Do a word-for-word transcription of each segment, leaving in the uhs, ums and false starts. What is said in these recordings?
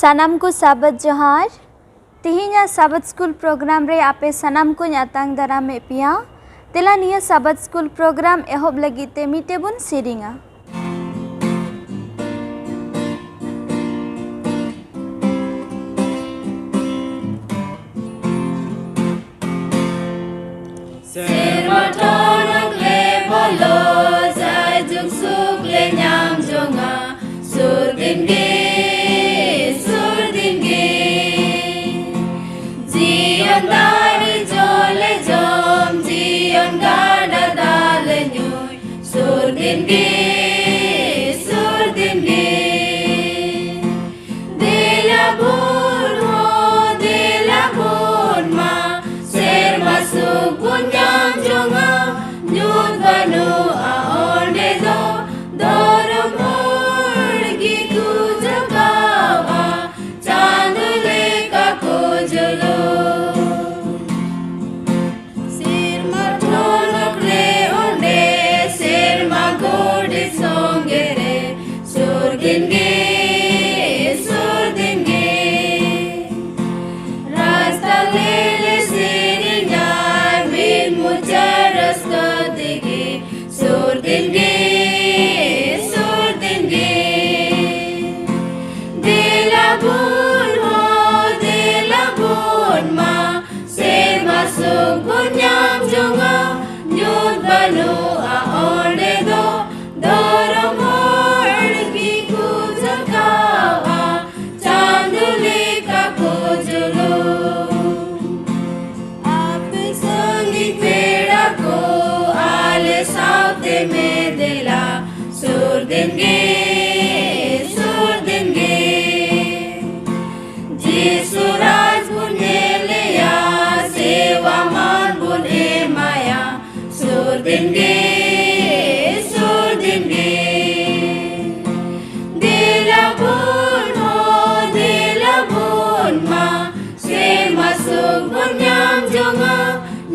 ᱥᱟᱱᱟᱢ ᱠᱚ ᱥᱟᱵᱟᱫ ᱡᱚᱦᱟᱨ᱾ ᱛᱮᱦᱮᱧᱟᱜ ᱥᱟᱵᱟᱫ ᱥᱠᱩᱞ ᱯᱨᱳᱜᱨᱟᱢ ᱨᱮ ᱟᱯᱮ ᱥᱟᱱᱟᱢ ᱠᱚᱧ ᱟᱛᱟᱝ ᱫᱟᱨᱟᱢᱮᱫ ᱯᱮᱭᱟ᱾ ᱫᱮᱞᱟ, ᱱᱤᱭᱟᱹ ᱥᱟᱵᱟᱫ ᱥᱠᱩᱞ ᱯᱨᱳᱜᱨᱟᱢ ᱮᱦᱚᱵ ᱞᱟᱹᱜᱤᱫ ᱛᱮ ᱢᱤᱫᱴᱮᱡ ᱵᱚᱱ ᱥᱮᱨᱮᱧᱟ᱾ ᱥᱮᱨᱢᱟ ᱴᱷᱚᱱᱚᱠ ᱞᱮ ᱵᱚᱞᱚ, ᱡᱟᱭᱡᱩᱜᱽ ᱥᱩᱠ ᱞᱮ ᱧᱟᱢ ᱡᱚᱝᱟ, ᱥᱩᱨ ᱫᱤᱱ ᱜᱮ, ᱥᱩᱨ ᱫᱤᱱ ᱜᱮ᱾ ᱡᱤᱭᱚᱱ ᱫᱟᱨᱮ ᱡᱚ ᱞᱮ ᱡᱚᱢ, ᱡᱤᱭᱚᱱ ᱜᱟᱰᱟ ᱫᱟᱜ ᱞᱮ ᱧᱩᱭ, ᱥᱩᱨ ᱫᱤᱱ ᱜᱮ, ᱥᱩᱨ ᱫᱤᱱ ᱜᱮ᱾ ᱫᱮᱞᱟ ᱵᱚᱱ ᱦᱚ, ᱫᱮᱞᱟ ᱵᱚᱱ ᱢᱟ, ᱥᱮᱨᱢᱟ ᱥᱩᱠ ᱵᱚᱱ ᱧᱟᱢ ᱡᱚᱝᱟ᱾ ᱧᱩᱛ ᱵᱟᱹᱱᱩᱜᱼᱟ ᱚᱸᱰᱮ ᱫᱚ, ᱫᱷᱚᱨᱚᱢ ᱦᱚᱲ ᱜᱮᱠᱚ ᱡᱟᱜᱟᱣᱟ, ᱪᱟᱸᱫᱚ ᱞᱮᱠᱟ ᱠᱚ ᱡᱩᱞᱩᱜ᱾ ᱥᱮᱨᱢᱟ ᱴᱷᱚᱱᱚᱠ ᱨᱮ ᱚᱸᱰᱮ, ᱥᱮᱨᱢᱟ ᱜᱚᱰᱮᱛ ᱥᱚᱸᱜᱮ ᱨᱮ, ᱥᱩᱨ ᱫᱤᱱ ᱜᱮ, ᱥᱩᱨ ᱫᱤᱱ ᱜᱮ᱾ ᱨᱟᱥᱛᱟ ᱞᱮ ᱥᱮᱨᱮᱧᱟ ᱢᱤᱫ ᱢᱚᱪᱟ ᱨᱟᱹᱥᱠᱟᱹ ᱛᱮᱜᱮ, ᱥᱩᱨ ᱫᱤᱱ ᱜᱮ, ᱥᱩᱨ ᱫᱤᱱ ᱜᱮ᱾ ᱫᱮᱞᱟ ᱵᱚᱱ ᱦᱚ, ᱫᱮᱞᱟ ᱵᱚᱱ ᱢᱟ, ᱥᱮᱨᱢᱟ ᱥᱩᱠ ᱵᱚᱱ ᱧᱟᱢ ᱡᱚᱝᱟ᱾ ᱧᱩᱛ ᱵᱟᱹᱱᱩᱜᱼᱟ ᱚᱸᱰᱮ ᱫᱚ, ᱫᱷᱚᱨᱚᱢ ᱦᱚᱲ ᱜᱮᱠᱚ ᱡᱟᱜᱟᱣᱟ, ᱪᱟᱸᱫᱚ ᱞᱮᱠᱟ ᱠᱚ ᱡᱩᱞᱩᱜ᱾ ᱟᱯᱮ ᱥᱟᱺᱜᱤᱧ ᱯᱮᱲᱟ ᱠᱚ, ᱟᱞᱮ ᱥᱟᱶᱛᱮ ᱢᱮ ᱫᱮᱞᱟ, ᱥᱩᱨ ᱫᱤᱱ ᱜᱮ, ᱥᱩᱨ ᱫᱤᱱ ᱜᱮ᱾ ᱡᱤᱥᱩ ᱨᱟᱡᱽ ᱵᱚᱱ ᱧᱮᱞᱮᱭᱟ, ᱥᱮᱣᱟ ᱢᱟᱱ ᱵᱚᱱ ᱮᱢᱟᱭᱟ, ᱥᱩᱨ ᱫᱤᱱ ᱜᱮ, ᱥᱩᱨ ᱫᱤᱱ ᱜᱮ᱾ ᱫᱮᱞᱟ ᱵᱚᱱ ᱦᱚ, ᱫᱮᱞᱟ ᱵᱚᱱ ᱢᱟ, ᱥᱮᱨᱢᱟ ᱥᱩᱠ ᱵᱚᱱ ᱧᱟᱢ ᱡᱚᱝᱟ᱾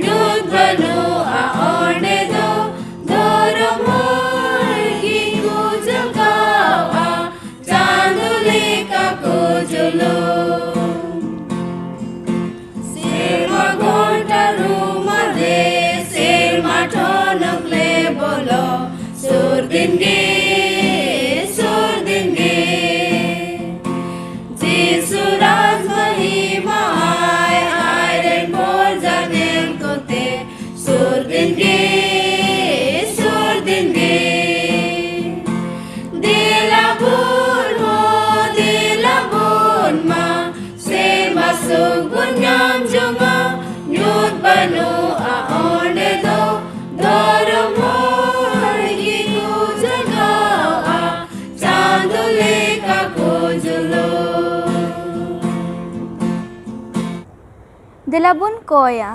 ᱧᱩᱛ ᱵᱟᱹᱱᱩᱜᱼᱟ ᱚᱸᱰᱮ ᱫᱚ, ᱫᱷᱚᱨᱚᱢ ᱦᱚᱲ ᱜᱮᱠᱚ ᱡᱟᱜᱟᱣᱟ, ᱪᱟᱸᱫᱚ ᱞᱮᱠᱟ ᱠᱚ ᱛᱮᱞᱟ ᱵᱚᱱ ᱠᱚᱭᱟ᱾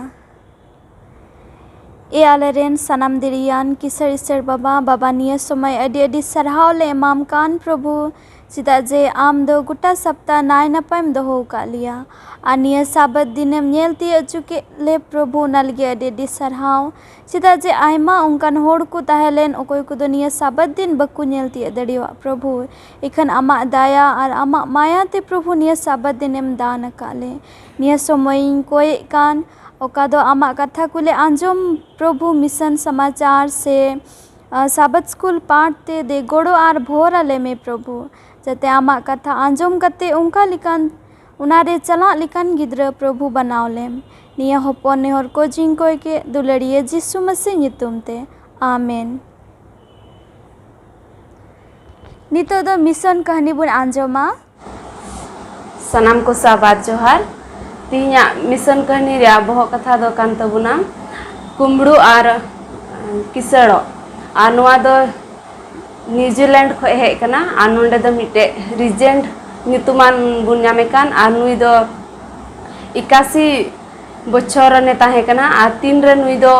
ᱮ ᱟᱞᱮᱨᱮᱱ ᱥᱟᱱᱟᱢ ᱫᱤᱨᱤᱭᱟᱱ ᱠᱤᱥᱟᱹᱬ ᱤᱥᱟᱹᱬ ᱵᱟᱵᱟ, ᱵᱟᱵᱟ, ᱱᱤᱭᱟᱹ ᱥᱚᱢᱚᱭ ᱟᱹᱰᱤ ᱟᱹᱰᱤ ᱥᱟᱨᱦᱟᱣ ᱞᱮ ᱮᱢᱟᱢ ᱠᱟᱱ ᱯᱨᱚᱵᱷᱩ, ᱪᱮᱫᱟᱜ ᱡᱮ ᱟᱢ ᱫᱚ ᱜᱚᱴᱟ ᱥᱟᱯᱛᱟ ᱱᱟᱭ ᱱᱟᱯᱟᱭᱮᱢ ᱫᱚᱦᱚ ᱟᱠᱟᱫ ᱞᱮᱭᱟ᱾ ᱟᱨ ᱱᱤᱭᱟᱹ ᱥᱟᱵᱟᱛ ᱫᱤᱱᱮᱢ ᱧᱮᱞ ᱛᱤᱭᱳᱜ ᱦᱚᱪᱚ ᱠᱮᱫ ᱞᱮ ᱯᱨᱚᱵᱷᱩ, ᱚᱱᱟ ᱞᱟᱹᱜᱤᱫ ᱟᱹᱰᱤ ᱟᱹᱰᱤ ᱥᱟᱨᱦᱟᱣ᱾ ᱪᱮᱫᱟᱜ ᱡᱮ ᱟᱭᱢᱟ ᱚᱱᱠᱟᱱ ᱦᱚᱲ ᱠᱚ ᱛᱟᱦᱮᱸ ᱞᱮᱱ, ᱚᱠᱚᱭ ᱠᱚᱫᱚ ᱱᱤᱭᱟᱹ ᱥᱟᱵᱟᱛ ᱫᱤᱱ ᱵᱟᱠᱚ ᱧᱮᱞ ᱛᱤᱭᱳᱜ ᱫᱟᱲᱮᱭᱟᱜ ᱯᱨᱚᱵᱷᱩ᱾ ᱤᱠᱷᱟᱹᱱ ᱟᱢᱟᱜ ᱫᱟᱭᱟ ᱟᱨ ᱟᱢᱟᱜ ᱢᱟᱭᱟ ᱛᱮ ᱯᱨᱚᱵᱷᱩ ᱱᱤᱭᱟᱹ ᱥᱟᱵᱟᱛ ᱫᱤᱱᱮᱢ ᱫᱟᱱ ᱟᱠᱟᱫ ᱞᱮ᱾ ᱱᱤᱭᱟᱹ ᱥᱚᱢᱚᱭᱤᱧ ᱠᱚᱭᱮᱫ ᱠᱟᱱ, ᱚᱠᱟ ᱫᱚ ᱟᱢᱟᱜ ᱠᱟᱛᱷᱟ ᱠᱚᱞᱮ ᱟᱸᱡᱚᱢ ᱯᱨᱚᱵᱷᱩ, ᱢᱤᱥᱚᱱ ᱥᱚᱢᱟᱪᱟᱨ ᱥᱮ ᱟᱸ, ᱥᱟᱵᱟᱛ ᱥᱠᱩᱞ ᱯᱟᱴᱷ ᱛᱮ ᱫᱮ ᱜᱚᱲᱚ ᱟᱨ ᱵᱷᱚᱨ ᱟᱞᱮ ᱢᱮ ᱯᱨᱚᱵᱷᱩ, ᱡᱟᱛᱮ ᱟᱢᱟᱜ ᱠᱟᱛᱷᱟ ᱟᱸᱡᱚᱢ ᱠᱟᱛᱮ ᱚᱱᱠᱟ ᱞᱮᱠᱟᱱ, ᱚᱱᱟ ᱨᱮ ᱪᱟᱞᱟᱜ ᱞᱮᱠᱟᱱ ᱜᱤᱫᱽᱨᱟᱹ ᱯᱨᱚᱵᱷᱩ ᱵᱮᱱᱟᱣ ᱞᱮᱢ᱾ ᱱᱤᱭᱟᱹ ᱦᱚᱯᱚᱱ ᱱᱮᱦᱚᱨ ᱠᱚ ᱡᱤᱧ ᱠᱚᱭ ᱠᱮᱫ ᱫᱩᱞᱟᱹᱲᱤᱭᱟᱹ ᱡᱤᱥᱩ ᱢᱟᱹᱥᱤ ᱧᱩᱛᱩᱢ ᱛᱮ, ᱟᱢᱮᱱ᱾ ᱱᱤᱛᱚᱜ ᱫᱚ ᱢᱤᱥᱚᱱ ᱠᱟᱹᱦᱱᱤ ᱵᱚᱱ ᱟᱸᱡᱚᱢᱟ᱾ ᱥᱟᱱᱟᱢ ᱠᱚ ᱥᱟᱵᱟᱛ ᱡᱚᱦᱟᱨ᱾ ᱛᱮᱦᱮᱧᱟᱜ ᱢᱤᱥᱚᱱ ᱠᱟᱹᱦᱱᱤ ᱨᱮᱭᱟᱜ ᱵᱚᱦᱚᱜ ᱠᱟᱛᱷᱟ ᱫᱚ ᱠᱟᱱ ᱛᱟᱵᱚᱱᱟ ᱠᱩᱢᱵᱽᱲᱩ ᱟᱨ ᱠᱤᱥᱟᱹᱲᱚᱜ᱾ ᱟᱨ ᱱᱚᱣᱟ ᱫᱚ ᱱᱤᱣᱡᱤᱞᱮᱱᱰ ᱠᱷᱚᱱ ᱦᱮᱡ ᱠᱟᱱᱟ᱾ ᱟᱨ ᱱᱚᱰᱮ ᱫᱚ ᱢᱤᱫᱴᱮᱡ ᱨᱤᱡᱮᱱᱴ ᱧᱩᱛᱩᱢᱟᱱ ᱵᱚᱱ ᱧᱟᱢᱮ ᱠᱟᱱ, ᱟᱨ ᱱᱩᱭ ᱫᱚ ᱮᱠᱟᱥᱤ ᱵᱚᱪᱷᱚᱨ ᱨᱮᱱᱮ ᱛᱟᱦᱮᱸ ᱠᱟᱱᱟ᱾ ᱟᱨ ᱛᱤᱱᱨᱮ ᱱᱩᱭ ᱫᱚ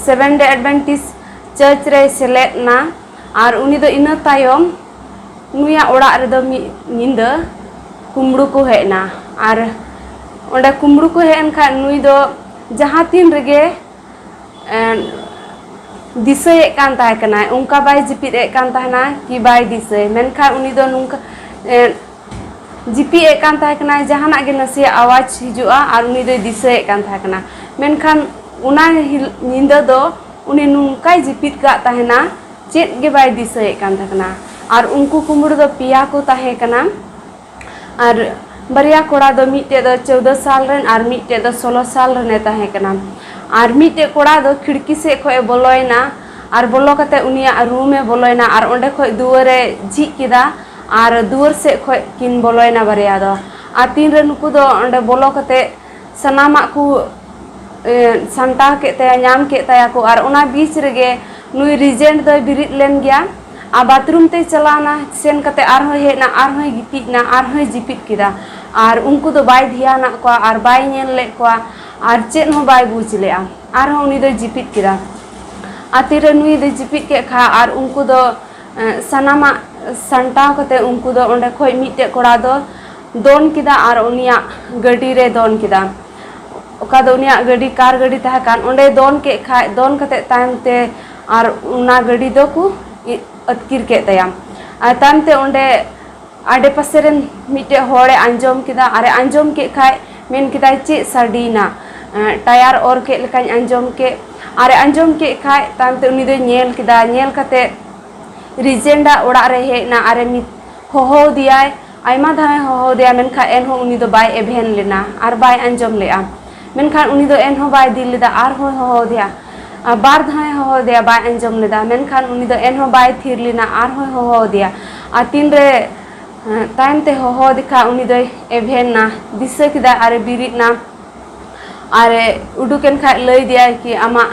ᱥᱮᱵᱷᱮᱱ ᱰᱮ ᱮᱰᱵᱷᱮᱱᱴᱤᱥ ᱪᱟᱨᱪ ᱨᱮᱭ ᱥᱮᱞᱮᱫ ᱮᱱᱟ᱾ ᱟᱨ ᱩᱱᱤ ᱫᱚ ᱤᱱᱟᱹ ᱛᱟᱭᱚᱢ ᱱᱩᱭᱟᱜ ᱚᱲᱟᱜ ᱨᱮᱫᱚ ᱢᱤᱫ ᱧᱤᱫᱟᱹ ᱠᱩᱢᱵᱽᱲᱩ ᱠᱚ ᱦᱮᱡ ᱮᱱᱟ᱾ ᱟᱨ ᱚᱸᱰᱮ ᱠᱩᱢᱵᱽᱲᱩ ᱠᱚ ᱦᱮᱡ ᱮᱱ ᱠᱷᱟᱱ ᱱᱩᱭ ᱫᱚ ᱡᱟᱦᱟᱸ ᱛᱤᱱ ᱨᱮᱜᱮ ᱮᱸ, ᱫᱤᱥᱟᱹᱭᱮᱫ ᱠᱟᱱ ᱛᱟᱦᱮᱸ ᱠᱟᱱᱟᱭ, ᱚᱱᱠᱟ ᱵᱟᱭ ᱡᱤᱯᱤᱫ ᱮᱫ ᱠᱟᱱ ᱛᱟᱦᱮᱱᱟ ᱠᱤ ᱵᱟᱭ ᱫᱤᱥᱟᱹᱭ, ᱢᱮᱱᱠᱷᱟᱱ ᱩᱱᱤ ᱫᱚ ᱱᱚᱝᱠᱟ, ᱮᱸ, ᱡᱤᱯᱤᱫ ᱮᱫ ᱠᱟᱱ ᱛᱟᱦᱮᱸ ᱠᱟᱱᱟᱭ, ᱡᱟᱦᱟᱱᱟᱜ ᱜᱮ ᱱᱟᱥᱮᱭᱟᱜ ᱟᱣᱟᱡᱽ ᱦᱤᱡᱩᱜᱼᱟ ᱟᱨ ᱩᱱᱤ ᱫᱚᱭ ᱫᱤᱥᱟᱹᱭᱮᱫ ᱠᱟᱱ ᱛᱟᱦᱮᱸ ᱠᱟᱱᱟ᱾ ᱢᱮᱱᱠᱷᱟᱱ ᱚᱱᱟ ᱦᱤᱞ-, ᱧᱤᱫᱟᱹ ᱫᱚ ᱩᱱᱤ ᱱᱚᱝᱠᱟᱭ ᱡᱤᱯᱤᱫ ᱠᱟᱜ ᱛᱟᱦᱮᱱᱟ, ᱪᱮᱫ ᱜᱮ ᱵᱟᱭ ᱫᱤᱥᱟᱹᱭᱮᱫ ᱠᱟᱱ ᱛᱟᱦᱮᱸ ᱠᱟᱱᱟ᱾ ᱟᱨ ᱩᱱᱠᱩ ᱠᱩᱢᱵᱽᱲᱩ ᱫᱚ ᱯᱮᱭᱟ ᱠᱚ ᱛᱟᱦᱮᱸ ᱠᱟᱱᱟ᱾ ᱟᱨ ᱵᱟᱨᱭᱟ ᱠᱚᱲᱟ ᱫᱚ, ᱢᱤᱫᱴᱮᱡ ᱫᱚ ᱪᱳᱫᱽᱫᱳ ᱥᱟᱞ ᱨᱮᱱ ᱟᱨ ᱢᱤᱫᱴᱮᱡ ᱫᱚ ᱥᱳᱞᱳ ᱥᱟᱞ ᱨᱮᱱᱮ ᱛᱟᱦᱮᱸ ᱠᱟᱱᱟ᱾ ᱟᱨ ᱢᱤᱫᱴᱮᱡ ᱠᱚᱲᱟ ᱫᱚ ᱠᱷᱤᱲᱠᱤ ᱥᱮᱫ ᱠᱷᱚᱡ ᱮ ᱵᱚᱞᱚᱭᱮᱱᱟ ᱟᱨ ᱵᱚᱞᱚ ᱠᱟᱛᱮ ᱩᱱᱤᱭᱟᱜ ᱨᱩᱢ ᱮ ᱵᱚᱞᱚᱭᱮᱱᱟ ᱟᱨ ᱚᱸᱰᱮ ᱠᱷᱚᱡ ᱫᱩᱣᱟᱹᱨ ᱮ ᱡᱷᱤᱡ ᱠᱮᱫᱟ ᱟᱨ ᱫᱩᱣᱟᱹᱨ ᱥᱮᱫ ᱠᱷᱚᱡ ᱠᱤᱱ ᱵᱚᱞᱚᱭᱮᱱᱟ ᱵᱟᱨᱭᱟ ᱫᱚ᱾ ᱟᱨ ᱛᱤᱱᱨᱮ ᱱᱩᱠᱩ ᱫᱚ ᱚᱸᱰᱮ ᱵᱚᱞᱚ ᱠᱟᱛᱮ ᱥᱟᱱᱟᱢᱟᱜ ᱠᱚ, ᱮ, ᱥᱟᱢᱴᱟᱣ ᱠᱮᱫ ᱛᱟᱭᱟ, ᱧᱟᱢ ᱠᱮᱫ ᱛᱟᱭᱟ ᱠᱚ᱾ ᱟᱨ ᱚᱱᱟ ᱵᱤᱪ ᱨᱮᱜᱮ ᱱᱩᱭ ᱨᱤᱡᱮᱱᱴ ᱫᱚᱭ ᱵᱮᱨᱮᱫ ᱞᱮᱱ ᱜᱮᱭᱟ ᱟᱨ ᱵᱟᱛᱷᱨᱩᱢ ᱛᱮᱭ ᱪᱟᱞᱟᱣᱱᱟ, ᱥᱮᱱ ᱠᱟᱛᱮ ᱟᱨᱦᱚᱸᱭ ᱦᱮᱡ ᱮᱱᱟ, ᱟᱨᱦᱚᱸᱭ ᱜᱤᱛᱤᱡ ᱮᱱᱟ, ᱟᱨᱦᱚᱸᱭ ᱡᱤᱯᱤᱫ ᱠᱮᱫᱟ᱾ ᱟᱨ ᱩᱱᱠᱩ ᱫᱚ ᱵᱟᱭ ᱫᱷᱮᱭᱟᱱᱟᱜ ᱠᱚᱣᱟ ᱟᱨ ᱵᱟᱭ ᱧᱮᱞ ᱞᱮᱫ ᱠᱚᱣᱟ ᱟᱨ ᱪᱮᱫ ᱦᱚᱸ ᱵᱟᱭ ᱵᱩᱡᱽ ᱞᱮᱫᱼᱟ᱾ ᱟᱨᱦᱚᱸ ᱩᱱᱤ ᱫᱚᱭ ᱡᱤᱯᱤᱫ ᱠᱮᱫᱟ᱾ ᱟᱨ ᱛᱤᱨᱮ ᱱᱩᱭ ᱫᱚᱭ ᱡᱤᱯᱤᱫ ᱠᱮᱫ ᱠᱷᱟᱱ ᱟᱨ ᱩᱱᱠᱩ ᱫᱚ ᱮ, ᱥᱟᱱᱟᱢᱟᱜ ᱥᱟᱢᱴᱟᱣ ᱠᱟᱛᱮ ᱩᱱᱠᱩ ᱫᱚ ᱚᱸᱰᱮ ᱠᱷᱚᱡ ᱢᱤᱫᱴᱮᱡ ᱠᱚᱲᱟ ᱫᱚ ᱫᱚᱱ ᱠᱮᱫᱟ ᱟᱨ ᱩᱱᱤᱭᱟᱜ ᱜᱟᱹᱰᱤ ᱨᱮ ᱫᱚᱱ ᱠᱮᱫᱟ᱾ ᱚᱠᱟ ᱫᱚ ᱩᱱᱤᱭᱟᱜ ᱜᱟᱹᱰᱤ, ᱠᱟᱨ ᱜᱟᱹᱰᱤ ᱛᱟᱦᱮᱸ ᱠᱟᱱ, ᱚᱸᱰᱮ ᱫᱚᱱ ᱠᱮᱫ ᱠᱷᱟᱡ, ᱫᱚᱱ ᱠᱟᱛᱮ ᱛᱟᱭᱚᱢ ᱛᱮ ᱟᱨ ᱚᱱᱟ ᱜᱟᱹᱰᱤ ᱫᱚᱠᱚ ᱤ-, ᱟᱹᱛᱠᱤᱨ ᱠᱮᱫ ᱛᱟᱭᱟ᱾ ᱟᱨ ᱛᱟᱭᱚᱢ ᱛᱮ ᱚᱸᱰᱮ ᱟᱰᱮ ᱯᱟᱥᱮ ᱨᱮᱱ ᱢᱤᱫᱴᱮᱡ ᱦᱚᱲᱮ ᱟᱸᱡᱚᱢ ᱠᱮᱫᱟ, ᱟᱨᱮ ᱟᱸᱡᱚᱢ ᱠᱮᱫ ᱠᱷᱟᱡ ᱢᱮᱱ ᱠᱮᱫᱟᱭ, "ᱪᱮᱫ ᱥᱟᱰᱮᱭᱮᱱᱟ?" ᱮᱸ, ᱴᱟᱭᱟᱨ ᱚᱨ ᱠᱮᱫ ᱞᱮᱠᱟᱧ ᱟᱸᱡᱚᱢ ᱠᱮᱫ᱾ ᱟᱨᱮ ᱟᱸᱡᱚᱢ ᱠᱮᱫ ᱠᱷᱟᱡ ᱛᱟᱭᱚᱢ ᱛᱮ ᱩᱱᱤ ᱫᱚᱭ ᱧᱮᱞ ᱠᱮᱫᱟ, ᱧᱮᱞ ᱠᱟᱛᱮ ᱨᱤᱡᱮᱱᱰᱟᱜ ᱚᱲᱟᱜ ᱨᱮ ᱦᱮᱡ ᱮᱱᱟ, ᱟᱨᱮ ᱢᱤᱛ-, ᱦᱚᱦᱚ ᱟᱫᱮᱭᱟᱭ, ᱟᱭᱢᱟ ᱫᱷᱟᱣᱮ ᱦᱚᱦᱚ ᱟᱫᱮᱭᱟ, ᱢᱮᱱᱠᱷᱟᱱ ᱮᱱᱦᱚᱸ ᱩᱱᱤ ᱫᱚ ᱵᱟᱭ ᱮᱵᱷᱮᱱ ᱞᱮᱱᱟ ᱟᱨ ᱵᱟᱭ ᱟᱸᱡᱚᱢ ᱞᱮᱫᱼᱟ᱾ ᱢᱮᱱᱠᱷᱟᱱ ᱩᱱᱤ ᱫᱚ ᱮᱱᱦᱚᱸ ᱵᱟᱭ ᱫᱤᱞ ᱞᱮᱫᱟ, ᱟᱨᱦᱚᱸᱭ ᱦᱚᱦᱚ ᱟᱫᱮᱭᱟ᱾ ᱟᱨ ᱵᱟᱨ ᱫᱷᱟᱣᱮ ᱦᱚᱦᱚ ᱟᱫᱮᱭᱟ, ᱵᱟᱭ ᱟᱸᱡᱚᱢ ᱞᱮᱫᱟ, ᱢᱮᱱᱠᱷᱟᱱ ᱩᱱᱤ ᱫᱚ ᱮᱱᱦᱚᱸ ᱵᱟᱭ ᱛᱷᱤᱨ ᱞᱮᱱᱟ, ᱟᱨᱦᱚᱸᱭ ᱦᱚᱦᱚ ᱟᱫᱮᱭᱟ᱾ ᱟᱨ ᱛᱤᱱᱨᱮ, ᱮᱸ, ᱛᱟᱭᱚᱢ ᱛᱮ ᱦᱚᱦᱚ ᱟᱫᱮ ᱠᱷᱟᱱ ᱩᱱᱤ ᱫᱚᱭ ᱮᱵᱷᱮᱱ ᱮᱱᱟ, ᱫᱤᱥᱟᱹ ᱠᱮᱫᱟ ᱟᱨᱮ ᱵᱮᱨᱮᱫ ᱮᱱᱟ᱾ ᱟᱨᱮ ᱩᱰᱩᱠᱮᱱ ᱠᱷᱟᱡ ᱞᱟᱹᱭ ᱟᱫᱮᱭᱟᱭ ᱠᱤ, "ᱟᱢᱟᱜ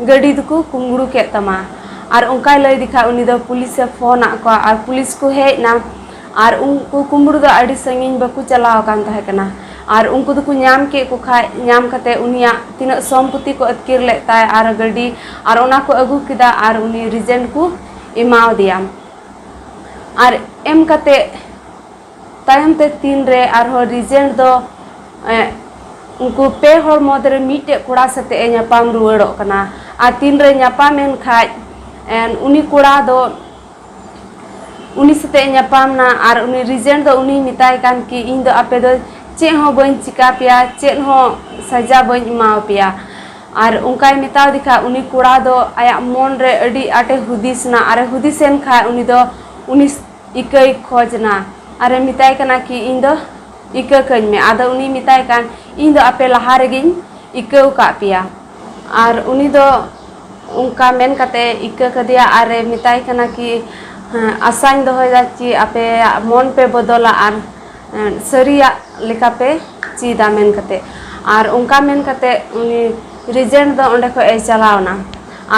ᱜᱟᱹᱰᱤ ᱫᱚᱠᱚ ᱠᱩᱢᱵᱽᱲᱩ ᱠᱮᱫ ᱛᱟᱢᱟ᱾" ᱟᱨ ᱚᱱᱠᱟᱭ ᱞᱟᱹᱭ ᱟᱫᱮ ᱠᱷᱟᱡ ᱩᱱᱤ ᱫᱚ ᱯᱩᱞᱤᱥᱮ ᱯᱷᱳᱱ ᱟᱫ ᱠᱚᱣᱟ ᱟᱨ ᱯᱩᱞᱤᱥ ᱠᱚ ᱦᱮᱡ ᱮᱱᱟ᱾ ᱟᱨ ᱩᱱᱠᱩ ᱠᱩᱢᱵᱽᱲᱩ ᱫᱚ ᱟᱹᱰᱤ ᱥᱟᱺᱜᱤᱧ ᱵᱟᱠᱚ ᱪᱟᱞᱟᱣ ᱟᱠᱟᱱ ᱛᱟᱦᱮᱸ ᱠᱟᱱᱟ᱾ ᱟᱨ ᱩᱱᱠᱩ ᱫᱚᱠᱚ ᱧᱟᱢ ᱠᱮᱫ ᱠᱚ ᱠᱷᱟᱡ, ᱧᱟᱢ ᱠᱟᱛᱮ ᱩᱱᱤᱭᱟᱜ ᱛᱤᱱᱟᱹᱜ ᱥᱚᱢᱯᱚᱛᱤ ᱠᱚ ᱟᱹᱛᱠᱤᱨ ᱞᱮᱫ ᱛᱟᱭ ᱟᱨ ᱜᱟᱹᱰᱤ ᱟᱨ ᱚᱱᱟ ᱠᱚ ᱟᱹᱜᱩ ᱠᱮᱫᱟ ᱟᱨ ᱩᱱᱤ ᱨᱤᱡᱮᱱᱴ ᱠᱚ ᱮᱢᱟᱣᱟᱫᱮᱭᱟ᱾ ᱟᱨ ᱮᱢ ᱠᱟᱛᱮ ᱛᱟᱭᱚᱢ ᱛᱮ ᱛᱤᱱᱨᱮ ᱟᱨᱦᱚᱸ ᱨᱤᱡᱮᱱᱴ ᱫᱚ, ᱮ, ᱩᱱᱠᱩ ᱯᱮ ᱦᱚᱲ ᱢᱩᱫᱽᱨᱮ ᱢᱤᱫᱴᱮᱡ ᱠᱚᱲᱟ ᱥᱟᱛᱮᱜ ᱮ ᱧᱟᱯᱟᱢ ᱨᱩᱣᱟᱹᱲᱚᱜ ᱠᱟᱱᱟ᱾ ᱟᱨ ᱛᱤᱱᱨᱮ ᱧᱟᱯᱟᱢᱮᱱ ᱠᱷᱟᱡ, ᱮ, ᱩᱱᱤ ᱠᱚᱲᱟ ᱫᱚ, ᱩᱱᱤ ᱥᱟᱛᱮᱜ ᱮ ᱧᱟᱯᱟᱢ ᱮᱱᱟ ᱟᱨ ᱩᱱᱤ ᱨᱤᱡᱮᱱᱴ ᱫᱚ ᱩᱱᱤᱭ ᱢᱮᱛᱟᱭ ᱠᱟᱱ ᱠᱤ, "ᱤᱧ ᱫᱚ ᱟᱯᱮ ᱫᱚ ᱪᱮᱫ ᱦᱚᱸ ᱵᱟᱹᱧ ᱪᱤᱠᱟ ᱯᱮᱭᱟ, ᱪᱮᱫ ᱦᱚᱸ ᱥᱟᱡᱟ ᱵᱟᱹᱧ ᱮᱢᱟ ᱯᱮᱭᱟ᱾" ᱟᱨ ᱚᱱᱠᱟᱭ ᱢᱮᱛᱟᱣ ᱫᱮ ᱠᱷᱟᱡ ᱩᱱᱤ ᱠᱚᱲᱟ ᱫᱚ ᱟᱭᱟᱜ ᱢᱚᱱ ᱨᱮ ᱟᱹᱰᱤ ᱟᱸᱴᱮ ᱦᱩᱫᱤᱥ ᱮᱱᱟ᱾ ᱟᱨᱮ ᱦᱩᱫᱤᱥᱮᱱ ᱠᱷᱟᱡ ᱩᱱᱤ ᱫᱚ ᱩᱱᱤ ᱤᱠᱟᱹᱭ ᱠᱷᱚᱡᱽ ᱮᱱᱟ ᱟᱨᱮ ᱢᱮᱛᱟᱭ ᱠᱟᱱᱟ ᱠᱤ, "ᱤᱧ ᱫᱚ ᱤᱠᱟᱹ ᱠᱟᱹᱧ ᱢᱮ᱾" ᱟᱫᱚ ᱩᱱᱤ ᱢᱮᱛᱟᱭ ᱠᱟᱱ, "ᱤᱧ ᱫᱚ ᱟᱯᱮ ᱞᱟᱦᱟ ᱨᱮᱜᱮᱧ ᱤᱠᱟᱹᱣ ᱠᱟᱜ ᱯᱮᱭᱟ᱾" ᱟᱨ ᱩᱱᱤ ᱫᱚ ᱚᱱᱠᱟ ᱢᱮᱱ ᱠᱟᱛᱮ ᱤᱠᱟᱹ ᱠᱟᱫᱮᱭᱟ ᱟᱨᱮ ᱢᱮᱛᱟᱭ ᱠᱟᱱᱟ ᱠᱤ, "ᱦᱮᱸ, ᱟᱥᱟᱧ ᱫᱚᱦᱚᱭᱮᱫᱟ ᱠᱤ ᱟᱯᱮᱭᱟᱜ ᱢᱚᱱ ᱯᱮ ᱵᱚᱫᱚᱞᱟ ᱟᱨ, ᱦᱮᱸ, ᱥᱟᱹᱨᱤᱭᱟᱜ ᱞᱮᱠᱟ ᱯᱮ ᱪᱮᱫᱟ" ᱢᱮᱱ ᱠᱟᱛᱮ᱾ ᱟᱨ ᱚᱱᱠᱟ ᱢᱮᱱ ᱠᱟᱛᱮ ᱩᱱᱤ ᱨᱤᱡᱮᱱᱴ ᱫᱚ ᱚᱸᱰᱮ ᱠᱷᱚᱡ ᱮ ᱪᱟᱞᱟᱣ ᱮᱱᱟ᱾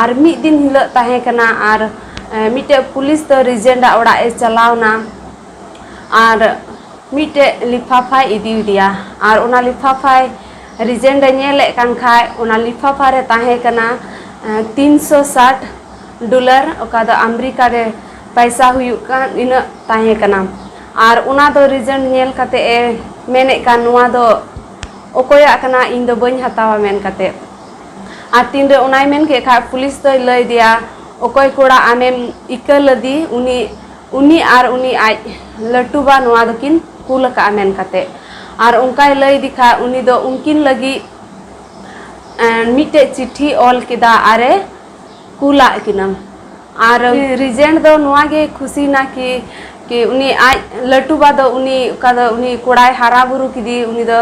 ᱟᱨ ᱢᱤᱫ ᱫᱤᱱ ᱦᱤᱞᱳᱜ ᱛᱟᱦᱮᱸ ᱠᱟᱱᱟ ᱟᱨ, ᱮ, ᱢᱤᱫᱴᱮᱡ ᱯᱩᱞᱤᱥ ᱫᱚ ᱨᱤᱡᱮᱱᱴ ᱟᱜ ᱚᱲᱟᱜ ᱮ ᱪᱟᱞᱟᱣ ᱮᱱᱟ᱾ ᱟᱨ ᱢᱤᱫᱴᱮᱡ ᱞᱤᱯᱷᱟᱯᱷᱟᱭ ᱤᱫᱤᱭᱟᱫᱮᱭᱟ᱾ ᱟᱨ ᱚᱱᱟ ᱞᱤᱯᱷᱟᱯᱷᱟᱭ ᱨᱤᱡᱮᱱᱴ ᱮ ᱧᱮᱞᱮᱫ ᱠᱟᱱ ᱠᱷᱟᱡ, ᱚᱱᱟ ᱞᱤᱯᱷᱟᱯᱷᱟ ᱨᱮ ᱛᱟᱦᱮᱸ ᱠᱟᱱᱟ ᱛᱤᱱᱥᱚ ᱥᱟᱴ ᱰᱚᱞᱟᱨ, ᱚᱠᱟ ᱫᱚ ᱟᱢᱮᱨᱤᱠᱟ ᱨᱮ ᱯᱟᱭᱥᱟ ᱦᱩᱭᱩᱜ ᱠᱟᱱ, ᱤᱱᱟᱹᱜ ᱛᱟᱦᱮᱸ ᱠᱟᱱᱟ᱾ ᱟᱨ ᱚᱱᱟ ᱫᱚ ᱨᱤᱡᱮᱱᱴ ᱧᱮᱞ ᱠᱟᱛᱮ ᱮ ᱢᱮᱱᱮᱫ ᱠᱟᱱ, "ᱱᱚᱣᱟ ᱫᱚ ᱚᱠᱚᱭᱟᱜ ᱠᱟᱱᱟ? ᱤᱧ ᱫᱚ ᱵᱟᱹᱧ ᱦᱟᱛᱟᱣᱟ" ᱢᱮᱱ ᱠᱟᱛᱮ᱾ ᱟᱨ ᱛᱤᱱᱨᱮ ᱚᱱᱟᱭ ᱢᱮᱱ ᱠᱮᱫ ᱠᱷᱟᱡ, ᱯᱩᱞᱤᱥ ᱫᱚᱭ ᱞᱟᱹᱭ ᱟᱫᱮᱭᱟ, "ᱚᱠᱚᱭ ᱠᱚᱲᱟ ᱟᱢᱮᱢ ᱤᱠᱟᱹ ᱞᱮᱫᱮ, ᱩᱱᱤ, ᱩᱱᱤ ᱟᱨ ᱩᱱᱤ ᱟᱡ ᱞᱟᱹᱴᱩᱵᱟ ᱱᱚᱣᱟ ᱫᱚᱠᱤᱱ ᱠᱩᱞ ᱟᱠᱟᱫᱼᱟ" ᱢᱮᱱ ᱠᱟᱛᱮ᱾ ᱟᱨ ᱚᱱᱠᱟᱭ ᱞᱟᱹᱭ ᱤᱫᱤ ᱠᱷᱟᱡ, ᱩᱱᱤ ᱫᱚ ᱩᱱᱠᱤᱱ ᱞᱟᱹᱜᱤᱫ, ᱮᱸ, ᱢᱤᱫᱴᱮᱡ ᱪᱤᱴᱷᱤ ᱚᱞ ᱠᱮᱫᱟ ᱟᱨᱮ ᱠᱩᱞᱟᱜ ᱠᱤᱱᱟ᱾ ᱟᱨ ᱨᱤᱡᱮᱱᱴ ᱫᱚ ᱱᱚᱣᱟ ᱜᱮ ᱠᱷᱩᱥᱤᱭᱮᱱᱟ ᱠᱤ, ᱠᱤ ᱩᱱᱤ ᱟᱡ ᱞᱟᱹᱴᱩᱵᱟ ᱫᱚ ᱩᱱᱤ, ᱚᱠᱟ ᱫᱚ ᱩᱱᱤ ᱠᱚᱲᱟᱭ ᱦᱟᱨᱟ ᱵᱩᱨᱩ ᱠᱮᱫᱮ, ᱩᱱᱤ ᱫᱚ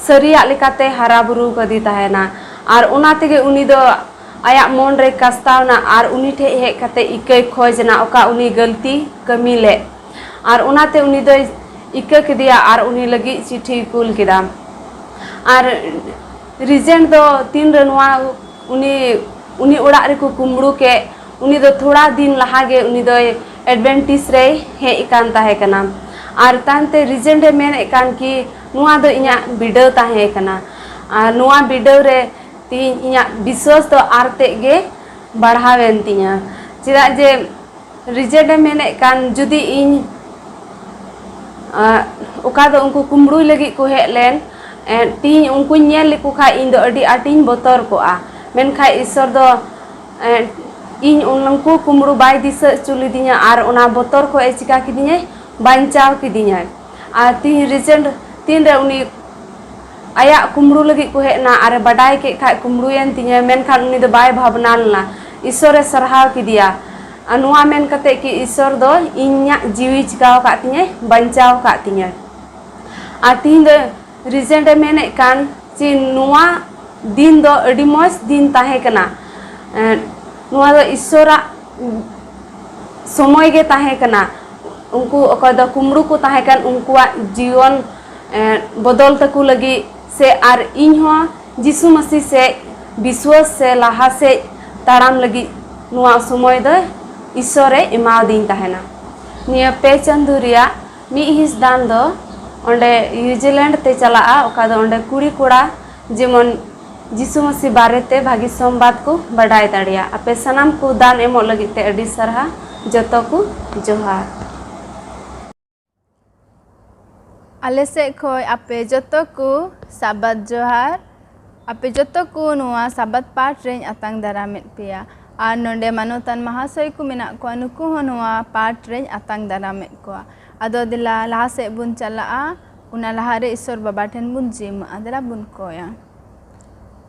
ᱥᱟᱹᱨᱤᱭᱟᱜ ᱞᱮᱠᱟᱛᱮ ᱦᱟᱨᱟ ᱵᱩᱨᱩ ᱠᱟᱫᱮ ᱛᱟᱦᱮᱱᱟ᱾ ᱟᱨ ᱚᱱᱟ ᱛᱮᱜᱮ ᱩᱱᱤ ᱫᱚ ᱟᱭᱟᱜ ᱢᱚᱱ ᱨᱮ ᱠᱟᱥᱛᱟᱣ ᱮᱱᱟ ᱟᱨ ᱩᱱᱤ ᱴᱷᱮᱡ ᱦᱮᱡ ᱠᱟᱛᱮ ᱤᱠᱟᱹᱭ ᱠᱷᱚᱡᱽ ᱮᱱᱟ, ᱚᱠᱟ ᱩᱱᱤ ᱜᱟᱹᱞᱛᱤ ᱠᱟᱹᱢᱤ ᱞᱮᱫ᱾ ᱟᱨ ᱚᱱᱟᱛᱮ ᱩᱱᱤ ᱫᱚᱭ ᱤᱠᱟᱹ ᱠᱮᱫᱮᱭᱟ ᱟᱨ ᱩᱱᱤ ᱞᱟᱹᱜᱤᱫ ᱪᱤᱴᱷᱤᱭ ᱠᱩᱞ ᱠᱮᱫᱟ᱾ ᱟᱨ ᱨᱤᱡᱮᱱᱴ ᱫᱚ ᱛᱤᱱᱨᱮ ᱱᱚᱣᱟ ᱩᱱᱤ, ᱩᱱᱤ ᱚᱲᱟᱜ ᱨᱮᱠᱚ ᱠᱩᱢᱵᱽᱲᱩ ᱠᱮᱫ, ᱩᱱᱤ ᱫᱚ ᱛᱷᱚᱲᱟ ᱫᱤᱱ ᱞᱟᱦᱟ ᱜᱮ ᱩᱱᱤ ᱫᱚᱭ ᱮᱰᱵᱷᱮᱱᱴᱤᱥ ᱨᱮᱭ ᱦᱮᱡ ᱟᱠᱟᱱ ᱛᱟᱦᱮᱸ ᱠᱟᱱᱟ᱾ ᱟᱨ ᱛᱟᱭᱚᱢᱛᱮ ᱨᱤᱡᱮᱱᱴ ᱮ ᱢᱮᱱᱮᱫ ᱠᱟᱱ ᱠᱤ, "ᱱᱚᱣᱟ ᱫᱚ ᱤᱧᱟᱹᱜ ᱵᱤᱰᱟᱹᱣ ᱛᱟᱦᱮᱸ ᱠᱟᱱᱟ, ᱟᱨ ᱱᱚᱣᱟ ᱵᱤᱰᱟᱹᱣ ᱨᱮ ᱛᱮᱦᱮᱧ ᱤᱧᱟᱹᱜ ᱵᱤᱥᱣᱟᱥ ᱫᱚ ᱟᱨ ᱛᱮᱫ ᱜᱮ ᱵᱟᱲᱦᱟᱣᱮᱱ ᱛᱤᱧᱟ, ᱪᱮᱫᱟᱜ ᱡᱮ ᱨᱤᱡᱮᱱᱴ ᱮ ᱢᱮᱱᱮᱫ ᱠᱟᱱ, ᱡᱩᱫᱤ ᱤᱧ, ᱟᱸ, ᱚᱠᱟ ᱫᱚ ᱩᱱᱠᱩ ᱠᱩᱢᱵᱽᱲᱩᱭ ᱞᱟᱹᱜᱤᱫ ᱠᱚ ᱦᱮᱡ ᱞᱮᱱ, ᱮᱸ, ᱛᱤᱦᱤᱧ ᱩᱱᱠᱩᱧ ᱧᱮᱞ ᱞᱮᱠᱚ ᱠᱷᱟᱡ ᱤᱧ ᱫᱚ ᱟᱹᱰᱤ ᱟᱸᱴᱤᱧ ᱵᱚᱛᱚᱨ ᱠᱚᱜᱼᱟ, ᱢᱮᱱᱠᱷᱟᱡ ᱤᱥᱥᱚᱨ ᱫᱚ, ᱮᱸ, ᱤᱧ ᱩᱱᱠᱩ ᱠᱩᱢᱵᱽᱲᱩ ᱵᱟᱭ ᱫᱤᱥᱟᱹ ᱦᱚᱪᱚ ᱞᱤᱫᱤᱧᱟ ᱟᱨ ᱚᱱᱟ ᱵᱚᱛᱚᱨ ᱠᱷᱚᱡ ᱮ ᱪᱤᱠᱟ ᱠᱤᱫᱤᱧᱟᱭ, ᱵᱟᱧᱪᱟᱣ ᱠᱤᱫᱤᱧᱟᱭ᱾ ᱟᱨ ᱛᱤᱦᱤᱧ ᱨᱤᱡᱮᱱᱴ ᱛᱤᱱᱨᱮ ᱩᱱᱤ ᱟᱭᱟᱜ ᱠᱩᱢᱵᱽᱲᱩ ᱞᱟᱹᱜᱤᱫ ᱠᱚ ᱦᱮᱡ ᱮᱱᱟ ᱟᱨᱮ ᱵᱟᱰᱟᱭ ᱠᱮᱫ ᱠᱷᱟᱡ ᱠᱩᱢᱵᱽᱲᱩᱭᱮᱱ ᱛᱤᱧᱟᱹ, ᱢᱮᱱᱠᱷᱟᱱ ᱩᱱᱤ ᱫᱚ ᱵᱟᱭ ᱵᱷᱟᱵᱽᱱᱟ ᱞᱮᱱᱟ, ᱤᱥᱥᱚᱨᱮ ᱥᱟᱨᱦᱟᱣ ᱠᱮᱫᱮᱭᱟ᱾ ᱟᱨ ᱱᱚᱣᱟ ᱢᱮᱱ ᱠᱟᱛᱮ ᱠᱤ ᱤᱥᱥᱚᱨ ᱫᱚ ᱤᱧᱟᱹᱜ ᱡᱤᱣᱤ ᱪᱤᱠᱟᱹᱣ ᱟᱠᱟᱫ ᱛᱤᱧᱟᱹᱭ, ᱵᱟᱧᱪᱟᱣ ᱟᱠᱟᱫ ᱛᱤᱧᱟᱹᱭ᱾ ᱟᱨ ᱛᱤᱦᱤᱧ ᱫᱚ ᱨᱤᱡᱮᱱᱴ ᱮ ᱢᱮᱱᱮᱫ ᱠᱟᱱ ᱡᱮ ᱱᱚᱣᱟ ᱫᱤᱱ ᱫᱚ ᱟᱹᱰᱤ ᱢᱚᱡᱽ ᱫᱤᱱ ᱛᱟᱦᱮᱸ ᱠᱟᱱᱟ᱾ ᱮᱸ, ᱱᱚᱣᱟ ᱫᱚ ᱤᱥᱥᱚᱨᱟᱜ ᱥᱚᱢᱚᱭ ᱜᱮ ᱛᱟᱦᱮᱸ ᱠᱟᱱᱟ᱾ ᱩᱱᱠᱩ ᱚᱠᱚᱭ ᱫᱚ ᱠᱩᱢᱵᱽᱲᱩ ᱠᱚ ᱛᱟᱦᱮᱸ ᱠᱟᱱ, ᱩᱱᱠᱩᱣᱟᱜ ᱡᱤᱭᱚᱱ, ᱮᱸ, ᱵᱚᱫᱚᱞ ᱛᱟᱠᱚ ᱞᱟᱹᱜᱤᱫ ᱥᱮ ᱟᱨ ᱤᱧ ᱦᱚᱸ ᱡᱤᱥᱩ ᱢᱟᱹᱥᱤ ᱥᱮᱫ ᱵᱤᱥᱣᱟᱥ ᱥᱮ ᱞᱟᱦᱟ ᱥᱮᱫ ᱛᱟᱲᱟᱢ ᱞᱟᱹᱜᱤᱫ ᱱᱚᱣᱟ ᱥᱚᱢᱚᱭ ᱫᱚ ᱤᱥᱥᱚᱨᱮ ᱮᱢᱟᱣᱟᱫᱤᱧ ᱛᱟᱦᱮᱱᱟ᱾ ᱱᱤᱭᱟᱹ ᱯᱮ ᱪᱟᱸᱫᱳ ᱨᱮᱭᱟᱜ ᱢᱤᱫ ᱦᱤᱸᱥ ᱫᱟᱱ ᱫᱚ ᱚᱸᱰᱮ ᱱᱤᱭᱩᱡᱤᱞᱮᱱᱰ ᱛᱮ ᱪᱟᱞᱟᱜᱼᱟ, ᱚᱠᱟ ᱫᱚ ᱚᱸᱰᱮ ᱠᱩᱲᱤ ᱠᱚᱲᱟ ᱡᱮᱢᱚᱱ ᱡᱤᱥᱩ ᱢᱟᱹᱥᱤ ᱵᱟᱨᱮᱛᱮ ᱵᱷᱟᱹᱜᱤ ᱥᱚᱢᱵᱟᱫ ᱠᱚ ᱵᱟᱰᱟᱭ ᱫᱟᱲᱮᱭᱟᱜᱼᱟ᱾ ᱟᱯᱮ ᱥᱟᱱᱟᱢ ᱠᱚ ᱫᱟᱱ ᱮᱢᱚᱜ ᱞᱟᱹᱜᱤᱫ ᱛᱮ ᱟᱹᱰᱤ ᱥᱟᱨᱦᱟᱣ᱾ ᱡᱚᱛᱚ ᱠᱚ ᱡᱚᱦᱟᱨ᱾ ᱟᱞᱮ ᱥᱮᱫ ᱠᱷᱚᱱ ᱟᱯᱮ ᱡᱚᱛᱚ ᱠᱚ ᱥᱟᱵᱟᱫ ᱡᱚᱦᱟᱨ᱾ ᱟᱯᱮ ᱡᱚᱛᱚ ᱠᱚ ᱱᱚᱣᱟ ᱥᱟᱵᱟᱫ ᱯᱟᱴ ᱨᱮᱧ ᱟᱛᱟᱝ ᱫᱟᱨᱟᱢᱮᱫ ᱯᱮᱭᱟ᱾ ᱟᱨ ᱱᱚᱰᱮ ᱢᱟᱱᱚᱛᱟᱱ ᱢᱟᱦᱟᱥᱚᱭ ᱠᱚ ᱢᱮᱱᱟᱜ ᱠᱚᱣᱟ, ᱱᱩᱠᱩ ᱦᱚᱸ ᱱᱚᱣᱟ ᱯᱟᱴ ᱨᱮᱧ ᱟᱛᱟᱝ ᱫᱟᱨᱟᱢᱮᱫ ᱠᱚᱣᱟ᱾ ᱟᱫᱚ ᱫᱮᱞᱟ ᱞᱟᱦᱟ ᱥᱮᱫ ᱵᱚᱱ ᱪᱟᱞᱟᱜᱼᱟ᱾ ᱚᱱᱟ ᱞᱟᱦᱟᱨᱮ ᱤᱥᱚᱨ ᱵᱟᱵᱟ ᱴᱷᱮᱱ ᱵᱚᱱ ᱡᱤᱢᱟᱹᱜᱼᱟ᱾ ᱫᱮᱞᱟ ᱵᱚᱱ ᱠᱚᱭᱟ᱾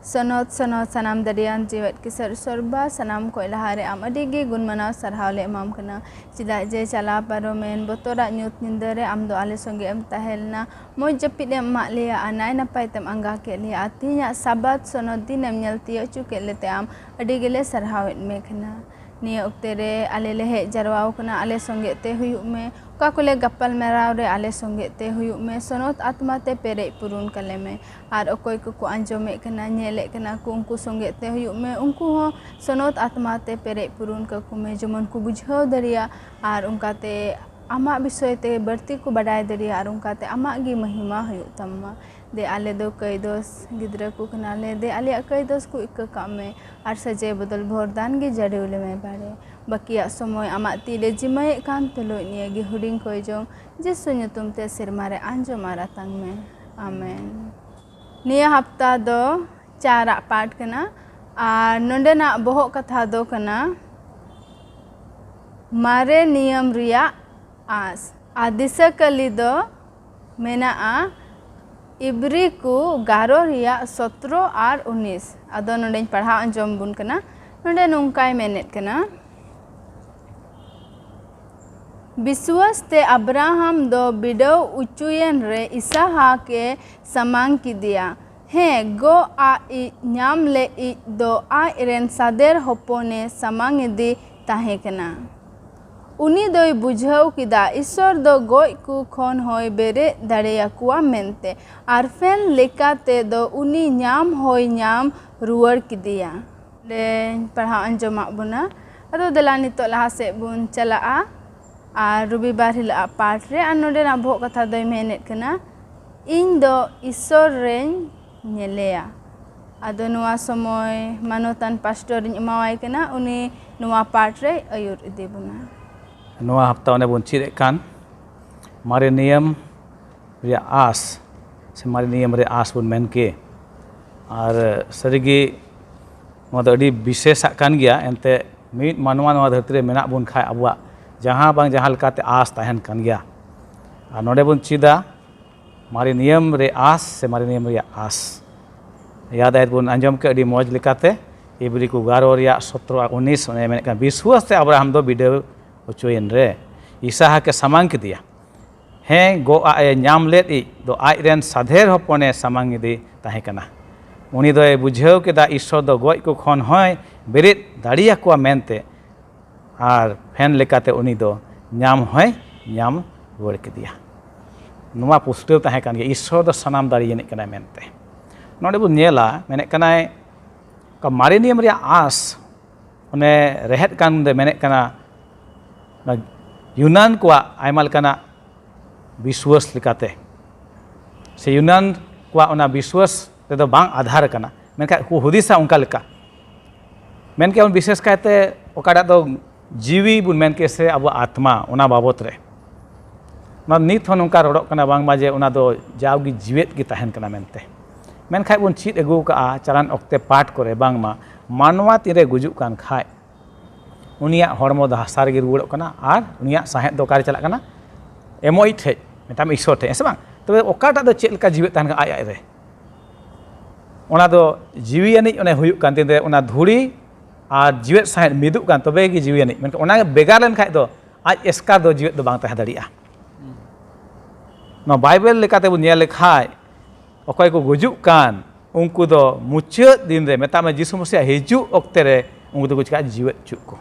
ᱥᱚᱱᱚᱛ, ᱥᱚᱱᱚᱛ, ᱥᱟᱱᱟᱢ ᱫᱟᱲᱮᱭᱟᱱ ᱡᱤᱣᱮᱫ ᱠᱤᱥᱟᱹᱨ ᱥᱚᱨᱵᱟ, ᱥᱟᱱᱟᱢ ᱠᱚᱭ ᱞᱟᱦᱟᱨᱮ ᱟᱢ ᱟᱹᱰᱤ ᱜᱮ ᱜᱩᱱ ᱢᱟᱱᱟᱣ ᱥᱟᱨᱦᱟᱣ ᱞᱮ ᱮᱢᱟᱢ ᱠᱟᱱᱟ᱾ ᱪᱮᱫᱟᱜ ᱡᱮ ᱪᱟᱞᱟᱣ ᱯᱟᱨᱚᱢᱮᱱ ᱵᱚᱛᱚᱨᱟᱜ ᱧᱩᱛ ᱧᱤᱫᱟᱹ ᱨᱮ ᱟᱢ ᱫᱚ ᱟᱞᱮ ᱥᱚᱸᱜᱮ ᱮᱢ ᱛᱟᱦᱮᱸ ᱞᱮᱱᱟ, ᱢᱚᱡᱽ ᱡᱟᱹᱯᱤᱫ ᱮᱢ ᱮᱢᱟᱜ ᱞᱮᱭᱟ ᱟᱨ ᱱᱟᱭ ᱱᱟᱯᱟᱭ ᱛᱮᱢ ᱟᱸᱜᱟ ᱠᱮᱫ ᱞᱮᱭᱟ᱾ ᱟᱨ ᱛᱮᱦᱮᱧᱟᱜ ᱥᱟᱵᱟᱛ ᱥᱚᱱᱚᱛ ᱫᱤᱱ ᱮᱢ ᱧᱮᱞ ᱛᱤᱭᱳᱜ ᱦᱚᱪᱚ ᱠᱮᱫ ᱞᱮᱛᱮ ᱟᱢ ᱟᱹᱰᱤ ᱜᱮᱞᱮ ᱥᱟᱨᱦᱟᱣᱮᱫ ᱢᱮ ᱠᱟᱱᱟ᱾ ᱱᱤᱭᱟᱹ ᱚᱠᱛᱮ ᱨᱮ ᱟᱞᱮ ᱞᱮ ᱦᱮᱡ ᱡᱟᱨᱣᱟ ᱟᱠᱟᱱᱟ, ᱟᱞᱮ ᱥᱚᱸᱜᱮ ᱛᱮ ᱦᱩᱭᱩᱜ ᱢᱮ᱾ ᱚᱠᱟ ᱠᱚᱞᱮ ᱜᱟᱯᱟᱞ ᱢᱟᱨᱟᱣ ᱨᱮ ᱟᱞᱮ ᱥᱚᱸᱜᱮ ᱛᱮ ᱦᱩᱭᱩᱜ ᱢᱮ, ᱥᱚᱱᱚᱛ ᱟᱛᱢᱟ ᱛᱮ ᱯᱮᱨᱮᱡ ᱯᱩᱨᱩᱱ ᱠᱟᱞᱮ ᱢᱮ᱾ ᱟᱨ ᱚᱠᱚᱭ ᱠᱚᱠᱚ ᱟᱸᱡᱚᱢᱮᱫ ᱠᱟᱱᱟ, ᱧᱮᱞᱮᱫ ᱠᱟᱱᱟ ᱠᱚ, ᱩᱱᱠᱩ ᱥᱚᱸᱜᱮ ᱛᱮ ᱦᱩᱭᱩᱜ ᱢᱮ, ᱩᱱᱠᱩ ᱦᱚᱸ ᱥᱚᱱᱚᱛ ᱟᱛᱢᱟ ᱛᱮ ᱯᱮᱨᱮᱡ ᱯᱩᱨᱩᱱ ᱠᱟᱠᱚ ᱢᱮ, ᱡᱮᱢᱚᱱ ᱠᱚ ᱵᱩᱡᱷᱟᱹᱣ ᱫᱟᱲᱮᱭᱟᱜ ᱟᱨ ᱚᱱᱠᱟᱛᱮ ᱟᱢᱟᱜ ᱵᱤᱥᱚᱭ ᱛᱮ ᱵᱟᱹᱲᱛᱤ ᱠᱚ ᱵᱟᱰᱟᱭ ᱫᱟᱲᱮᱭᱟᱜ ᱟᱨ ᱚᱱᱠᱟᱛᱮ ᱟᱢᱟᱜ ᱜᱮ ᱢᱚᱦᱤᱢᱟ ᱦᱩᱭᱩᱜ ᱛᱟᱢ ᱢᱟ᱾ ᱫᱮ, ᱟᱞᱮ ᱫᱚ ᱠᱟᱹᱭᱫᱚᱥ ᱜᱤᱫᱽᱨᱟᱹ ᱠᱚ ᱠᱟᱱᱟᱞᱮ, ᱫᱮ, ᱟᱞᱮᱭᱟᱜ ᱠᱟᱹᱭᱫᱚᱥ ᱠᱚ ᱤᱠᱟᱹ ᱠᱟᱜ ᱢᱮ ᱟᱨ ᱥᱟᱹᱡᱟᱹᱭ ᱵᱚᱫᱚᱞ ᱵᱷᱚᱨ ᱫᱟᱱ ᱜᱮ ᱡᱟᱹᱲᱤᱣ ᱞᱮᱢᱮ ᱵᱟᱨᱮ᱾ ᱵᱟᱹᱠᱤᱭᱟᱜ ᱥᱚᱢᱚᱭ ᱟᱢᱟᱜ ᱛᱤ ᱞᱮ ᱡᱤᱢᱟᱹᱭᱮᱫ ᱠᱟᱱ ᱛᱩᱞᱩᱡ ᱱᱤᱭᱟᱹ ᱜᱮ ᱦᱩᱰᱤᱧ ᱠᱚᱭ ᱡᱚᱝ ᱡᱤᱥᱩ ᱧᱩᱛᱩᱢ ᱛᱮ ᱥᱮᱨᱢᱟ ᱨᱮ ᱟᱸᱡᱚᱢ ᱟᱨ ᱟᱛᱟᱝ ᱢᱮ᱾ ᱟᱢᱮᱱ᱾ ᱱᱤᱭᱟᱹ ᱦᱟᱯᱛᱟ ᱫᱚ ᱪᱟᱨᱟᱜ ᱯᱟᱴ ᱠᱟᱱᱟ ᱟᱨ ᱱᱚᱰᱮᱱᱟᱜ ᱵᱚᱦᱚᱜ ᱠᱟᱛᱷᱟ ᱫᱚ ᱠᱟᱱᱟ ᱢᱟᱨᱮ ᱱᱤᱭᱚᱢ ᱨᱮᱭᱟᱜ ᱟᱸᱥ᱾ ᱟᱨ ᱫᱤᱥᱟᱹ ᱠᱟᱹᱞᱤ ᱫᱚ ᱢᱮᱱᱟᱜᱼᱟ ᱤᱵᱨᱤ ᱠᱚ ᱜᱟᱨᱚ ᱨᱮᱭᱟᱜ ᱥᱚᱛᱨᱚ ᱟᱨ ᱩᱱᱤᱥ᱾ ᱟᱫᱚ ᱱᱚᱰᱮᱧ ᱯᱟᱲᱦᱟᱣ ᱟᱸᱡᱚᱢ ᱵᱚᱱ ᱠᱟᱱᱟ᱾ ᱱᱚᱰᱮ ᱱᱚᱝᱠᱟᱭ ᱢᱮᱱᱮᱫ ᱠᱟᱱᱟ, ᱵᱤᱥᱣᱟᱥ ᱛᱮ ᱟᱵᱨᱟᱦᱟᱢ ᱫᱚ ᱵᱤᱰᱟᱹᱣ ᱚᱪᱚᱭᱮᱱ ᱨᱮ ᱤᱥᱟᱦᱟᱠ ᱮ ᱥᱟᱢᱟᱝ ᱠᱮᱫᱮᱭᱟ᱾ ᱦᱮᱸ, ᱜᱚᱜ ᱟᱜ ᱤᱡ ᱧᱟᱢ ᱞᱮ ᱤᱡ ᱫᱚ ᱟᱡ ᱨᱮᱱ ᱥᱟᱫᱮᱨ ᱦᱚᱯᱚᱱᱮ ᱥᱟᱢᱟᱝ ᱮᱫᱮ ᱛᱟᱦᱮᱸ ᱠᱟᱱᱟ᱾ ᱩᱱᱤ ᱫᱚᱭ ᱵᱩᱡᱷᱟᱹᱣ ᱠᱮᱫᱟ ᱤᱥᱚᱨ ᱫᱚ ᱜᱚᱡ ᱠᱚ ᱠᱷᱚᱱ ᱦᱚᱸᱭ ᱵᱮᱨᱮᱫ ᱫᱟᱲᱮᱭᱟᱠᱚᱣᱟ ᱢᱮᱱᱛᱮ, ᱟᱨ ᱯᱷᱮᱱ ᱞᱮᱠᱟᱛᱮ ᱫᱚ ᱩᱱᱤ ᱧᱟᱢ ᱦᱚᱸᱭ ᱧᱟᱢ ᱨᱩᱣᱟᱹᱲ ᱠᱮᱫᱮᱭᱟ᱾ ᱚᱸᱰᱮᱧ ᱯᱟᱲᱦᱟᱣ ᱟᱸᱡᱚᱢᱟᱜ ᱵᱚᱱᱟ᱾ ᱟᱫᱚ ᱫᱮᱞᱟ ᱱᱤᱛᱚᱜ ᱞᱟᱦᱟ ᱥᱮᱫ ᱵᱚᱱ ᱪᱟᱞᱟᱜᱼᱟ᱾ ᱟᱨ ᱨᱚᱵᱤᱵᱟᱨ ᱦᱤᱞᱳᱜ ᱟᱜ ᱯᱟᱴ ᱨᱮ ᱟᱨ ᱱᱚᱰᱮᱱᱟᱜ ᱵᱚᱦᱚᱜ ᱠᱟᱛᱷᱟ ᱫᱚᱭ ᱢᱮᱱᱮᱫ ᱠᱟᱱᱟ, ᱤᱧ ᱫᱚ ᱤᱥᱥᱚᱨ ᱨᱮᱧ ᱧᱮᱞᱮᱭᱟ᱾ ᱟᱫᱚ ᱱᱚᱣᱟ ᱥᱚᱢᱚᱭ ᱢᱟᱱᱚᱛᱟᱱ ᱯᱟᱥᱴᱚᱨ ᱤᱧ ᱮᱢᱟᱣᱟᱭ ᱠᱟᱱᱟ, ᱩᱱᱤ ᱱᱚᱣᱟ ᱯᱟᱴ ᱨᱮᱭ ᱟᱹᱭᱩᱨ ᱤᱫᱤ ᱵᱚᱱᱟ᱾ ᱱᱚᱣᱟ ᱦᱟᱯᱛᱟ ᱚᱱᱮ ᱵᱚᱱ ᱪᱮᱫ ᱮᱫ ᱠᱟᱱ ᱢᱟᱨᱮ ᱱᱤᱭᱚᱢ ᱨᱮᱭᱟᱜ ᱟᱸᱥ ᱥᱮ ᱢᱟᱨᱮ ᱱᱤᱭᱚᱢ ᱨᱮ ᱟᱸᱥ ᱵᱚᱱ ᱢᱮᱱ ᱠᱮ᱾ ᱟᱨ ᱥᱟᱹᱨᱤᱜᱮ ᱱᱚᱣᱟ ᱫᱚ ᱟᱹᱰᱤ ᱵᱤᱥᱮᱥᱟᱜ ᱠᱟᱱ ᱜᱮᱭᱟ᱾ ᱮᱱᱛᱮ ᱢᱤᱫ ᱢᱟᱱᱣᱟ ᱱᱚᱣᱟ ᱫᱷᱟᱹᱨᱛᱤ ᱨᱮ ᱢᱮᱱᱟᱜ ᱵᱚᱱ ᱠᱷᱟᱡ ᱟᱵᱚᱣᱟᱜ ᱡᱟᱦᱟᱸ ᱵᱟᱝ ᱡᱟᱦᱟᱸ ᱞᱮᱠᱟᱛᱮ ᱟᱸᱥ ᱛᱟᱦᱮᱱ ᱠᱟᱱ ᱜᱮᱭᱟ᱾ ᱟᱨ ᱱᱚᱰᱮ ᱵᱚᱱ ᱪᱮᱫᱟ ᱢᱟᱨᱮ ᱱᱤᱭᱚᱢ ᱨᱮ ᱟᱸᱥ ᱥᱮ ᱢᱟᱨᱮ ᱱᱤᱭᱚᱢ ᱨᱮᱭᱟᱜ ᱟᱸᱥ᱾ ᱭᱟᱫ ᱟᱭᱮᱨ ᱵᱚᱱ ᱟᱸᱡᱚᱢ ᱠᱮᱫ ᱟᱹᱰᱤ ᱢᱚᱡᱽ ᱞᱮᱠᱟᱛᱮ ᱤᱵᱨᱤ ᱠᱚ ᱜᱟᱨᱚ ᱨᱮᱭᱟᱜ ᱥᱚᱛᱨᱚ ᱟᱨ ᱩᱱᱤᱥ ᱚᱱᱮ ᱢᱮᱱᱮᱫ ᱠᱟᱱᱟ, ᱵᱤᱥᱣᱟᱥ ᱛᱮ ᱟᱵᱨᱟᱦᱟᱢ ᱫᱚ ᱵᱤᱰᱟᱹᱣ ᱦᱚᱪᱚᱭᱮᱱ ᱨᱮ ᱤᱥᱟᱦᱟᱠ ᱮ ᱥᱟᱢᱟᱝ ᱠᱮᱫᱮᱭᱟ᱾ ᱦᱮᱸ, ᱜᱚᱜ ᱟᱜ ᱮ ᱧᱟᱢ ᱞᱮᱫ ᱤᱡ ᱫᱚ ᱟᱡ ᱨᱮᱱ ᱥᱟᱫᱷᱮᱨ ᱦᱚᱯᱚᱱᱮ ᱥᱟᱢᱟᱝ ᱮᱫᱮ ᱛᱟᱦᱮᱸ ᱠᱟᱱᱟ᱾ ᱩᱱᱤ ᱫᱚᱭ ᱵᱩᱡᱷᱟᱹᱣ ᱠᱮᱫᱟ ᱤᱥᱥᱚᱨ ᱫᱚ ᱜᱚᱡ ᱠᱚ ᱠᱷᱚᱱ ᱦᱚᱸᱭ ᱵᱮᱨᱮᱫ ᱫᱟᱲᱮᱭᱟᱠᱚᱣᱟ ᱢᱮᱱᱛᱮ, ᱟᱨ ᱯᱷᱮᱱ ᱞᱮᱠᱟᱛᱮ ᱩᱱᱤ ᱫᱚ ᱧᱟᱢ ᱦᱚᱸᱭ ᱧᱟᱢ ᱨᱩᱣᱟᱹᱲ ᱠᱮᱫᱮᱭᱟ᱾ ᱱᱚᱣᱟ ᱯᱩᱥᱴᱟᱹᱣ ᱛᱟᱦᱮᱸ ᱠᱟᱱ ᱜᱮᱭᱟ, ᱤᱥᱥᱚᱨ ᱫᱚ ᱥᱟᱱᱟᱢ ᱫᱟᱲᱮᱭᱟᱱᱤᱡ ᱠᱟᱱᱟᱭ ᱢᱮᱱᱛᱮ᱾ ᱱᱚᱰᱮ ᱵᱚᱱ ᱧᱮᱞᱟ, ᱢᱮᱱᱮᱫ ᱠᱟᱱᱟᱭ ᱚᱠᱟ ᱢᱟᱨᱮ ᱱᱤᱭᱚᱢ ᱨᱮᱭᱟᱜ ᱟᱸᱥ ᱚᱱᱮ ᱨᱮᱦᱮᱫ ᱠᱟᱱ ᱫᱚ ᱢᱮᱱᱮᱫ ᱠᱟᱱᱟ, ᱚᱱᱟ ᱭᱩᱱᱟᱱ ᱠᱚᱣᱟᱜ ᱟᱭᱢᱟ ᱞᱮᱠᱟᱱᱟᱜ ᱵᱤᱥᱣᱟᱹᱥ ᱞᱮᱠᱟᱛᱮ ᱥᱮ ᱭᱩᱱᱟᱱ ᱠᱚᱣᱟᱜ ᱚᱱᱟ ᱵᱤᱥᱣᱟᱹᱥ ᱨᱮᱫᱚ ᱵᱟᱝ ᱟᱫᱷᱟᱨ ᱟᱠᱟᱱᱟ, ᱢᱮᱱᱠᱷᱟᱱ ᱠᱚ ᱦᱩᱫᱤᱥᱟ ᱚᱱᱠᱟ ᱞᱮᱠᱟ᱾ ᱢᱮᱱ ᱠᱮᱭᱟ ᱵᱚᱱ ᱵᱤᱥᱮᱥ ᱠᱟᱭᱛᱮ ᱚᱠᱟᱴᱟᱜ ᱫᱚ ᱡᱤᱣᱤ ᱵᱚᱱ ᱢᱮᱱ ᱠᱮᱭᱟ ᱥᱮ ᱟᱵᱚᱣᱟᱜ ᱟᱛᱢᱟ, ᱚᱱᱟ ᱵᱟᱵᱚᱛ ᱨᱮ ᱚᱱᱟ ᱱᱤᱛ ᱦᱚᱸ ᱱᱚᱝᱠᱟ ᱨᱚᱲᱚᱜ ᱠᱟᱱᱟ ᱵᱟᱝᱢᱟ ᱡᱮ ᱚᱱᱟ ᱫᱚ ᱡᱟᱣᱜᱮ ᱡᱤᱣᱮᱫ ᱜᱮ ᱛᱟᱦᱮᱱ ᱠᱟᱱᱟ ᱢᱮᱱᱛᱮ᱾ ᱢᱮᱱᱠᱷᱟᱡ ᱵᱚᱱ ᱪᱮᱫ ᱟᱹᱜᱩ ᱟᱠᱟᱫᱼᱟ ᱪᱟᱞᱟᱱ ᱚᱠᱛᱮ ᱯᱟᱴ ᱠᱚᱨᱮ ᱵᱟᱝᱢᱟ ᱢᱟᱱᱣᱟ ᱛᱤᱱᱨᱮ ᱜᱩᱡᱩᱜ ᱠᱟᱱ ᱠᱷᱟᱡ ᱩᱱᱤᱭᱟᱜ ᱦᱚᱲᱢᱚ ᱫᱚ ᱦᱟᱥᱟ ᱨᱮᱜᱮ ᱨᱩᱣᱟᱹᱲᱚᱜ ᱠᱟᱱᱟ ᱟᱨ ᱩᱱᱤᱭᱟᱜ ᱥᱟᱦᱮᱫ ᱫᱚ ᱚᱠᱟᱨᱮ ᱪᱟᱞᱟᱜ ᱠᱟᱱᱟ? ᱮᱢᱚᱜᱤᱡ ᱴᱷᱮᱡ, ᱢᱮᱛᱟᱢ ᱤᱥᱥᱚᱨ ᱴᱷᱮᱡ, ᱦᱮᱸ ᱥᱮ ᱵᱟᱝ? ᱛᱚᱵᱮ ᱚᱠᱟᱴᱟᱜ ᱫᱚ ᱪᱮᱫ ᱞᱮᱠᱟ ᱡᱤᱣᱮᱫ ᱛᱟᱦᱮᱱ ᱠᱟᱱᱟ ᱟᱡ ᱟᱡ ᱨᱮ? ᱚᱱᱟ ᱫᱚ ᱡᱤᱣᱤ ᱟᱹᱱᱤᱡ ᱚᱱᱮ ᱦᱩᱭᱩᱜ ᱠᱟᱱ ᱛᱤᱧ ᱛᱮ ᱚᱱᱟ ᱫᱷᱩᱲᱤ ᱟᱨ ᱡᱤᱣᱮᱫ ᱥᱟᱦᱮᱫ ᱢᱤᱫᱚᱜ ᱠᱟᱱ ᱛᱚᱵᱮ ᱜᱮ ᱡᱤᱣᱤ ᱟᱹᱱᱤᱡ, ᱢᱮᱱᱠᱷᱟᱱ ᱚᱱᱟ ᱵᱷᱮᱜᱟᱨ ᱞᱮᱱᱠᱷᱟᱡ ᱫᱚ ᱟᱡ ᱮᱥᱠᱟᱨ ᱫᱚ ᱡᱤᱣᱮᱫ ᱫᱚ ᱵᱟᱝ ᱛᱟᱦᱮᱸ ᱫᱟᱲᱮᱭᱟᱜᱼᱟ᱾ ᱱᱚᱣᱟ ᱵᱟᱭᱵᱮᱞ ᱞᱮᱠᱟᱛᱮ ᱵᱚᱱ ᱧᱮᱞ ᱞᱮᱠᱷᱟᱡ ᱚᱠᱚᱭ ᱠᱚ ᱜᱩᱡᱩᱜ ᱠᱟᱱ ᱩᱱᱠᱩ ᱫᱚ ᱢᱩᱪᱟᱹᱫ ᱫᱤᱱ ᱨᱮ, ᱢᱮᱛᱟᱜ ᱢᱮ ᱡᱤᱥᱩ ᱢᱟᱥᱤᱭᱟᱜ ᱦᱤᱡᱩᱜ ᱚᱠᱛᱮ ᱨᱮ ᱩᱱᱠᱩ ᱫᱚᱠᱚ ᱪᱤᱠᱟᱹᱜᱼᱟ? ᱡᱤᱣᱮᱫ ᱦᱚᱪᱚᱜ ᱠᱚ᱾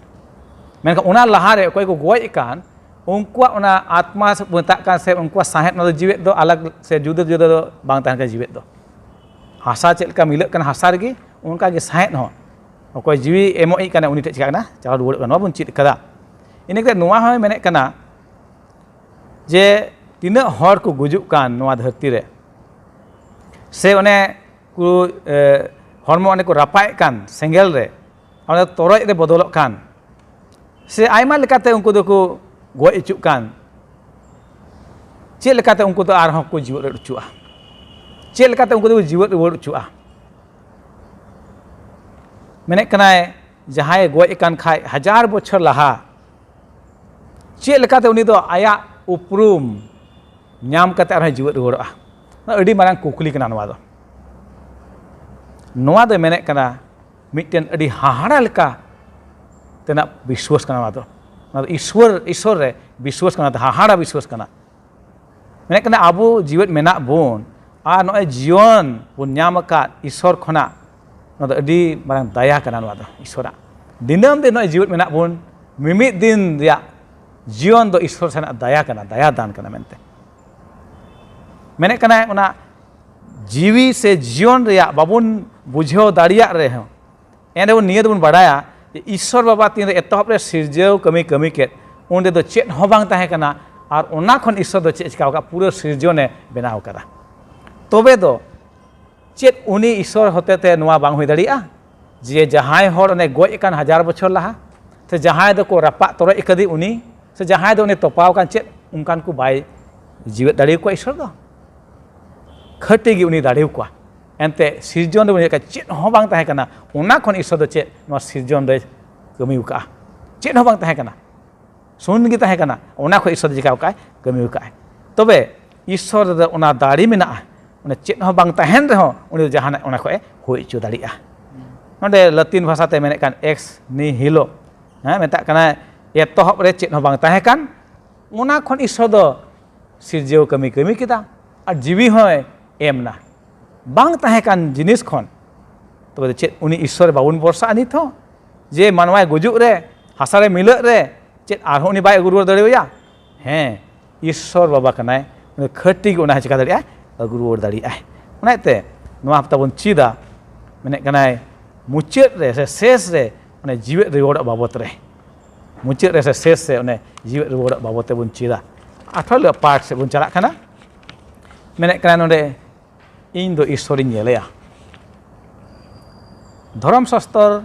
ᱢᱮᱱᱠᱷᱟᱱ ᱚᱱᱟ ᱞᱟᱦᱟᱨᱮ ᱚᱠᱚᱭ ᱠᱚ ᱜᱚᱡ ᱟᱠᱟᱱ ᱩᱱᱠᱩᱣᱟᱜ ᱚᱱᱟ ᱟᱛᱢᱟ ᱥᱮ ᱢᱮᱛᱟᱜ ᱠᱟᱱ ᱥᱮ ᱩᱱᱠᱩᱣᱟᱜ ᱥᱟᱦᱮᱫ, ᱚᱱᱟ ᱫᱚ ᱡᱤᱣᱮᱫ ᱫᱚ ᱟᱞᱟᱜᱽ ᱥᱮ ᱡᱩᱫᱟᱹ ᱡᱩᱫᱟᱹ ᱫᱚ ᱵᱟᱝ ᱛᱟᱦᱮᱱ ᱠᱟᱱᱟ᱾ ᱡᱤᱣᱮᱫ ᱫᱚ ᱦᱟᱥᱟ ᱪᱮᱫ ᱞᱮᱠᱟ ᱢᱤᱞᱟᱹᱜ ᱠᱟᱱᱟ ᱦᱟᱥᱟ ᱨᱮᱜᱮ, ᱚᱱᱠᱟ ᱜᱮ ᱥᱟᱦᱮᱫ ᱦᱚᱸ ᱚᱠᱚᱭ ᱡᱤᱣᱤ ᱮᱢᱚᱜ ᱤᱡ ᱠᱟᱱᱟ ᱩᱱᱤ ᱴᱷᱮᱱ ᱪᱤᱠᱟᱹᱜ ᱠᱟᱱᱟ? ᱪᱟᱞᱟᱣ ᱨᱩᱣᱟᱹᱲᱚᱜ ᱠᱟᱱᱟ᱾ ᱱᱚᱣᱟ ᱵᱚᱱ ᱪᱮᱫ ᱠᱟᱫᱟ᱾ ᱤᱱᱟᱹ ᱠᱟᱛᱮ ᱱᱚᱣᱟ ᱦᱚᱸᱭ ᱢᱮᱱᱮᱫ ᱠᱟᱱᱟ, ᱡᱮ ᱛᱤᱱᱟᱹᱜ ᱦᱚᱲ ᱠᱚ ᱜᱩᱡᱩᱜ ᱠᱟᱱ ᱱᱚᱣᱟ ᱫᱷᱟᱹᱨᱛᱤ ᱨᱮ, ᱥᱮ ᱚᱱᱮ ᱠᱚ ᱦᱚᱲᱢᱚ ᱚᱱᱮ ᱠᱚ ᱨᱟᱯᱟᱜᱮᱫ ᱠᱟᱱ ᱥᱮᱸᱜᱮᱞ ᱨᱮ, ᱚᱱᱮ ᱛᱚᱨᱚᱡ ᱨᱮ ᱵᱚᱫᱚᱞᱚᱜ ᱠᱟᱱ, ᱥᱮ ᱟᱭᱢᱟ ᱞᱮᱠᱟᱛᱮ ᱩᱱᱠᱩ ᱫᱚᱠᱚ ᱜᱚᱡ ᱦᱚᱪᱚᱜ ᱠᱟᱱ, ᱪᱮᱫ ᱞᱮᱠᱟᱛᱮ ᱩᱱᱠᱩ ᱫᱚ ᱟᱨᱦᱚᱸ ᱠᱚ ᱡᱤᱣᱮᱫ ᱦᱚᱪᱚᱜᱼᱟ? ᱪᱮᱫ ᱞᱮᱠᱟᱛᱮ ᱩᱱᱠᱩ ᱫᱚᱠᱚ ᱡᱤᱣᱮᱫ ᱨᱩᱣᱟᱹᱲ ᱦᱚᱪᱚᱜᱼᱟ? ᱢᱮᱱᱮᱫ ᱠᱟᱱᱟᱭ, ᱡᱟᱦᱟᱸᱭ ᱜᱚᱡ ᱟᱠᱟᱱ ᱠᱷᱟᱡ ᱦᱟᱡᱟᱨ ᱵᱚᱪᱷᱚᱨ ᱞᱟᱦᱟ, ᱪᱮᱫ ᱞᱮᱠᱟᱛᱮ ᱩᱱᱤ ᱫᱚ ᱟᱭᱟᱜ ᱩᱯᱨᱩᱢ ᱧᱟᱢ ᱠᱟᱛᱮ ᱟᱨᱦᱚᱸ ᱡᱤᱣᱮᱫ ᱨᱩᱣᱟᱹᱲᱚᱜᱼᱟ? ᱱᱚᱣᱟ ᱟᱹᱰᱤ ᱢᱟᱨᱟᱝ ᱠᱩᱠᱞᱤ ᱠᱟᱱᱟ ᱱᱚᱣᱟ ᱫᱚ᱾ ᱱᱚᱣᱟ ᱫᱚᱭ ᱢᱮᱱᱮᱫ ᱠᱟᱱᱟ, ᱢᱤᱫᱴᱮᱱ ᱟᱹᱰᱤ ᱦᱟᱦᱟᱲᱟ ᱞᱮᱠᱟ ᱛᱮᱱᱟᱜ ᱵᱤᱥᱣᱟᱥ ᱠᱟᱱᱟ ᱱᱚᱣᱟ ᱫᱚ᱾ ᱱᱚᱣᱟ ᱫᱚ ᱤᱥᱣᱚᱨ, ᱤᱥᱣᱚᱨ ᱨᱮ ᱵᱤᱥᱣᱟᱥ ᱠᱟᱱᱟ, ᱦᱟᱦᱟᱲᱟ ᱵᱤᱥᱣᱟᱥ ᱠᱟᱱᱟ᱾ ᱢᱮᱱᱮᱫ ᱠᱟᱱᱟ, ᱟᱵᱚ ᱡᱤᱣᱮᱫ ᱢᱮᱱᱟᱜ ᱵᱚᱱ ᱟᱨ ᱱᱚᱜᱼᱚᱭ ᱡᱤᱭᱚᱱ ᱵᱚᱱ ᱧᱟᱢ ᱟᱠᱟᱫ ᱤᱥᱚᱨ ᱠᱷᱚᱱᱟᱜ, ᱱᱚᱣᱟ ᱫᱚ ᱟᱹᱰᱤ ᱢᱟᱨᱟᱝ ᱫᱟᱭᱟ ᱠᱟᱱᱟ᱾ ᱱᱚᱣᱟ ᱫᱚ ᱤᱥᱚᱨᱟᱜ ᱫᱤᱱᱟᱹᱢ ᱫᱤᱱ ᱱᱚᱜᱼᱚᱭ ᱡᱤᱣᱮᱫ ᱢᱮᱱᱟᱜ ᱵᱚᱱ, ᱢᱤᱢᱤᱫ ᱫᱤᱱ ᱨᱮᱭᱟᱜ ᱡᱤᱭᱚᱱ ᱫᱚ ᱤᱥᱚᱨ ᱥᱮᱱᱟᱜ ᱫᱟᱭᱟ ᱠᱟᱱᱟ, ᱫᱟᱭᱟ ᱫᱟᱱ ᱠᱟᱱᱟ ᱢᱮᱱᱛᱮ᱾ ᱢᱮᱱᱮᱫ ᱠᱟᱱᱟᱭ, ᱚᱱᱟ ᱡᱤᱣᱤ ᱥᱮ ᱡᱤᱭᱚᱱ ᱨᱮᱭᱟᱜ ᱵᱟᱵᱚᱱ ᱵᱩᱡᱷᱟᱹᱣ ᱫᱟᱲᱮᱭᱟᱜ ᱨᱮᱦᱚᱸ, ᱮᱱ ᱨᱮᱦᱚᱸ ᱱᱤᱭᱟᱹ ᱫᱚᱵᱚᱱ ᱵᱟᱲᱟᱭᱟ ᱡᱮ ᱤᱥᱚᱨ ᱵᱟᱵᱟ ᱛᱤᱱᱨᱮ ᱮᱛᱚᱦᱚᱵ ᱨᱮ ᱥᱤᱨᱡᱟᱹᱣ ᱠᱟᱹᱢᱤ ᱠᱟᱹᱢᱤ ᱠᱮᱫ, ᱩᱱ ᱨᱮᱫᱚ ᱪᱮᱫ ᱦᱚᱸ ᱵᱟᱝ ᱛᱟᱦᱮᱸ ᱠᱟᱱᱟ᱾ ᱟᱨ ᱚᱱᱟ ᱠᱷᱚᱱ ᱤᱥᱚᱨ ᱫᱚ ᱪᱮᱫ ᱮ ᱪᱤᱠᱟᱹᱣ ᱟᱠᱟᱫ? ᱯᱩᱨᱟᱹ ᱥᱤᱨᱡᱚᱱᱮ ᱵᱮᱱᱟᱣ ᱟᱠᱟᱫᱟ᱾ ᱛᱚᱵᱮ ᱫᱚ ᱪᱮᱫ ᱩᱱᱤ ᱤᱥᱚᱨ ᱦᱚᱛᱮᱛᱮ ᱱᱚᱣᱟ ᱵᱟᱝ ᱦᱩᱭ ᱫᱟᱲᱮᱭᱟᱜᱼᱟ? ᱡᱮ ᱡᱟᱦᱟᱸᱭ ᱦᱚᱲ ᱚᱱᱮ ᱜᱚᱡ ᱟᱠᱟᱱ ᱦᱟᱡᱟᱨ ᱵᱚᱪᱷᱚᱨ ᱞᱟᱦᱟ, ᱥᱮ ᱡᱟᱦᱟᱸᱭ ᱫᱚᱠᱚ ᱨᱟᱯᱟᱜ ᱛᱚᱨᱚᱡ ᱟᱠᱟᱫᱮ ᱩᱱᱤ, ᱥᱮ ᱡᱟᱦᱟᱸᱭ ᱫᱚ ᱩᱱᱤ ᱛᱚᱯᱟᱣ ᱟᱠᱟᱱ, ᱪᱮᱫ ᱚᱱᱠᱟᱱ ᱠᱚ ᱵᱟᱭ ᱡᱤᱣᱮᱫ ᱫᱟᱲᱮᱭᱟᱠᱚᱣᱟ ᱤᱥᱚᱨ ᱫᱚ? ᱠᱷᱟᱹᱴᱤ ᱜᱮ ᱩᱱᱤ ᱫᱟᱲᱮᱭᱟᱠᱚᱣᱟ᱾ ᱮᱱᱛᱮ ᱥᱤᱨᱡᱚᱱ ᱨᱮᱵᱚᱱ ᱧᱮᱞ ᱠᱟᱜ ᱪᱮᱫ ᱦᱚᱸ ᱵᱟᱝ ᱛᱟᱦᱮᱸ ᱠᱟᱱᱟ, ᱚᱱᱟ ᱠᱷᱚᱱ ᱤᱥᱚᱨ ᱫᱚ ᱪᱮᱫ ᱱᱚᱣᱟ ᱥᱤᱨᱡᱚᱱ ᱨᱮ ᱠᱟᱹᱢᱤ ᱟᱠᱟᱫᱼᱟ? ᱪᱮᱫ ᱦᱚᱸ ᱵᱟᱝ ᱛᱟᱦᱮᱸ ᱠᱟᱱᱟ, ᱥᱩᱱ ᱜᱮ ᱛᱟᱦᱮᱸ ᱠᱟᱱᱟ, ᱚᱱᱟ ᱠᱷᱚᱱ ᱤᱥᱚᱨ ᱫᱚ ᱪᱤᱠᱟᱹ ᱟᱠᱟᱫᱼᱟᱭ? ᱠᱟᱹᱢᱤ ᱟᱠᱟᱫᱼᱟᱭ᱾ ᱛᱚᱵᱮ ᱤᱥᱚᱨ ᱨᱮᱫᱚ ᱚᱱᱟ ᱫᱟᱲᱮ ᱢᱮᱱᱟᱜᱼᱟ, ᱚᱱᱟ ᱪᱮᱫ ᱦᱚᱸ ᱵᱟᱝ ᱛᱟᱦᱮᱱ ᱨᱮᱦᱚᱸ ᱩᱱᱤ ᱫᱚ ᱡᱟᱦᱟᱱᱟᱜ ᱚᱱᱟ ᱠᱷᱚᱱ ᱮ ᱦᱩᱭ ᱦᱚᱪᱚ ᱫᱟᱲᱮᱭᱟᱜᱼᱟ᱾ ᱱᱚᱰᱮ ᱞᱟᱹᱛᱤᱱ ᱵᱷᱟᱥᱟᱛᱮ ᱢᱮᱱᱮᱫ ᱠᱟᱱ ᱮᱠᱥ ᱱᱤ ᱦᱤᱞᱳ, ᱦᱮᱸ, ᱢᱮᱛᱟᱜ ᱠᱟᱱᱟ ᱮᱛᱚᱦᱚᱵ ᱨᱮ ᱪᱮᱫ ᱦᱚᱸ ᱵᱟᱝ ᱛᱟᱦᱮᱸ ᱠᱟᱱ, ᱚᱱᱟ ᱠᱷᱚᱱ ᱤᱥᱚᱨ ᱫᱚ ᱥᱤᱨᱡᱟᱹᱣ ᱠᱟᱹᱢᱤ ᱠᱟᱹᱢᱤ ᱠᱮᱫᱟ ᱟᱨ ᱡᱤᱣᱤ ᱦᱚᱸᱭ ᱮᱢ ᱮᱱᱟ᱾ ᱵᱟᱝ ᱛᱟᱦᱮᱸ ᱠᱟᱱ ᱡᱤᱱᱤᱥ ᱠᱷᱚᱱ᱾ ᱛᱚᱵᱮ ᱫᱚ ᱪᱮᱫ ᱩᱱᱤ ᱤᱥᱚᱨ ᱵᱟᱵᱚᱱ ᱵᱷᱚᱨᱥᱟᱜᱼᱟ ᱱᱤᱛ ᱦᱚᱸ? ᱡᱮ ᱢᱟᱱᱣᱟᱭ ᱜᱩᱡᱩᱜ ᱨᱮ, ᱦᱟᱥᱟ ᱨᱮ ᱢᱤᱞᱟᱹᱜ ᱨᱮ, ᱪᱮᱫ ᱟᱨᱦᱚᱸ ᱩᱱᱤ ᱵᱟᱭ ᱟᱹᱜᱩ ᱨᱩᱣᱟᱹᱲ ᱫᱟᱲᱮᱣᱟᱭᱟ? ᱦᱮᱸ, ᱤᱥᱚᱨ ᱵᱟᱵᱟ ᱠᱟᱱᱟᱭ, ᱩᱱᱤ ᱠᱷᱟᱹᱴᱤ ᱜᱮ ᱚᱱᱟ ᱦᱚᱸ ᱪᱤᱠᱟ ᱫᱟᱲᱮᱭᱟᱜᱼᱟᱭ? ᱟᱹᱜᱩ ᱨᱩᱣᱟᱹᱲ ᱫᱟᱲᱮᱭᱟᱜᱼᱟᱭ᱾ ᱚᱱᱟᱛᱮ ᱱᱚᱣᱟ ᱦᱟᱯᱛᱟ ᱵᱚᱱ ᱪᱮᱫᱟ, ᱢᱮᱱᱮᱫ ᱠᱟᱱᱟᱭ ᱢᱩᱪᱟᱹᱫ ᱨᱮ ᱥᱮ ᱥᱮᱥ ᱨᱮ ᱚᱱᱮ ᱡᱤᱣᱮᱫ ᱨᱩᱣᱟᱹᱲᱚᱜ ᱵᱟᱵᱚᱛ ᱨᱮ, ᱢᱩᱪᱟᱹᱫ ᱨᱮ ᱥᱮ ᱥᱮᱥ ᱨᱮ ᱚᱱᱮ ᱡᱤᱣᱮᱫ ᱨᱩᱣᱟᱹᱲᱚᱜ ᱵᱟᱵᱚᱛ ᱛᱮᱵᱚᱱ ᱪᱮᱫᱟ᱾ ᱟᱴᱷᱨᱚ ᱞᱮᱠᱟ ᱯᱟᱴ ᱥᱮᱫ ᱵᱚᱱ ᱪᱟᱞᱟᱜ ᱠᱟᱱᱟ᱾ ᱢᱮᱱᱮᱫ ᱠᱟᱱᱟ ᱱᱚᱰᱮ, "ᱤᱧ ᱫᱚ ᱤᱥᱥᱚᱨᱤᱧ ᱧᱮᱞᱮᱭᱟ᱾" ᱫᱷᱚᱨᱚᱢ ᱥᱟᱥᱛᱚᱨ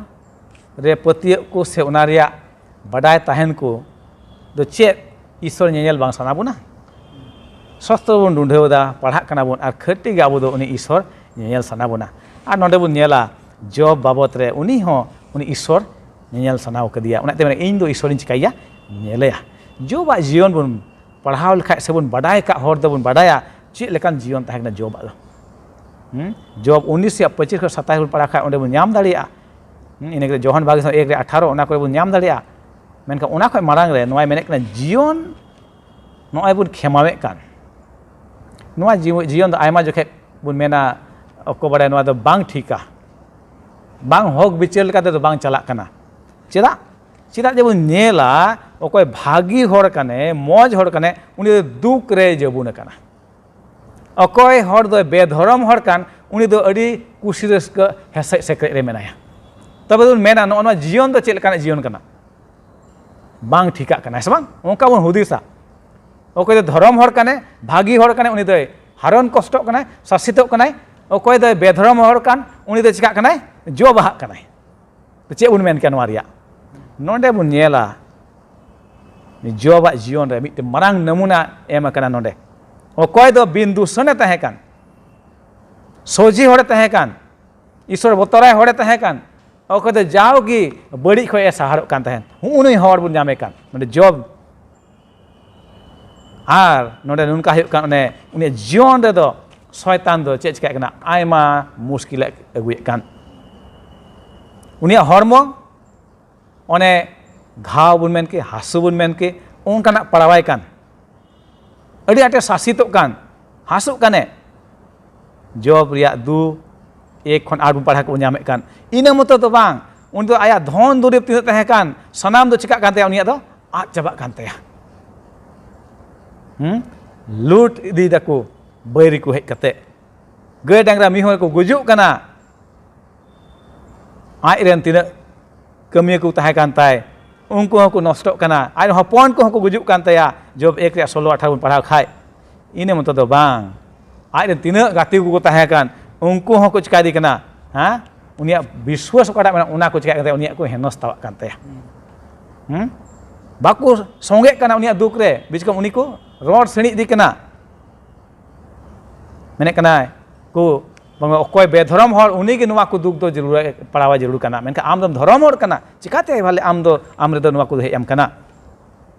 ᱨᱮ ᱯᱟᱹᱛᱭᱟᱹᱜ ᱠᱚ ᱥᱮ ᱚᱱᱟ ᱨᱮᱭᱟᱜ ᱵᱟᱰᱟᱭ ᱛᱟᱦᱮᱱ ᱠᱚ ᱫᱚ ᱪᱮᱫ ᱤᱥᱥᱚᱨ ᱧᱮᱧᱮᱞ ᱵᱟᱝ ᱥᱟᱱᱟ ᱵᱚᱱᱟ? ᱥᱟᱥᱛᱨᱚ ᱵᱚᱱ ᱰᱩᱸᱰᱷᱟᱹᱣ ᱮᱫᱟ, ᱯᱟᱲᱦᱟᱜ ᱠᱟᱱᱟ ᱵᱚᱱ, ᱟᱨ ᱠᱷᱟᱹᱴᱤ ᱜᱮ ᱟᱵᱚ ᱫᱚ ᱩᱱᱤ ᱤᱥᱥᱚᱨ ᱧᱮᱧᱮᱞ ᱥᱟᱱᱟ ᱵᱚᱱᱟ᱾ ᱟᱨ ᱱᱚᱰᱮ ᱵᱚᱱ ᱧᱮᱞᱟ ᱡᱚᱵ ᱵᱟᱵᱚᱛ ᱨᱮ, ᱩᱱᱤ ᱦᱚᱸ ᱩᱱᱤ ᱤᱥᱥᱚᱨ ᱧᱮᱧᱮᱞ ᱥᱟᱱᱟᱣ ᱠᱟᱫᱮᱭᱟ᱾ ᱚᱱᱟᱛᱮ ᱢᱮᱱᱟ, "ᱤᱧ ᱫᱚ ᱤᱥᱥᱚᱨᱤᱧ ᱪᱤᱠᱟᱹᱭᱟ? ᱧᱮᱞᱮᱭᱟ᱾" ᱡᱚᱵᱟᱜ ᱡᱤᱭᱚᱱ ᱵᱚᱱ ᱯᱟᱲᱦᱟᱣ ᱞᱮᱠᱷᱟᱡ ᱥᱮᱵᱚᱱ ᱵᱟᱰᱟᱭ ᱠᱟᱜ ᱦᱚᱲ ᱫᱚᱵᱚᱱ ᱵᱟᱰᱟᱭᱟ ᱪᱮᱫ ᱞᱮᱠᱟᱱ ᱡᱤᱭᱚᱱ ᱛᱟᱦᱮᱸ ᱠᱟᱱᱟ ᱡᱚᱵᱟᱜ ᱫᱚ᱾ ᱦᱩᱸ? ᱡᱚᱵ ᱩᱱᱤᱥ ᱨᱮᱭᱟᱜ ᱯᱚᱸᱪᱤᱥ ᱠᱷᱚᱱ ᱥᱟᱛᱟᱭᱤᱥ ᱵᱚᱱ ᱯᱟᱲᱦᱟᱣ ᱠᱷᱟᱡ ᱚᱸᱰᱮ ᱵᱚᱱ ᱧᱟᱢ ᱫᱟᱲᱮᱭᱟᱜᱼᱟ᱾ ᱦᱩᱸ, ᱤᱱᱟᱹ ᱠᱟᱛᱮ ᱡᱚᱦᱚᱱ ᱵᱟᱜᱤ ᱮᱠ ᱨᱮ ᱟᱴᱷᱟᱨᱚ, ᱚᱱᱟ ᱠᱚᱨᱮ ᱵᱚᱱ ᱧᱟᱢ ᱫᱟᱲᱮᱭᱟᱜᱼᱟ᱾ ᱢᱮᱱᱠᱷᱟᱱ ᱚᱱᱟ ᱠᱷᱚᱱ ᱢᱟᱲᱟᱝ ᱨᱮ ᱱᱚᱣᱟᱭ ᱢᱮᱱᱮᱫ ᱠᱟᱱᱟ, ᱡᱤᱭᱚᱱ ᱱᱚᱜᱼᱚᱭ ᱵᱚᱱ ᱠᱷᱮᱢᱟᱣᱮᱫ ᱠᱟᱱ, ᱱᱚᱣᱟ ᱡᱤᱣᱤ-, ᱡᱤᱭᱚᱱ ᱫᱚ ᱟᱭᱢᱟ ᱡᱚᱠᱷᱮᱡ ᱵᱚᱱ ᱢᱮᱱᱟ, ᱚᱠᱚ ᱵᱟᱲᱟᱭ ᱱᱚᱣᱟ ᱫᱚ ᱵᱟᱝ ᱴᱷᱤᱠᱟ, ᱵᱟᱝ ᱦᱚᱠ ᱵᱤᱪᱟᱹᱨ ᱞᱮᱠᱟᱛᱮ ᱫᱚ ᱵᱟᱝ ᱪᱟᱞᱟᱜ ᱠᱟᱱᱟ᱾ ᱪᱮᱫᱟᱜ? ᱪᱮᱫᱟᱜ ᱡᱮ ᱵᱚᱱ ᱧᱮᱞᱟ, ᱚᱠᱚᱭ ᱵᱷᱟᱹᱜᱤ ᱦᱚᱲ ᱠᱟᱱᱮ, ᱢᱚᱡᱽ ᱦᱚᱲ ᱠᱟᱱᱮ, ᱩᱱᱤ ᱫᱚ ᱫᱩᱠ ᱨᱮ ᱡᱟᱹᱵᱩᱱ ᱟᱠᱟᱱᱟ᱾ ᱚᱠᱚᱭ ᱦᱚᱲ ᱫᱚ ᱵᱮᱫᱷᱚᱨᱚᱢ ᱦᱚᱲ ᱠᱟᱱ, ᱩᱱᱤ ᱫᱚ ᱟᱹᱰᱤ ᱠᱩᱥᱤ ᱨᱟᱹᱥᱠᱟᱹ ᱦᱮᱥᱮᱡ ᱥᱮᱠᱨᱮᱡ ᱨᱮ ᱢᱮᱱᱟᱭᱟ᱾ ᱛᱚᱵᱮ ᱵᱚᱱ ᱢᱮᱱᱟ, ᱱᱚᱜᱼᱚ ᱱᱚᱣᱟ ᱡᱤᱭᱚᱱ ᱫᱚ ᱪᱮᱫ ᱞᱮᱠᱟᱱᱟᱜ ᱡᱤᱭᱚᱱ ᱠᱟᱱᱟ? ᱵᱟᱝ ᱴᱷᱤᱠᱟᱜ ᱠᱟᱱᱟ, ᱦᱮᱸ ᱥᱮ ᱵᱟᱝ? ᱚᱱᱠᱟ ᱵᱚᱱ ᱦᱩᱫᱤᱥᱟ᱾ ᱚᱠᱚᱭ ᱫᱚ ᱫᱷᱚᱨᱚᱢ ᱦᱚᱲ ᱠᱟᱱᱟᱭ, ᱵᱷᱟᱹᱜᱤ ᱦᱚᱲ ᱠᱟᱱᱟᱭ, ᱩᱱᱤ ᱫᱚᱭ ᱦᱟᱨᱚᱱ ᱠᱚᱥᱴᱚᱜ ᱠᱟᱱᱟᱭ, ᱥᱟᱥᱤᱛᱚᱜ ᱠᱟᱱᱟᱭ᱾ ᱚᱠᱚᱭ ᱫᱚᱭ ᱵᱮᱫᱷᱚᱨᱚᱢ ᱦᱚᱲ ᱠᱟᱱ, ᱩᱱᱤ ᱫᱚ ᱪᱤᱠᱟᱜ ᱠᱟᱱᱟᱭ? ᱡᱚ ᱵᱟᱦᱟᱜ ᱠᱟᱱᱟᱭ᱾ ᱛᱚ ᱪᱮᱫ ᱵᱚᱱ ᱢᱮᱱ ᱠᱮᱭᱟ ᱱᱚᱣᱟ ᱨᱮᱭᱟᱜ? ᱱᱚᱰᱮ ᱵᱚᱱ ᱧᱮᱞᱟ, ᱡᱚᱵᱟᱜ ᱡᱤᱭᱚᱱ ᱨᱮ ᱢᱤᱫᱴᱮᱱ ᱢᱟᱨᱟᱝ ᱱᱟᱢᱩᱱᱟ ᱮᱢ ᱟᱠᱟᱱᱟ ᱱᱚᱰᱮ᱾ ᱚᱠᱚᱭ ᱫᱚ ᱵᱤᱱ ᱫᱩᱥᱚᱱᱮ ᱛᱟᱦᱮᱸ ᱠᱟᱱ, ᱥᱚᱡᱷᱮ ᱦᱚᱲᱮ ᱛᱟᱦᱮᱸ ᱠᱟᱱ, ᱤᱥᱚᱨ ᱵᱚᱛᱚᱨᱟᱭ ᱦᱚᱲᱮ ᱛᱟᱦᱮᱸ ᱠᱟᱱ, ᱚᱠᱚᱭ ᱫᱚ ᱡᱟᱣᱜᱮ ᱵᱟᱹᱲᱤᱡ ᱠᱷᱚᱱ ᱮ ᱥᱟᱦᱟᱨᱚᱜ ᱠᱟᱱ ᱛᱟᱦᱮᱸᱫ, ᱦᱩᱸ, ᱩᱱᱤ ᱦᱚᱲ ᱵᱚᱱ ᱧᱟᱢᱮ ᱠᱟᱱ ᱱᱚᱰᱮ ᱡᱚᱵ᱾ ᱟᱨ ᱱᱚᱰᱮ ᱱᱚᱝᱠᱟ ᱦᱩᱭᱩᱜ ᱠᱟᱱ, ᱚᱱᱮ ᱩᱱᱤᱭᱟᱜ ᱡᱤᱭᱚᱱ ᱨᱮᱫᱚ ᱥᱚᱭᱛᱟᱱ ᱫᱚ ᱪᱮᱫ ᱪᱤᱠᱟᱹᱜ ᱠᱟᱱᱟ? ᱟᱭᱢᱟ ᱢᱩᱥᱠᱤᱞᱮ ᱟᱹᱜᱩᱭᱮᱫ ᱠᱟᱱ᱾ ᱩᱱᱤᱭᱟᱜ ᱦᱚᱲᱢᱚ ᱚᱱᱮ ᱜᱷᱟᱣ ᱵᱚᱱ ᱢᱮᱱ ᱠᱮ, ᱦᱟᱹᱥᱩ ᱵᱚᱱ ᱢᱮᱱ ᱠᱮ, ᱚᱱᱠᱟᱱᱟᱜ ᱯᱟᱲᱟᱣᱟᱭ ᱠᱟᱱ, ᱟᱹᱰᱤ ᱟᱸᱴᱮ ᱥᱟᱥᱤᱛᱚᱜ ᱠᱟᱱ, ᱦᱟᱹᱥᱩᱜ ᱠᱟᱱᱮ᱾ ᱡᱚᱵ ᱨᱮᱭᱟᱜ ᱫᱩ, ᱮᱠ ᱠᱷᱚᱱ ᱟᱴ ᱵᱚᱱ ᱯᱟᱲᱦᱟᱣ ᱠᱚ ᱧᱟᱢᱮᱫ ᱠᱟᱱ᱾ ᱤᱱᱟᱹ ᱢᱚᱛᱚ ᱫᱚ ᱵᱟᱝ, ᱩᱱᱤ ᱫᱚ ᱟᱭᱟᱜ ᱫᱷᱚᱱ ᱫᱩᱨᱤᱵᱽ ᱛᱤᱱᱟᱹᱜ ᱛᱟᱦᱮᱸ ᱠᱟᱱ, ᱥᱟᱱᱟᱢ ᱫᱚ ᱪᱤᱠᱟᱜ ᱠᱟᱱ ᱛᱟᱭᱟ? ᱩᱱᱤᱭᱟᱜ ᱫᱚ ᱟᱫ ᱪᱟᱵᱟᱜ ᱠᱟᱱ ᱛᱟᱭᱟ᱾ ᱦᱩᱸ? ᱞᱩᱴ ᱤᱫᱤᱭ ᱫᱟᱠᱚ ᱵᱟᱹᱭᱨᱤ ᱠᱚ ᱦᱮᱡ ᱠᱟᱛᱮ᱾ ᱜᱟᱹᱭ ᱰᱟᱝᱨᱟ ᱢᱤᱦᱩ ᱠᱚ ᱜᱩᱡᱩᱜ ᱠᱟᱱᱟ᱾ ᱟᱡ ᱨᱮᱱ ᱛᱤᱱᱟᱹᱜ ᱠᱟᱹᱢᱤᱭᱟᱹ ᱠᱚ ᱛᱟᱦᱮᱸ ᱠᱟᱱ ᱛᱟᱭ, ᱩᱱᱠᱩ ᱦᱚᱸᱠᱚ ᱱᱚᱥᱴᱚᱜ ᱠᱟᱱᱟ, ᱟᱡ ᱦᱚᱯᱚᱱ ᱠᱚᱦᱚᱸ ᱠᱚ ᱜᱩᱡᱩᱜ ᱠᱟᱱ ᱛᱟᱭᱟ᱾ ᱡᱚᱵ ᱮᱠ ᱨᱮᱭᱟᱜ ᱥᱳᱞᱳ ᱟᱴᱷᱟᱨᱚ ᱵᱚᱱ ᱯᱟᱲᱦᱟᱣ ᱠᱷᱟᱡ, ᱤᱱᱟᱹ ᱢᱚᱛᱚ ᱫᱚ ᱵᱟᱝ, ᱟᱡ ᱨᱮᱱ ᱛᱤᱱᱟᱹᱜ ᱜᱟᱛᱮ ᱠᱚᱠᱚ ᱛᱟᱦᱮᱸ ᱠᱟᱱ, ᱩᱱᱠᱩ ᱦᱚᱸᱠᱚ ᱪᱤᱠᱟᱹᱭᱮᱫᱮ ᱠᱟᱱᱟ? ᱦᱮᱸ, ᱩᱱᱤᱭᱟᱜ ᱵᱤᱥᱣᱟᱥ ᱚᱠᱟᱴᱟᱜ ᱢᱮᱱᱟᱜᱼᱟ, ᱚᱱᱟ ᱠᱚ ᱪᱤᱠᱟᱹᱭᱮᱫ ᱠᱟᱱ ᱛᱟᱭᱟ, ᱩᱱᱤᱭᱟᱜ ᱠᱚ ᱦᱮᱱᱚᱥᱛᱟᱣᱟᱜ ᱠᱟᱱ ᱛᱟᱭᱟ᱾ ᱦᱩᱸ? ᱵᱟᱠᱚ ᱥᱚᱸᱜᱮᱜ ᱠᱟᱱᱟ ᱩᱱᱤᱭᱟᱜ ᱫᱩᱠ ᱨᱮ, ᱵᱤᱪᱠᱚᱢ ᱩᱱᱤ ᱠᱚ ᱨᱚᱲ ᱥᱮᱬᱤᱡ ᱤᱫᱤ ᱠᱟᱱᱟ᱾ ᱢᱮᱱᱮᱫ ᱠᱟᱱᱟᱭ ᱠᱚ, ᱵᱟᱝᱟ, ᱚᱠᱚᱭ ᱵᱮᱫᱷᱚᱨᱚᱢ ᱦᱚᱲ, ᱩᱱᱤ ᱜᱮ ᱱᱚᱣᱟ ᱠᱚ ᱫᱩᱠ ᱫᱚ ᱡᱟᱹᱨᱩᱲ, ᱯᱟᱲᱟᱣ ᱡᱟᱹᱨᱩᱲ ᱠᱟᱱᱟ, ᱢᱮᱱᱠᱷᱟᱱ ᱟᱢ ᱫᱚᱢ ᱫᱷᱚᱨᱚᱢ ᱦᱚᱲ ᱠᱟᱱᱟ, ᱪᱤᱠᱟᱹᱛᱮ ᱵᱷᱟᱞᱮ ᱟᱢ ᱫᱚ, ᱟᱢ ᱨᱮᱫᱚ ᱱᱚᱣᱟ ᱠᱚᱫᱚ ᱦᱮᱡ ᱟᱢ ᱠᱟᱱᱟ?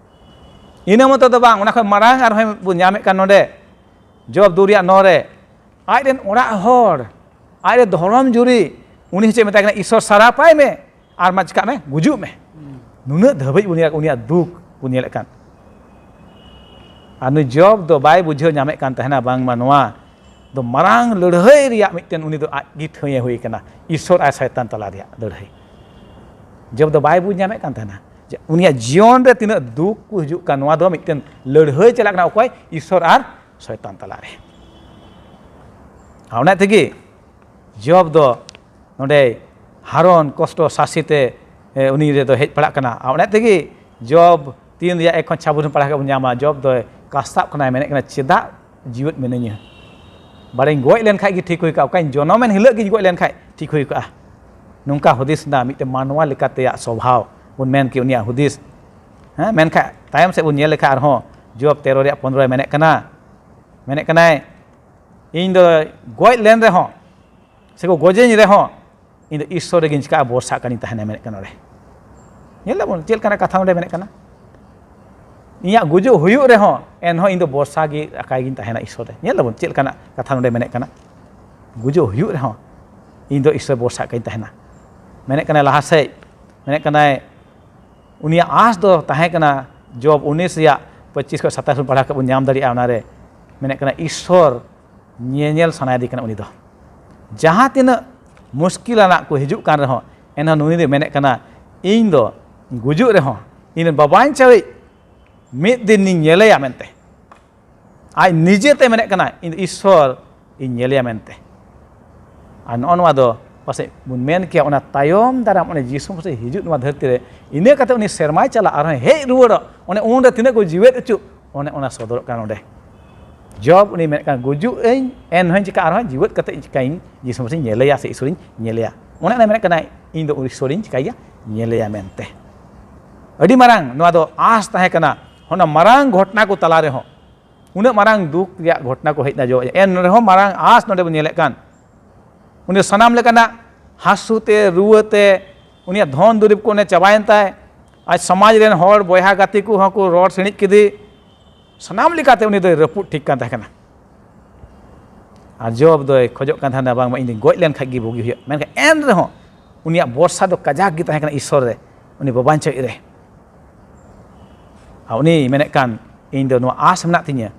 ᱤᱱᱟᱹ ᱢᱚᱛᱚ ᱫᱚ ᱵᱟᱝ, ᱚᱱᱟ ᱠᱷᱚᱱ ᱢᱟᱨᱟᱝ ᱟᱨᱦᱚᱸ ᱵᱚᱱ ᱧᱟᱢᱮᱫ ᱠᱟᱱ ᱱᱚᱰᱮ, ᱡᱚᱵ ᱫᱩ ᱨᱮᱭᱟᱜ ᱱᱚ ᱨᱮ, ᱟᱡ ᱨᱮᱱ ᱚᱲᱟᱜ ᱦᱚᱲ, ᱟᱡ ᱨᱮᱱ ᱫᱷᱚᱨᱚᱢ ᱡᱩᱨᱤ, ᱩᱱᱤ ᱦᱚᱸ ᱪᱮᱫ ᱢᱮᱛᱟᱭ ᱠᱟᱱᱟ? ᱤᱥᱚᱨ ᱥᱟᱨᱟᱯᱟᱭ ᱢᱮ ᱟᱨ ᱢᱟ ᱪᱤᱠᱟᱜ ᱢᱮ, ᱜᱩᱡᱩᱜ ᱢᱮ᱾ ᱱᱩᱱᱟᱹᱜ ᱫᱷᱟᱹᱵᱤᱡ ᱵᱚᱱ ᱧᱮᱞ, ᱩᱱᱤᱭᱟᱜ ᱫᱩᱠ ᱵᱚᱱ ᱧᱮᱞᱮᱫ ᱠᱟᱱ᱾ ᱟᱨ ᱱᱩᱭ ᱡᱚᱵ ᱫᱚ ᱵᱟᱭ ᱵᱩᱡᱷᱟᱹᱣ ᱧᱟᱢᱮᱫ ᱠᱟᱱ ᱛᱟᱦᱮᱱᱟ ᱵᱟᱝᱢᱟ ᱱᱚᱣᱟ ᱫᱚ ᱢᱟᱨᱟᱝ ᱞᱟᱹᱲᱦᱟᱹᱭ ᱨᱮᱭᱟᱜ ᱢᱤᱫᱴᱮᱱ ᱩᱱᱤ ᱫᱚ ᱟᱡ ᱜᱮ ᱴᱷᱟᱹᱭ ᱮ ᱦᱩᱭ ᱠᱟᱱᱟ, ᱤᱥᱚᱨ ᱟᱨ ᱥᱚᱭᱛᱟᱱ ᱛᱟᱞᱟ ᱨᱮᱭᱟᱜ ᱞᱟᱹᱲᱦᱟᱹᱭ᱾ ᱡᱚᱵ ᱫᱚ ᱵᱟᱭ ᱵᱩᱡᱽ ᱧᱟᱢᱮᱫ ᱠᱟᱱ ᱛᱟᱦᱮᱱᱟ ᱡᱮ ᱩᱱᱤᱭᱟᱜ ᱡᱤᱭᱚᱱ ᱨᱮ ᱛᱤᱱᱟᱹᱜ ᱫᱩᱠ ᱠᱚ ᱦᱤᱡᱩᱜ ᱠᱟᱱ, ᱱᱚᱣᱟ ᱫᱚ ᱢᱤᱫᱴᱮᱱ ᱞᱟᱹᱲᱦᱟᱹᱭ ᱪᱟᱞᱟᱜ ᱠᱟᱱᱟ, ᱚᱠᱚᱭ? ᱤᱥᱚᱨ ᱟᱨ ᱥᱚᱭᱛᱟᱱ ᱛᱟᱞᱟᱨᱮ᱾ ᱟᱨ ᱚᱱᱟ ᱛᱮᱜᱮ ᱡᱚᱵ ᱫᱚ ᱱᱚᱰᱮ ᱦᱟᱨᱚᱱ ᱠᱚᱥᱴᱚ ᱥᱟᱥᱮᱛ ᱮ, ᱩᱱᱤ ᱨᱮᱫᱚ ᱦᱮᱡ ᱯᱟᱲᱟᱜ ᱠᱟᱱᱟ᱾ ᱟᱨ ᱚᱱᱟ ᱛᱮᱜᱮ ᱡᱚᱵ ᱛᱤᱱ ᱨᱮᱭᱟᱜ ᱮᱠ ᱠᱷᱚᱱ ᱪᱷᱟᱵᱩᱱ ᱯᱟᱲᱦᱟᱣ ᱠᱟᱛᱮ ᱵᱚᱱ ᱧᱟᱢᱟ, ᱡᱚᱵ ᱫᱚᱭ ᱠᱟᱥᱛᱟᱵ ᱠᱟᱱᱟᱭ, ᱢᱮᱱᱮᱫ ᱠᱟᱱᱟ, "ᱪᱮᱫᱟᱜ ᱡᱤᱣᱮᱫ ᱢᱤᱱᱟᱹᱧᱟ? ᱵᱟᱲᱮᱧ ᱜᱚᱡ ᱞᱮᱱᱠᱷᱟᱡ ᱜᱮ ᱴᱷᱤᱠ ᱦᱩᱭ ᱠᱚᱜᱼᱟ, ᱚᱠᱟᱧ ᱡᱚᱱᱚᱢᱮᱱ ᱦᱤᱞᱳᱜ ᱜᱤᱧ ᱜᱚᱡ ᱞᱮᱱᱠᱷᱟᱡ ᱴᱷᱤᱠ ᱦᱩᱭ ᱠᱚᱜᱼᱟ᱾" ᱱᱚᱝᱠᱟ ᱦᱩᱫᱤᱥ ᱨᱮᱱᱟᱜ ᱢᱤᱫᱴᱮᱱ ᱢᱟᱱᱣᱟ ᱞᱮᱠᱟᱛᱮᱭᱟᱜ ᱥᱚᱵᱷᱟᱣ ᱵᱚᱱ ᱢᱮᱱ ᱠᱮ, ᱩᱱᱤᱭᱟᱜ ᱦᱩᱫᱤᱥ᱾ ᱦᱮᱸ, ᱢᱮᱱᱠᱷᱟᱱ ᱛᱟᱭᱚᱢ ᱥᱮᱫ ᱵᱚᱱ ᱧᱮᱞ ᱞᱮᱠᱷᱟᱱ ᱟᱨᱦᱚᱸ ᱡᱚᱵ ᱛᱮᱨᱚ ᱨᱮᱭᱟᱜ ᱯᱚᱱᱨᱚᱭ ᱢᱮᱱᱮᱫ ᱠᱟᱱᱟ, ᱢᱮᱱᱮᱫ ᱠᱟᱱᱟᱭ, "ᱤᱧ ᱫᱚ ᱜᱚᱡ ᱞᱮᱱ ᱨᱮᱦᱚᱸ ᱥᱮ ᱠᱚ ᱜᱚᱡᱮᱧ ᱨᱮᱦᱚᱸ, ᱤᱧ ᱫᱚ ᱤᱥᱥᱚᱨ ᱨᱮᱜᱤᱧ ᱪᱤᱠᱟᱹᱜᱼᱟ, ᱵᱷᱚᱨᱥᱟᱜ ᱠᱟᱱᱤᱧ ᱛᱟᱦᱮᱱᱟ", ᱢᱮᱱᱮᱫ ᱠᱟᱱᱟ ᱱᱚᱰᱮ᱾ ᱧᱮᱞ ᱫᱟᱵᱚᱱ ᱪᱮᱫ ᱞᱮᱠᱟᱱᱟᱜ ᱠᱟᱛᱷᱟ ᱱᱚᱰᱮ ᱢᱮᱱᱮᱫ ᱠᱟᱱᱟ? "ᱤᱧᱟᱹᱜ ᱜᱩᱡᱩᱜ ᱦᱩᱭᱩᱜ ᱨᱮᱦᱚᱸ ᱮᱱᱦᱚᱸ ᱤᱧ ᱫᱚ ᱵᱷᱚᱨᱥᱟ ᱜᱮ ᱟᱠᱟᱭ ᱜᱤᱧ ᱛᱟᱦᱮᱱᱟ ᱤᱥᱥᱚᱨ ᱨᱮ᱾" ᱧᱮᱞ ᱫᱟᱵᱚᱱ ᱪᱮᱫ ᱞᱮᱠᱟᱱᱟᱜ ᱠᱟᱛᱷᱟ ᱱᱚᱰᱮ ᱢᱮᱱᱮᱫ ᱠᱟᱱᱟ? "ᱜᱩᱡᱩᱜ ᱦᱩᱭᱩᱜ ᱨᱮᱦᱚᱸ ᱤᱧ ᱫᱚ ᱤᱥᱥᱚᱨ ᱵᱷᱚᱨᱥᱟ ᱟᱠᱟᱧ ᱛᱟᱦᱮᱱᱟ", ᱢᱮᱱᱮᱫ ᱠᱟᱱᱟᱭ ᱞᱟᱦᱟ ᱥᱮᱫ, ᱢᱮᱱᱮᱫ ᱠᱟᱱᱟᱭ ᱩᱱᱤᱭᱟᱜ ᱟᱸᱥ ᱫᱚ ᱛᱟᱦᱮᱸ ᱠᱟᱱᱟ, ᱡᱚᱵ ᱩᱱᱤᱥ ᱨᱮᱭᱟᱜ ᱯᱚᱸᱪᱤᱥ ᱠᱷᱚᱱ ᱥᱟᱛᱟᱥ ᱵᱚᱱ ᱯᱟᱲᱦᱟᱣ ᱠᱟᱛᱮ ᱵᱚᱱ ᱧᱟᱢ ᱫᱟᱲᱮᱭᱟᱜᱼᱟ, ᱚᱱᱟᱨᱮ ᱢᱮᱱᱮᱫ ᱠᱟᱱᱟ ᱤᱥᱥᱚᱨ ᱧᱮᱧᱮᱞ ᱥᱟᱱᱟᱭᱮᱫᱮ ᱠᱟᱱᱟ ᱩᱱᱤ ᱫᱚ᱾ ᱡᱟᱦᱟᱸ ᱛᱤᱱᱟᱹᱜ ᱢᱩᱥᱠᱤᱞ ᱟᱱᱟᱜ ᱠᱚ ᱦᱤᱡᱩᱜ ᱠᱟᱱ ᱨᱮᱦᱚᱸ, ᱮᱱᱦᱚᱸ ᱱᱩᱭ ᱫᱚ ᱢᱮᱱᱮᱫ ᱠᱟᱱᱟ, "ᱤᱧ ᱫᱚ ᱜᱩᱡᱩᱜ ᱨᱮᱦᱚᱸ ᱤᱧ ᱨᱮᱱ ᱵᱟᱵᱟᱧ ᱪᱟᱣᱤᱡ ᱢᱤᱫ ᱫᱤᱱ ᱤᱧ ᱧᱮᱞᱮᱭᱟ ᱢᱮᱱᱛᱮ, ᱟᱡ ᱱᱤᱡᱮᱛᱮ ᱢᱮᱱᱮᱫ ᱠᱟᱱᱟ, ᱤᱧ ᱫᱚ ᱤᱥᱥᱚᱨ ᱤᱧ ᱧᱮᱞᱮᱭᱟ ᱢᱮᱱᱛᱮ᱾" ᱟᱨ ᱱᱚᱜᱼᱚ ᱱᱚᱣᱟ ᱫᱚ ᱯᱟᱥᱮᱡ ᱵᱚᱱ ᱢᱮᱱ ᱠᱮᱭᱟ, ᱚᱱᱟ ᱛᱟᱭᱚᱢ ᱫᱟᱨᱟᱢ ᱚᱱᱮ ᱡᱤᱥᱩ ᱢᱟᱥᱤ ᱦᱤᱡᱩᱜ ᱱᱚᱣᱟ ᱫᱷᱟᱹᱨᱛᱤ ᱨᱮ, ᱤᱱᱟᱹ ᱠᱟᱛᱮ ᱩᱱᱤ ᱥᱮᱨᱢᱟᱭ ᱪᱟᱞᱟᱜ, ᱟᱨᱦᱚᱸ ᱦᱮᱡ ᱨᱩᱣᱟᱹᱲᱚᱜ, ᱚᱱᱮ ᱩᱱᱨᱮ ᱛᱤᱱᱟᱹᱜ ᱠᱚ ᱡᱤᱣᱮᱫ ᱦᱚᱪᱚ, ᱚᱱᱮ ᱚᱱᱟ ᱥᱚᱫᱚᱨᱚᱜ ᱠᱟᱱᱟ ᱱᱚᱰᱮ᱾ ᱡᱚᱵ ᱩᱱᱤ ᱢᱮᱱᱮᱫ ᱠᱟᱱᱟ, "ᱜᱩᱡᱩᱜ ᱟᱹᱧ, ᱮᱱ ᱦᱚᱸᱧ ᱪᱤᱠᱟ, ᱟᱨᱦᱚᱸ ᱡᱤᱣᱮᱫ ᱠᱟᱛᱮ ᱪᱤᱠᱟᱹᱧ ᱡᱤᱥᱩ ᱢᱟᱥᱤᱧ ᱧᱮᱞᱮᱭᱟ ᱥᱮ ᱤᱥᱚᱨᱤᱧ ᱧᱮᱞᱮᱭᱟ?" ᱚᱱᱮ ᱚᱱᱟ ᱢᱮᱱᱮᱫ ᱠᱟᱱᱟ, "ᱤᱧ ᱫᱚ ᱤᱥᱚᱨᱤᱧ ᱪᱤᱠᱟᱹᱭᱟ, ᱧᱮᱞᱮᱭᱟ" ᱢᱮᱱᱛᱮ᱾ ᱟᱹᱰᱤ ᱢᱟᱨᱟᱝ ᱱᱚᱣᱟ ᱫᱚ ᱟᱸᱥ ᱛᱟᱦᱮᱸ ᱠᱟᱱᱟ᱾ ᱚᱱᱟ ᱢᱟᱨᱟᱝ ᱜᱷᱚᱴᱚᱱᱟ ᱠᱚ ᱛᱟᱞᱟ ᱨᱮᱦᱚᱸ, ᱩᱱᱟᱹᱜ ᱢᱟᱨᱟᱝ ᱫᱩᱠ ᱨᱮᱭᱟᱜ ᱜᱷᱚᱴᱚᱱᱟ ᱠᱚ ᱦᱮᱡ ᱮᱱᱟ, ᱡᱚ-, ᱮᱱ ᱨᱮᱦᱚᱸ ᱢᱟᱨᱟᱝ ᱟᱸᱥ ᱱᱚᱰᱮ ᱵᱚᱱ ᱧᱮᱞᱮᱫ ᱠᱟᱱ᱾ ᱩᱱᱤ ᱥᱟᱱᱟᱢ ᱞᱮᱠᱟᱱᱟᱜ ᱦᱟᱹᱥᱩ ᱛᱮ, ᱨᱩᱣᱟᱹ ᱛᱮ, ᱩᱱᱤᱭᱟᱜ ᱫᱷᱚᱱ ᱫᱩᱨᱤᱵᱽ ᱠᱚ ᱚᱱᱮ ᱪᱟᱵᱟᱭᱮᱱ ᱛᱟᱭ᱾ ᱟᱡ ᱥᱚᱢᱟᱡᱽ ᱨᱮᱱ ᱦᱚᱲ, ᱵᱚᱭᱦᱟ ᱜᱟᱛᱮ ᱠᱚᱦᱚᱸ ᱠᱚ ᱨᱚᱲ ᱥᱤᱬᱤᱡ ᱠᱮᱫᱮ᱾ ᱥᱟᱱᱟᱢ ᱞᱮᱠᱟᱛᱮ ᱩᱱᱤ ᱫᱚᱭ ᱨᱟᱹᱯᱩᱫ ᱴᱷᱤᱠ ᱠᱟᱱ ᱛᱟᱦᱮᱸ ᱠᱟᱱᱟ᱾ ᱟᱨ ᱡᱚᱵ ᱫᱚᱭ ᱠᱷᱚᱡᱚᱜ ᱠᱟᱱ ᱛᱟᱦᱮᱱᱟ, "ᱵᱟᱝᱢᱟ ᱤᱧ ᱫᱚᱧ ᱜᱚᱡ ᱞᱮᱱ ᱠᱷᱟᱡ ᱜᱮ ᱵᱩᱜᱤ ᱦᱩᱭᱩᱜ", ᱢᱮᱱᱠᱷᱟᱱ ᱮᱱ ᱨᱮᱦᱚᱸ ᱩᱱᱤᱭᱟᱜ ᱵᱷᱚᱨᱥᱟ ᱫᱚ ᱠᱟᱡᱟᱠ ᱜᱮ ᱛᱟᱦᱮᱸ ᱠᱟᱱᱟ ᱤᱥᱚᱨ ᱨᱮ, ᱩᱱᱤ ᱵᱟᱵᱟᱧᱪᱚᱭᱤᱡ ᱨᱮ᱾ ᱟᱨ ᱩᱱᱤ ᱢᱮᱱᱮᱫ ᱠᱟᱱ, "ᱤᱧ ᱫᱚ ᱱᱚᱣᱟ ᱟᱸᱥ ᱢᱮᱱᱟᱜ ᱛᱤᱧᱟᱹ,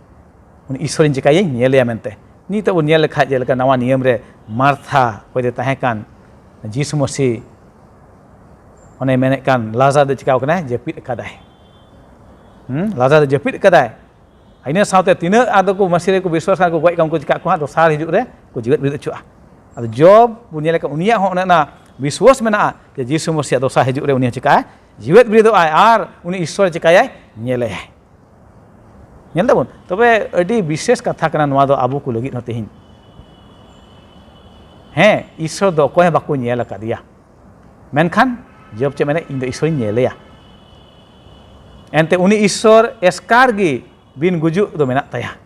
ᱩᱱᱤ ᱤᱥᱚᱨᱤᱧ ᱪᱤᱠᱟᱹᱭᱟᱹᱧ, ᱧᱮᱞᱮᱭᱟ" ᱢᱮᱱᱛᱮ᱾ ᱱᱤᱛᱚᱜ ᱵᱚᱱ ᱧᱮᱞ ᱞᱮᱠᱷᱟᱡ, ᱡᱮᱞᱮᱠᱟ ᱱᱟᱣᱟ ᱱᱤᱭᱚᱢ ᱨᱮ ᱢᱟᱨᱛᱷᱟ ᱚᱠᱚᱭ ᱫᱚᱭ ᱛᱟᱦᱮᱸ ᱠᱟᱱ, ᱡᱤᱥᱩ ᱢᱟᱹᱥᱤ ᱚᱱᱮ ᱢᱮᱱᱮᱫ ᱠᱟᱱ, "ᱞᱟᱡᱟᱨ ᱫᱚ ᱪᱤᱠᱟᱹᱣ ᱠᱟᱱᱟᱭ? ᱡᱟᱹᱯᱤᱫ ᱟᱠᱟᱫᱟᱭ᱾ ᱦᱩᱸ, ᱞᱟᱡᱟᱨ ᱫᱚ ᱡᱟᱹᱯᱤᱫ ᱟᱠᱟᱫᱟᱭ᱾" ᱤᱱᱟᱹ ᱥᱟᱶᱛᱮ ᱛᱤᱱᱟᱹᱜ ᱟᱫᱚ ᱠᱚ ᱢᱟᱹᱥᱤ ᱨᱮᱠᱚ ᱵᱤᱥᱣᱟᱥ ᱠᱟᱱᱟ, ᱠᱚ ᱜᱚᱡ ᱠᱟᱱ ᱠᱚ ᱪᱤᱠᱟᱹᱜ ᱠᱚ ᱦᱟᱸᱜ, ᱫᱚᱥᱟᱨ ᱦᱤᱡᱩᱜ ᱨᱮ ᱠᱚ ᱡᱤᱣᱮᱫ ᱵᱮᱨᱮᱫ ᱦᱚᱪᱚᱜᱼᱟ᱾ ᱟᱫᱚ ᱡᱚᱵ ᱵᱚᱱ ᱧᱮᱞ ᱠᱟᱜ, ᱩᱱᱤᱭᱟᱜ ᱦᱚᱸ ᱚᱱᱮ ᱚᱱᱟ ᱵᱤᱥᱣᱟᱥ ᱢᱮᱱᱟᱜᱼᱟ ᱡᱮ ᱡᱤᱥᱩ ᱢᱟᱹᱥᱤᱭᱟᱜ ᱫᱚᱥᱟᱨ ᱦᱤᱡᱩᱜ ᱨᱮ ᱩᱱᱤ ᱦᱚᱸ ᱪᱤᱠᱟᱹᱜᱼᱟᱭ? ᱡᱤᱣᱮᱫ ᱵᱮᱨᱮᱫᱚᱜᱼᱟᱭ ᱟᱨ ᱩᱱᱤ ᱤᱥᱥᱚᱨ ᱪᱤᱠᱟᱹᱭᱟᱭ? ᱧᱮᱞᱮᱭᱟᱭ᱾ ᱧᱮᱞ ᱫᱟᱵᱚᱱ? ᱛᱚᱵᱮ ᱟᱹᱰᱤ ᱵᱤᱥᱮᱥ ᱠᱟᱛᱷᱟ ᱠᱟᱱᱟ ᱱᱚᱣᱟ ᱫᱚ ᱟᱵᱚ ᱠᱚ ᱞᱟᱹᱜᱤᱫ ᱦᱚᱸ ᱛᱮᱦᱮᱧ᱾ ᱦᱮᱸ, ᱤᱥᱥᱚᱨ ᱫᱚ ᱚᱠᱚᱭ ᱦᱚᱸ ᱵᱟᱠᱚ ᱧᱮᱞ ᱟᱠᱟᱫᱮᱭᱟ᱾ ᱢᱮᱱᱠᱷᱟᱱ ᱡᱚᱵ ᱪᱮᱫ ᱢᱮᱱᱟ? "ᱤᱧ ᱫᱚ ᱤᱥᱥᱚᱨᱤᱧ ᱧᱮᱞᱮᱭᱟ᱾" ᱮᱱᱛᱮ ᱩᱱᱤ ᱤᱥᱥᱚᱨ ᱮᱥᱠᱟᱨ ᱜᱮ ᱵᱤᱱ ᱜᱩᱡᱩᱜ ᱫᱚ ᱢᱮᱱᱟᱜ ᱛᱟᱭᱟ᱾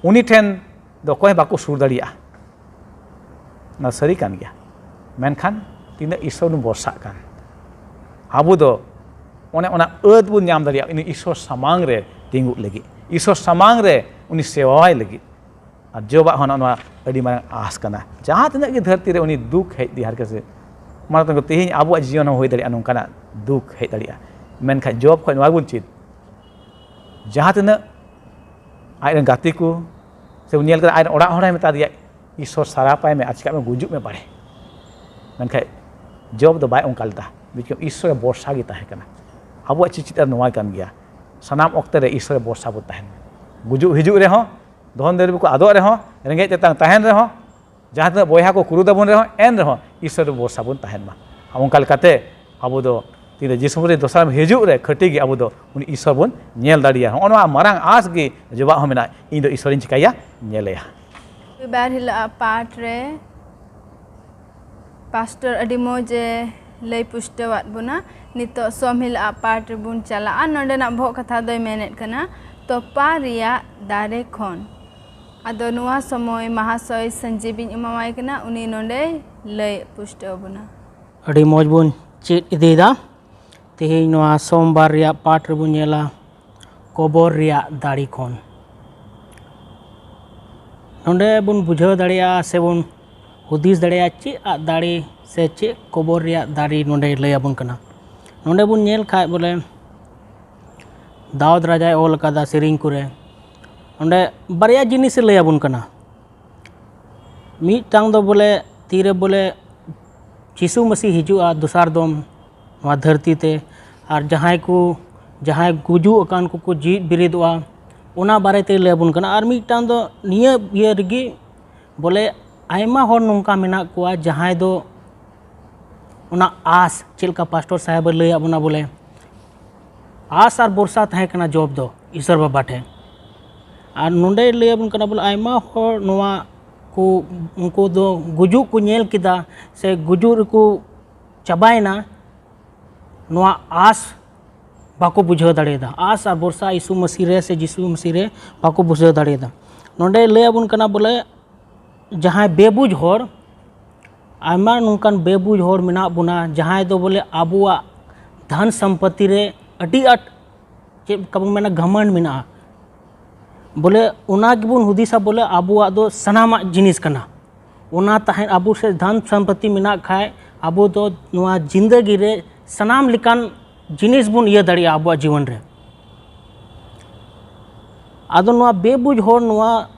ᱩᱱᱤ ᱴᱷᱮᱱ ᱫᱚ ᱚᱠᱚᱭ ᱦᱚᱸ ᱵᱟᱠᱚ ᱥᱩᱨ ᱫᱟᱲᱮᱭᱟᱜᱼᱟ᱾ ᱚᱱᱟ ᱥᱟᱹᱨᱤ ᱠᱟᱱ ᱜᱮᱭᱟ᱾ ᱢᱮᱱᱠᱷᱟᱱ ᱛᱤᱱᱟᱹᱜ ᱤᱥᱥᱚᱨ ᱵᱚᱱ ᱵᱷᱚᱨᱥᱟᱜ ᱠᱟᱱ, ᱟᱵᱚ ᱫᱚ ᱚᱱᱮ ᱚᱱᱟ ᱟᱹᱫ ᱵᱚᱱ ᱧᱟᱢ ᱫᱟᱲᱮᱭᱟᱜᱼᱟ, ᱩᱱᱤ ᱤᱥᱥᱚᱨ ᱥᱟᱢᱟᱝ ᱨᱮ ᱛᱤᱸᱜᱩᱜ ᱞᱟᱹᱜᱤᱫ, ᱤᱥᱥᱚᱨ ᱥᱟᱢᱟᱝ ᱨᱮ ᱩᱱᱤ ᱥᱮᱵᱟᱭ ᱞᱟᱹᱜᱤᱫ᱾ ᱟᱨ ᱡᱚᱵᱟᱜ ᱦᱚᱸ ᱱᱚᱜᱼᱚ ᱱᱚᱣᱟ ᱟᱹᱰᱤ ᱢᱟᱨᱟᱝ ᱟᱸᱥ ᱠᱟᱱᱟ᱾ ᱡᱟᱦᱟᱸ ᱛᱤᱱᱟᱹᱜ ᱜᱮ ᱫᱷᱟᱹᱨᱛᱤ ᱨᱮ ᱩᱱᱤ ᱫᱩᱠ ᱦᱮᱡ ᱤᱫᱤ ᱦᱟᱨᱠᱮᱛ ᱥᱮ, ᱢᱟᱱᱮ, ᱛᱮᱦᱮᱧ ᱟᱵᱚᱣᱟᱜ ᱡᱤᱭᱚᱱ ᱦᱚᱸ ᱦᱩᱭ ᱫᱟᱲᱮᱭᱟᱜᱼᱟ ᱱᱚᱝᱠᱟᱱᱟᱜ ᱫᱩᱠ ᱦᱮᱡ ᱫᱟᱲᱮᱭᱟᱜᱼᱟ᱾ ᱢᱮᱱᱠᱷᱟᱱ ᱡᱚᱵ ᱠᱷᱚᱱ ᱱᱚᱣᱟ ᱵᱚᱱ ᱪᱮᱫ, ᱡᱟᱦᱟᱸ ᱛᱤᱱᱟᱹᱜ ᱟᱡ ᱨᱮᱱ ᱜᱟᱛᱮ ᱠᱚ ᱥᱮ ᱵᱚᱱ ᱧᱮᱞ ᱠᱮᱫᱟ, ᱟᱡ ᱨᱮᱱ ᱚᱲᱟᱜ ᱦᱚᱲᱮ ᱢᱮᱛᱟ ᱫᱮᱭᱟ, "ᱤᱥᱥᱚᱨ ᱥᱟᱨᱟᱯᱟᱭ ᱢᱮ ᱟᱨ ᱪᱤᱠᱟᱹᱜ ᱢᱮ, ᱜᱩᱡᱩᱜ ᱢᱮ ᱵᱟᱲᱮ᱾" ᱢᱮᱱᱠᱷᱟᱱ ᱡᱚᱵ ᱫᱚ ᱵᱟᱭ ᱚᱱᱠᱟ ᱞᱮᱫᱟ᱾ ᱵᱩᱡᱽ ᱠᱮᱫᱟᱢ, ᱤᱥᱥᱚᱨ ᱨᱮ ᱵᱷᱚᱨᱥᱟ ᱜᱮ ᱛᱟᱦᱮᱸ ᱠᱟᱱᱟ᱾ ᱟᱵᱚᱣᱟᱜ ᱪᱮᱫ ᱪᱮᱫ ᱟᱨ ᱱᱚᱣᱟ ᱠᱟᱱ ᱜᱮᱭᱟ, ᱥᱟᱱᱟᱢ ᱚᱠᱛᱮ ᱨᱮ ᱤᱥᱥᱚᱨ ᱨᱮ ᱵᱷᱚᱨᱥᱟ ᱵᱚᱱ ᱛᱟᱦᱮᱱ ᱢᱟ᱾ ᱜᱩᱡᱩᱜ ᱦᱤᱡᱩᱜ ᱨᱮᱦᱚᱸ, ᱫᱷᱚᱱ ᱫᱩᱨᱤᱵᱽ ᱠᱚ ᱟᱫᱚᱜ ᱨᱮᱦᱚᱸ, ᱨᱮᱸᱜᱮᱡ ᱛᱮᱛᱟᱝ ᱛᱟᱦᱮᱱ ᱨᱮᱦᱚᱸ, ᱡᱟᱦᱟᱸ ᱛᱤᱱᱟᱹᱜ ᱵᱚᱭᱦᱟ ᱠᱚ ᱠᱩᱨᱩ ᱛᱟᱵᱚᱱ ᱨᱮᱦᱚᱸ, ᱮᱱ ᱨᱮᱦᱚᱸ ᱤᱥᱚᱨ ᱨᱮ ᱵᱷᱚᱨᱥᱟ ᱵᱚᱱ ᱛᱟᱦᱮᱱ ᱢᱟ᱾ ᱟᱨ ᱚᱱᱠᱟ ᱞᱮᱠᱟᱛᱮ ᱟᱵᱚ ᱫᱚ ᱛᱤᱱ ᱨᱮ ᱡᱤᱥᱩ ᱢᱟᱹᱥᱤ ᱫᱚᱥᱟᱨ ᱦᱤᱡᱩᱜ ᱨᱮ ᱠᱷᱟᱹᱴᱤ ᱜᱮ ᱟᱵᱚ ᱫᱚ ᱩᱱᱤ ᱤᱥᱚᱨ ᱵᱚᱱ ᱧᱮᱞ ᱫᱟᱲᱮᱭᱟᱜᱼᱟ᱾ ᱱᱚᱜᱼᱚ ᱱᱚᱣᱟ ᱢᱟᱨᱟᱝ ᱟᱸᱥ ᱜᱮ ᱡᱚᱵᱟᱜ ᱦᱚᱸ ᱢᱮᱱᱟᱜᱼᱟ, ᱤᱧ ᱫᱚ ᱤᱥᱚᱨᱤᱧ ᱪᱤᱠᱟᱹᱭᱟ? ᱧᱮᱞᱮᱭᱟ᱾ ᱨᱚᱵᱤᱵᱟᱨ ᱦᱤᱞᱳᱜ ᱟᱜ ᱯᱟᱴ ᱨᱮ ᱯᱟᱥᱴᱚᱨ ᱟᱹᱰᱤ ᱢᱚᱡᱽ ᱮ ᱞᱟᱹᱭ ᱯᱩᱥᱴᱟᱹᱣᱟᱫ ᱵᱚᱱᱟ᱾ ᱱᱤᱛᱚᱜ ᱥᱚᱢ ᱦᱤᱞᱳᱜ ᱟᱜ ᱯᱟᱴ ᱨᱮᱵᱚᱱ ᱪᱟᱞᱟᱜᱼᱟ᱾ ᱱᱚᱸᱰᱮᱱᱟᱜ ᱵᱚᱦᱚᱜ ᱠᱟᱛᱷᱟ ᱫᱚᱭ ᱢᱮᱱᱮᱫ ᱠᱟᱱᱟ ᱛᱚᱯᱟ ᱨᱮᱭᱟᱜ ᱫᱟᱨᱮ ᱠᱷᱚᱱ᱾ ᱟᱫᱚ ᱱᱚᱣᱟ ᱥᱚᱢᱚᱭ ᱢᱟᱦᱟᱥᱚᱭ ᱥᱟᱹᱧᱡᱤᱵᱤᱧ ᱮᱢᱟᱣᱟᱭ ᱠᱟᱱᱟ, ᱩᱱᱤ ᱱᱚᱸᱰᱮᱭ ᱞᱟᱹᱭ ᱯᱩᱥᱴᱟᱹᱣ ᱟᱵᱚᱱᱟ᱾ ᱟᱹᱰᱤ ᱢᱚᱡᱽ ᱵᱚᱱ ᱪᱮᱫ ᱤᱫᱤᱭᱮᱫᱟ᱾ ᱛᱮᱦᱮᱧ ᱱᱚᱣᱟ ᱥᱳᱢᱵᱟᱨ ᱨᱮᱭᱟᱜ ᱯᱟᱴ ᱨᱮᱵᱚᱱ ᱧᱮᱞᱟ ᱠᱚᱵᱚᱨ ᱨᱮᱭᱟᱜ ᱫᱟᱲᱮ ᱠᱷᱚᱱ᱾ ᱱᱚᱰᱮ ᱵᱚᱱ ᱵᱩᱡᱷᱟᱹᱣ ᱫᱟᱲᱮᱭᱟᱜᱼᱟ ᱥᱮ ᱵᱚᱱ ᱦᱩᱫᱤᱥ ᱫᱟᱲᱮᱭᱟᱜᱼᱟ ᱪᱮᱫ ᱟᱜ ᱫᱟᱲᱮ ᱥᱮ ᱪᱮᱫ ᱠᱚᱵᱚᱨ ᱨᱮᱭᱟᱜ ᱫᱟᱲᱮ ᱱᱚᱰᱮᱭ ᱞᱟᱹᱭ ᱟᱵᱚᱱ ᱠᱟᱱᱟ᱾ ᱱᱚᱰᱮ ᱵᱚᱱ ᱧᱮᱞ ᱠᱷᱟᱡ ᱵᱚᱞᱮ ᱫᱟᱣᱫ ᱨᱟᱡᱟᱭ ᱚᱞ ᱟᱠᱟᱫᱟ ᱥᱮᱨᱮᱧ ᱠᱚᱨᱮ, ᱚᱸᱰᱮ ᱵᱟᱨᱭᱟ ᱡᱤᱱᱤᱥᱮ ᱞᱟᱹᱭ ᱟᱵᱚᱱ ᱠᱟᱱᱟ᱾ ᱢᱤᱫᱴᱟᱝ ᱫᱚ ᱵᱚᱞᱮ ᱛᱤᱨᱮ ᱵᱚᱞᱮ ᱡᱤᱥᱩ ᱢᱟᱹᱥᱤ ᱦᱤᱡᱩᱜᱼᱟ ᱫᱚᱥᱟᱨ ᱫᱚᱢ ᱱᱚᱣᱟ ᱫᱷᱟᱹᱨᱛᱤ ᱛᱮ, ᱟᱨ ᱡᱟᱦᱟᱸᱭ ᱠᱚ, ᱡᱟᱦᱟᱸᱭ ᱜᱩᱡᱩᱜ ᱟᱠᱟᱱ ᱠᱚᱠᱚ ᱡᱤᱣᱤᱫ ᱵᱮᱨᱮᱫᱚᱜᱼᱟ, ᱚᱱᱟ ᱵᱟᱨᱮ ᱛᱮ ᱞᱟᱹᱭ ᱟᱵᱚᱱ ᱠᱟᱱᱟ᱾ ᱟᱨ ᱢᱤᱫᱴᱟᱝ ᱫᱚ ᱱᱤᱭᱟᱹ ᱤᱭᱟᱹ ᱨᱮᱜᱮ ᱵᱚᱞᱮ ᱟᱭᱢᱟ ᱦᱚᱲ ᱱᱚᱝᱠᱟ ᱢᱮᱱᱟᱜ ᱠᱚᱣᱟ ᱡᱟᱦᱟᱸᱭ ᱫᱚ ᱚᱱᱟ ᱟᱸᱥ, ᱪᱮᱫ ᱞᱮᱠᱟ ᱯᱟᱥᱴᱚᱨ ᱥᱟᱦᱮᱵᱮ ᱞᱟᱹᱭ ᱟᱵᱚᱱᱟ ᱵᱚᱞᱮ ᱟᱸᱥ ᱟᱨ ᱵᱷᱚᱨᱥᱟ ᱛᱟᱦᱮᱸ ᱠᱟᱱᱟ ᱡᱚᱵ ᱫᱚ ᱤᱥᱚᱨ ᱵᱟᱵᱟ ᱴᱷᱮᱱ᱾ ᱟᱨ ᱱᱚᱰᱮ ᱞᱟᱹᱭ ᱟᱵᱚᱱ ᱠᱟᱱᱟ ᱵᱚᱞᱮ ᱟᱭᱢᱟ ᱦᱚᱲ ᱱᱚᱣᱟ ᱠᱚ, ᱩᱱᱠᱩ ᱫᱚ ᱜᱩᱡᱩᱜ ᱠᱚ ᱧᱮᱞ ᱠᱮᱫᱟ ᱥᱮ ᱜᱩᱡᱩᱜ ᱨᱮᱠᱚ ᱪᱟᱵᱟᱭᱮᱱᱟ, ᱱᱚᱣᱟ ᱟᱸᱥ ᱵᱟᱠᱚ ᱵᱩᱡᱷᱟᱹᱣ ᱫᱟᱲᱮᱭᱟᱫᱟ᱾ ᱟᱸᱥ ᱟᱨ ᱵᱷᱚᱨᱥᱟ ᱭᱤᱥᱩ ᱢᱟᱹᱥᱤ ᱨᱮ ᱥᱮ ᱡᱤᱥᱩ ᱢᱟᱹᱥᱤ ᱨᱮ ᱵᱟᱠᱚ ᱵᱩᱡᱷᱟᱹᱣ ᱫᱟᱲᱮᱭᱟᱫᱟ᱾ ᱱᱚᱰᱮ ᱞᱟᱹᱭ ᱟᱵᱚᱱ ᱠᱟᱱᱟ ᱵᱚᱞᱮ ᱡᱟᱦᱟᱸᱭ ᱵᱮᱵᱩᱡᱽ ᱦᱚᱲ, ᱟᱭᱢᱟ ᱱᱚᱝᱠᱟᱱ ᱵᱮᱵᱩᱡᱽ ᱦᱚᱲ ᱢᱮᱱᱟᱜ ᱵᱚᱱᱟ ᱡᱟᱦᱟᱸᱭ ᱫᱚ ᱵᱚᱞᱮ ᱟᱵᱚᱣᱟᱜ ᱫᱷᱚᱱ ᱥᱚᱢᱯᱚᱛᱤ ᱨᱮ ᱟᱹᱰᱤ ᱟᱸᱴ ᱪᱮᱫ ᱞᱮᱠᱟ ᱵᱚᱱ ᱢᱮᱱᱟ ᱜᱷᱟᱢᱚᱸᱰ ᱢᱮᱱᱟᱜᱼᱟ᱾ ᱵᱚᱞᱮ ᱚᱱᱟ ᱜᱮᱵᱚᱱ ᱦᱩᱫᱤᱥᱟ ᱵᱚᱞᱮ ᱟᱵᱚᱣᱟᱜ ᱫᱚ ᱥᱟᱱᱟᱢᱟᱜ ᱡᱤᱱᱤᱥ ᱠᱟᱱᱟ᱾ ᱚᱱᱟ ᱛᱟᱦᱮᱸ ᱟᱵᱚ ᱥᱮᱫ ᱫᱷᱚᱱ ᱥᱚᱢᱯᱚᱛᱤ ᱢᱮᱱᱟᱜ ᱠᱷᱟᱡ ᱟᱵᱚ ᱫᱚ ᱱᱚᱣᱟ ᱡᱤᱱᱫᱟᱹᱜᱤ ᱨᱮ ᱥᱟᱱᱟᱢ ᱞᱮᱠᱟᱱ ᱡᱤᱱᱤᱥ ᱵᱚᱱ ᱤᱭᱟᱹ ᱫᱟᱲᱮᱭᱟᱜᱼᱟ ᱟᱵᱚᱣᱟᱜ ᱡᱤᱵᱚᱱ ᱨᱮ᱾ ᱟᱫᱚ ᱱᱚᱣᱟ ᱵᱮᱵᱩᱡᱽ ᱦᱚᱲ ᱱᱚᱣᱟ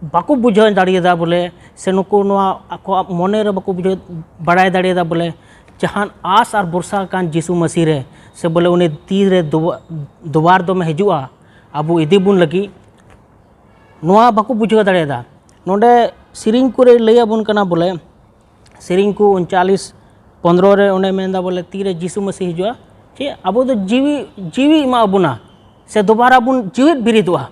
ᱵᱟᱠᱚ ᱵᱩᱡᱷᱟᱹᱣ ᱫᱟᱲᱮᱭᱟᱫᱟ ᱵᱚᱞᱮ, ᱥᱮ ᱱᱩᱠᱩ ᱱᱚᱣᱟ ᱟᱠᱚᱣᱟᱜ ᱢᱚᱱᱮ ᱨᱮ ᱵᱟᱠᱚ ᱵᱩᱡᱷᱟᱹᱣ ᱵᱟᱲᱟᱭ ᱫᱟᱲᱮᱭᱟᱫᱟ ᱵᱚᱞᱮ ᱡᱟᱦᱟᱱ ᱟᱸᱥ ᱟᱨ ᱵᱷᱚᱨᱥᱟ ᱠᱟᱱ ᱡᱤᱥᱩ ᱢᱟᱹᱥᱤ ᱨᱮ, ᱥᱮ ᱵᱚᱞᱮ ᱩᱱᱤ ᱛᱤ ᱨᱮ ᱫᱩᱣᱟ-, ᱫᱩᱣᱟᱨ ᱫᱚᱢᱮ ᱦᱤᱡᱩᱜᱼᱟ ᱟᱵᱚ ᱤᱫᱤ ᱵᱚᱱ ᱞᱟᱹᱜᱤᱫ, ᱱᱚᱣᱟ ᱵᱟᱠᱚ ᱵᱩᱡᱷᱟᱹᱣ ᱫᱟᱲᱮᱭᱟᱫᱟ᱾ ᱱᱚᱰᱮ ᱥᱮᱨᱮᱧ ᱠᱚᱨᱮ ᱞᱟᱹᱭ ᱟᱵᱚᱱ ᱠᱟᱱᱟ ᱵᱚᱞᱮ, ᱥᱮᱨᱮᱧ ᱠᱚ ᱩᱱᱪᱟᱞᱤᱥ ᱯᱚᱱᱫᱽᱨᱚ ᱨᱮ ᱚᱸᱰᱮ ᱢᱮᱱᱫᱟ ᱵᱚᱞᱮ, ᱛᱤᱨᱮ ᱡᱤᱥᱩ ᱢᱟᱹᱥᱤ ᱦᱤᱡᱩᱜᱼᱟ, ᱪᱮᱫ ᱟᱵᱚ ᱫᱚ ᱡᱤᱣᱤ, ᱡᱤᱣᱤ ᱮᱢᱟ ᱵᱚᱱᱟ, ᱥᱮ ᱫᱚᱵᱟᱨᱟ ᱵᱚᱱ ᱡᱤᱣᱮᱫ ᱵᱤᱨᱤᱫᱚᱜᱼᱟ᱾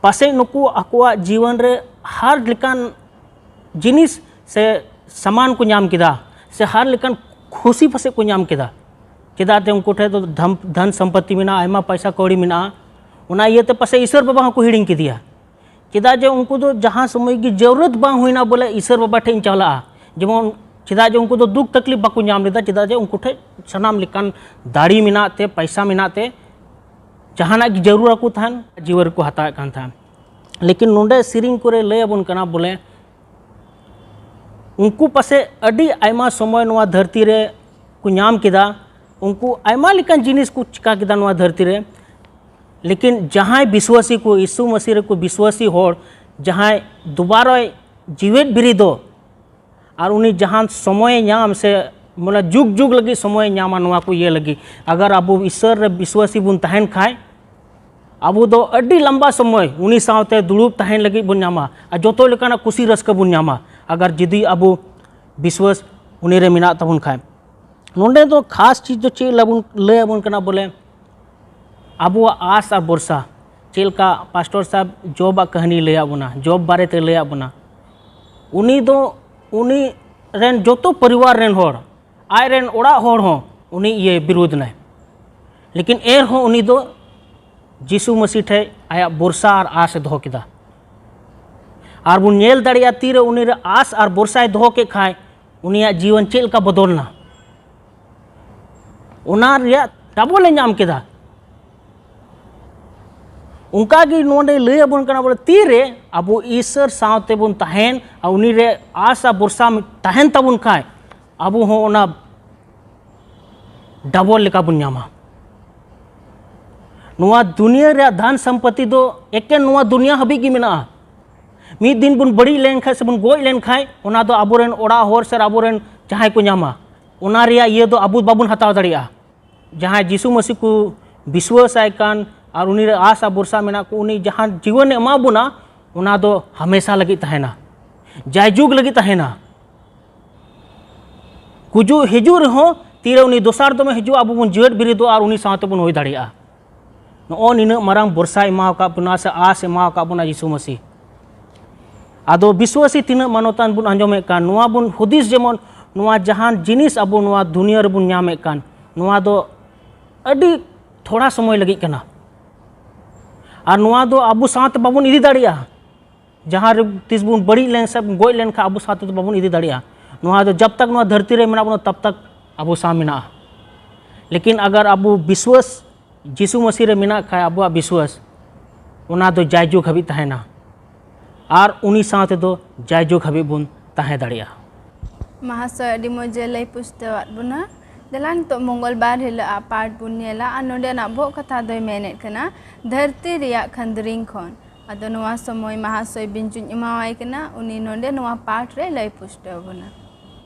ᱯᱟᱥᱮᱡ ᱱᱩᱠᱩ ᱟᱠᱚᱣᱟᱜ ᱡᱤᱭᱚᱱ ᱨᱮ ᱦᱟᱨ ᱞᱮᱠᱟᱱ ᱡᱤᱱᱤᱥ ᱥᱮ ᱥᱟᱢᱟᱱ ᱠᱚ ᱧᱟᱢ ᱠᱮᱫᱟ, ᱥᱮ ᱦᱟᱨ ᱞᱮᱠᱟᱱ ᱠᱷᱩᱥᱤ ᱯᱟᱥᱮᱡ ᱠᱚ ᱧᱟᱢ ᱠᱮᱫᱟ᱾ ᱪᱮᱫᱟᱜ ᱡᱮ ᱩᱱᱠᱩ ᱴᱷᱮᱱ ᱫᱚ ᱫᱷᱟᱢ-, ᱫᱷᱚᱱ ᱥᱚᱢᱯᱚᱛᱤ ᱢᱮᱱᱟᱜᱼᱟ, ᱟᱭᱢᱟ ᱯᱚᱭᱥᱟ ᱠᱟᱹᱣᱰᱤ ᱢᱮᱱᱟᱜᱼᱟ᱾ ᱚᱱᱟ ᱤᱭᱟᱹᱛᱮ ᱯᱟᱥᱮᱡ ᱤᱥᱚᱨ ᱵᱟᱵᱟ ᱦᱚᱸᱠᱚ ᱦᱤᱲᱤᱧ ᱠᱮᱫᱮᱭᱟ᱾ ᱪᱮᱫᱟᱜ ᱡᱮ ᱩᱱᱠᱩ ᱫᱚ ᱡᱟᱦᱟᱸ ᱥᱚᱢᱚᱭ ᱜᱮ ᱡᱟᱹᱨᱩᱨᱟᱛ ᱵᱟᱝ ᱦᱩᱭᱱᱟ ᱵᱚᱞᱮ ᱤᱥᱚᱨ ᱵᱟᱵᱟ ᱴᱷᱮᱱ ᱤᱧ ᱪᱟᱞᱟᱜᱼᱟ, ᱡᱮᱢᱚᱱ ᱪᱮᱫᱟᱜ ᱡᱮ ᱩᱱᱠᱩ ᱫᱚ ᱫᱩᱠ ᱛᱟᱠᱞᱤᱯ ᱵᱟᱠᱚ ᱧᱟᱢ ᱞᱮᱫᱟ, ᱪᱮᱫᱟᱜ ᱡᱮ ᱩᱱᱠᱩ ᱴᱷᱮᱱ ᱥᱟᱱᱟᱢ ᱞᱮᱠᱟᱱ ᱫᱟᱲᱮ ᱢᱮᱱᱟᱜ ᱛᱮ, ᱯᱚᱭᱥᱟ ᱢᱮᱱᱟᱜ ᱛᱮ, ᱡᱟᱦᱟᱱᱟᱜ ᱜᱮ ᱡᱟᱹᱨᱩᱲ ᱟᱠᱚ ᱛᱟᱦᱮᱱ, ᱡᱤᱣᱤ ᱨᱮᱠᱚ ᱦᱟᱛᱟᱣᱮᱫ ᱠᱟᱱ ᱛᱟᱦᱮᱱ᱾ ᱞᱮᱠᱤᱱ ᱱᱚᱰᱮ ᱥᱮᱨᱮᱧ ᱠᱚᱨᱮ ᱞᱟᱹᱭ ᱟᱵᱚᱱ ᱠᱟᱱᱟ ᱵᱚᱞᱮ, ᱩᱱᱠᱩ ᱯᱟᱥᱮᱡ ᱟᱹᱰᱤ ᱟᱭᱢᱟ ᱥᱚᱢᱚᱭ ᱱᱚᱣᱟ ᱫᱷᱟᱹᱨᱛᱤ ᱨᱮ ᱠᱚ ᱧᱟᱢ ᱠᱮᱫᱟ, ᱩᱱᱠᱩ ᱟᱭᱢᱟ ᱞᱮᱠᱟᱱ ᱡᱤᱱᱤᱥ ᱠᱚ ᱪᱤᱠᱟ ᱠᱮᱫᱟ ᱱᱚᱣᱟ ᱫᱷᱟᱹᱨᱛᱤ ᱨᱮ, ᱞᱮᱠᱤᱱ ᱡᱟᱦᱟᱸᱭ ᱵᱤᱥᱣᱟᱥᱤ ᱠᱚ, ᱭᱤᱥᱩ ᱢᱟᱹᱥᱤ ᱨᱮᱠᱚ ᱵᱤᱥᱣᱟᱥᱤ ᱦᱚᱲ, ᱡᱟᱦᱟᱸᱭ ᱫᱩᱵᱟᱨᱚᱭ ᱡᱤᱣᱮᱫ ᱵᱤᱨᱤᱫᱚ, ᱟᱨ ᱩᱱᱤ ᱡᱟᱦᱟᱱ ᱥᱚᱢᱚᱭᱮ ᱧᱟᱢ ᱥᱮ ᱢᱟᱱᱮ ᱡᱩᱜᱽ ᱡᱩᱜᱽ ᱞᱟᱹᱜᱤᱫ ᱥᱚᱢᱚᱭᱮ ᱧᱟᱢᱟ ᱱᱚᱣᱟ ᱠᱚ ᱤᱭᱟᱹ ᱞᱟᱹᱜᱤᱫ, ᱟᱜᱟᱨ ᱟᱵᱚ ᱤᱥᱚᱨ ᱨᱮ ᱵᱤᱥᱣᱟᱥᱤ ᱵᱚᱱ ᱛᱟᱦᱮᱱ ᱠᱷᱟᱡ, ᱟᱵᱚ ᱫᱚ ᱟᱹᱰᱤ ᱞᱟᱢᱵᱟ ᱥᱚᱢᱚᱭ ᱩᱱᱤ ᱥᱟᱶᱛᱮ ᱫᱩᱲᱩᱵ ᱛᱟᱦᱮᱱ ᱞᱟᱹᱜᱤᱫ ᱵᱚᱱ ᱧᱟᱢᱟ ᱟᱨ ᱡᱚᱛᱚ ᱞᱮᱠᱟᱱᱟᱜ ᱠᱩᱥᱤ ᱨᱟᱹᱥᱠᱟᱹ ᱵᱚᱱ ᱧᱟᱢᱟ, ᱟᱜᱟᱨ ᱡᱩᱫᱤ ᱟᱵᱚ ᱵᱤᱥᱣᱟᱥ ᱩᱱᱤ ᱨᱮ ᱢᱮᱱᱟᱜ ᱛᱟᱵᱚᱱ ᱠᱷᱟᱡ᱾ ᱱᱚᱰᱮ ᱫᱚ ᱠᱷᱟᱥ ᱪᱤᱡᱽ ᱫᱚ ᱪᱮᱫ ᱞᱟᱵᱚᱱ, ᱞᱟᱹᱭ ᱟᱵᱚᱱ ᱠᱟᱱᱟ ᱵᱚᱞᱮ, ᱟᱵᱚᱣᱟᱜ ᱟᱥ ᱟᱨ ᱵᱷᱚᱨᱥᱟ᱾ ᱪᱮᱫ ᱞᱮᱠᱟ ᱯᱟᱥᱴᱚᱨ ᱥᱟᱦᱮᱵᱽ ᱡᱚᱵᱟᱜ ᱠᱟᱹᱦᱱᱤ ᱞᱟᱹᱭᱟᱫ ᱵᱚᱱᱟ, ᱡᱚᱵ ᱵᱟᱨᱮᱛᱮ ᱞᱟᱹᱭᱟᱫ ᱵᱚᱱᱟ, ᱩᱱᱤ ᱫᱚ, ᱩᱱᱤ ᱨᱮᱱ ᱡᱚᱛᱚ ᱯᱚᱨᱤᱵᱟᱨ ᱨᱮᱱ ᱦᱚᱲ, ᱟᱡ ᱨᱮᱱ ᱚᱲᱟᱜ ᱦᱚᱲ ᱦᱚᱸ ᱩᱱᱤ ᱤᱭᱟᱹ ᱵᱤᱨᱳᱫᱷ ᱮᱱᱟᱭ, ᱞᱮᱠᱤᱱ ᱮᱱ ᱨᱮᱦᱚᱸ ᱩᱱᱤ ᱫᱚ ᱡᱤᱥᱩ ᱢᱟᱹᱥᱤ ᱴᱷᱮᱡ ᱟᱭᱟᱜ ᱵᱷᱚᱨᱥᱟ ᱟᱨ ᱟᱥ ᱮ ᱫᱚᱦᱚ ᱠᱮᱫᱟ᱾ ᱟᱨ ᱵᱚᱱ ᱧᱮᱞ ᱫᱟᱲᱮᱭᱟᱜᱼᱟ, ᱛᱤᱨᱮ ᱩᱱᱤ ᱨᱮ ᱟᱥ ᱟᱨ ᱵᱷᱚᱨᱥᱟᱭ ᱫᱚᱦᱚ ᱠᱮᱫ ᱠᱷᱟᱡ, ᱩᱱᱤᱭᱟᱜ ᱡᱤᱭᱚᱱ ᱪᱮᱫ ᱞᱮᱠᱟ ᱵᱚᱫᱚᱞ ᱮᱱᱟ, ᱚᱱᱟ ᱨᱮᱭᱟᱜ ᱰᱟᱵᱚᱞ ᱮ ᱧᱟᱢ ᱠᱮᱫᱟ᱾ ᱚᱱᱠᱟ ᱜᱮ ᱱᱚᱰᱮ ᱞᱟᱹᱭ ᱟᱵᱚᱱ ᱠᱟᱱᱟ ᱵᱚᱞᱮ, ᱛᱤᱨᱮ ᱟᱵᱚ ᱤᱥᱚᱨ ᱥᱟᱶ ᱛᱮᱵᱚᱱ ᱛᱟᱦᱮᱱ ᱟᱨ ᱩᱱᱤ ᱨᱮ ᱟᱥ ᱟᱨ ᱵᱷᱚᱨᱥᱟ ᱛᱟᱦᱮᱱ ᱛᱟᱵᱚᱱ ᱠᱷᱟᱡ, ᱟᱵᱚ ᱦᱚᱸ ᱚᱱᱟ ᱰᱟᱵᱚᱞ ᱞᱮᱠᱟ ᱵᱚᱱ ᱧᱟᱢᱟ᱾ ᱱᱚᱣᱟ ᱫᱩᱱᱤᱭᱟᱹ ᱨᱮᱭᱟᱜ ᱫᱷᱟᱱ ᱥᱚᱢᱯᱚᱛᱤ ᱫᱚ ᱮᱠᱮᱱ ᱱᱚᱣᱟ ᱫᱩᱱᱤᱭᱟᱹ ᱦᱟᱹᱵᱤᱡ ᱜᱮ ᱢᱮᱱᱟᱜᱼᱟ᱾ ᱢᱤᱫ ᱫᱤᱱ ᱵᱚᱱ ᱵᱟᱹᱲᱤᱡ ᱞᱮᱱᱠᱷᱟᱱ ᱥᱮ ᱵᱚᱱ ᱜᱚᱡ ᱞᱮᱱᱠᱷᱟᱱ, ᱚᱱᱟ ᱫᱚ ᱟᱵᱚᱨᱮᱱ ᱚᱲᱟᱜ ᱦᱚᱲ ᱥᱮ ᱟᱵᱚᱨᱮᱱ ᱡᱟᱦᱟᱸᱭ ᱠᱚ ᱧᱟᱢᱟ, ᱚᱱᱟ ᱨᱮᱭᱟᱜ ᱤᱭᱟᱹ ᱫᱚ ᱟᱵᱚ ᱵᱟᱵᱚᱱ ᱦᱟᱛᱟᱣ ᱫᱟᱲᱮᱭᱟᱜᱼᱟ᱾ ᱡᱟᱦᱟᱸᱭ ᱡᱤᱥᱩ ᱢᱟᱹᱥᱤ ᱠᱚ ᱵᱤᱥᱣᱟᱹᱥᱟᱭ ᱠᱟᱱ ᱟᱨ ᱩᱱᱤ ᱨᱮ ᱟᱥ ᱟᱨ ᱵᱷᱚᱨᱥᱟ ᱢᱮᱱᱟᱜ ᱠᱚ, ᱩᱱᱤ ᱡᱟᱦᱟᱸ ᱡᱤᱵᱚᱱᱮ ᱮᱢᱟ ᱵᱚᱱᱟ, ᱚᱱᱟ ᱫᱚ ᱦᱟᱢᱮᱥᱟ ᱞᱟᱹᱜᱤᱫ ᱛᱟᱦᱮᱱᱟ, ᱡᱟᱭᱡᱩᱜᱽ ᱞᱟᱹᱜᱤᱫ ᱛᱟᱦᱮᱱᱟ᱾ ᱜᱩᱡᱩᱜ ᱦᱤᱡᱩᱜ ᱨᱮᱦᱚᱸ ᱛᱤᱨᱮ ᱩᱱᱤ ᱫᱚᱥᱟᱨ ᱫᱚᱢᱮ ᱦᱤᱡᱩᱜᱼᱟ, ᱟᱵᱚ ᱵᱚᱱ ᱡᱤᱣᱮᱫ ᱵᱮᱨᱮᱫᱚᱜᱼᱟ ᱟᱨ ᱩᱱᱤ ᱥᱟᱶ ᱛᱮᱵᱚᱱ ᱦᱩᱭ ᱫᱟᱲᱮᱭᱟᱜᱼᱟ᱾ ᱱᱚᱜᱼᱚ ᱱᱤᱱᱟᱹᱜ ᱢᱟᱨᱟᱝ ᱵᱷᱚᱨᱥᱟᱭ ᱮᱢᱟ ᱟᱠᱟᱫ ᱵᱚᱱᱟ ᱥᱮ ᱟᱸᱥ ᱮᱢᱟ ᱟᱠᱟᱫ ᱵᱚᱱᱟ ᱡᱤᱥᱩ ᱢᱟᱹᱥᱤ᱾ ᱟᱫᱚ ᱵᱤᱥᱣᱟᱹᱥᱤ ᱛᱤᱱᱟᱹᱜ ᱢᱟᱱᱚᱛᱟᱱ ᱵᱚᱱ ᱟᱸᱡᱚᱢᱮᱫ ᱠᱟᱱ, ᱱᱚᱣᱟ ᱵᱚᱱ ᱦᱩᱫᱤᱥ ᱡᱮᱢᱚᱱ ᱱᱚᱣᱟ ᱡᱟᱦᱟᱱ ᱡᱤᱱᱤᱥ ᱟᱵᱚ ᱱᱚᱣᱟ ᱫᱩᱱᱤᱭᱟᱹ ᱨᱮᱵᱚᱱ ᱧᱟᱢᱮᱫ ᱠᱟᱱ, ᱱᱚᱣᱟ ᱫᱚ ᱟᱹᱰᱤ ᱛᱷᱚᱲᱟ ᱥᱚᱢᱚᱭ ᱞᱟᱹᱜᱤᱫ ᱠᱟᱱᱟ᱾ ᱟᱨ ᱱᱚᱣᱟ ᱫᱚ ᱟᱵᱚ ᱥᱟᱶᱛᱮ ᱵᱟᱵᱚᱱ ᱤᱫᱤ ᱫᱟᱲᱮᱭᱟᱜᱼᱟ᱾ ᱡᱟᱦᱟᱸ ᱨᱮ ᱛᱤᱥ ᱵᱚᱱ ᱵᱟᱹᱲᱤᱡ ᱞᱮᱱ ᱥᱮ ᱜᱚᱡ ᱞᱮᱱᱠᱷᱟᱱ ᱟᱵᱚ ᱥᱟᱶᱛᱮ ᱫᱚ ᱵᱟᱵᱚᱱ ᱤᱫᱤ ᱫᱟᱲᱮᱭᱟᱜᱼᱟ᱾ ᱱᱚᱣᱟ ᱫᱚ ᱡᱟᱵ ᱛᱟᱠ ᱱᱚᱣᱟ ᱫᱷᱟᱹᱨᱛᱤ ᱨᱮ ᱢᱮᱱᱟᱜ ᱵᱚᱱᱟ ᱛᱟᱵ ᱛᱟᱠ ᱟᱵᱚ ᱥᱟᱶ ᱢᱮᱱᱟᱜᱼᱟ᱾ ᱞᱮᱠᱤᱱ ᱟᱜᱟᱨ ᱟᱵᱚ ᱵᱤᱥᱣᱟᱥ ᱡᱤᱥᱩ ᱢᱟᱹᱥᱤ ᱨᱮ ᱢᱮᱱᱟᱜ ᱠᱷᱟᱱ ᱟᱵᱚᱣᱟᱜ ᱵᱤᱥᱣᱟᱥ, ᱚᱱᱟ ᱫᱚ ᱡᱟᱭᱡᱩᱜᱽ ᱦᱟᱹᱵᱤᱡ ᱛᱟᱦᱮᱱᱟ ᱟᱨ ᱩᱱᱤ ᱥᱟᱶ ᱛᱮᱫᱚ ᱡᱟᱭᱡᱩᱜᱽ ᱦᱟᱹᱵᱤᱡ ᱵᱚᱱ ᱛᱟᱦᱮᱸ ᱫᱟᱲᱮᱭᱟᱜᱼᱟ᱾ ᱢᱟᱦᱟᱥᱚᱭ ᱟᱹᱰᱤ ᱢᱚᱡᱽ ᱮ ᱞᱟᱹᱭ ᱯᱩᱥᱴᱟᱹᱣᱟᱫ ᱵᱚᱱᱟ᱾ ᱫᱮᱞᱟ ᱱᱤᱛᱚᱜ ᱢᱚᱝᱜᱚᱞ ᱵᱟᱨ ᱦᱤᱞᱳᱜ ᱟᱜ ᱯᱟᱴ ᱵᱚᱱ ᱧᱮᱞᱟ ᱟᱨ ᱱᱚᱰᱮᱱᱟᱜ ᱵᱚᱦᱚᱜ ᱠᱟᱛᱷᱟ ᱫᱚᱭ ᱢᱮᱱᱮᱫ ᱠᱟᱱᱟ ᱫᱷᱟᱹᱨᱛᱤ ᱨᱮᱭᱟᱜ ᱠᱷᱟᱹᱱᱫᱽᱨᱤᱝ ᱠᱷᱚᱱ᱾ ᱟᱫᱚ ᱱᱚᱣᱟ ᱥᱚᱢᱚᱭ ᱢᱟᱦᱟᱥᱚᱭ ᱵᱤᱧᱡᱩᱧ ᱮᱢᱟᱣᱟᱭ ᱠᱟᱱᱟ, ᱩᱱᱤ ᱱᱚᱰᱮ ᱱᱚᱣᱟ ᱯᱟᱴ ᱨᱮ ᱞᱟᱹᱭ ᱯᱩᱥᱴᱟᱹᱣ ᱵᱚᱱᱟ᱾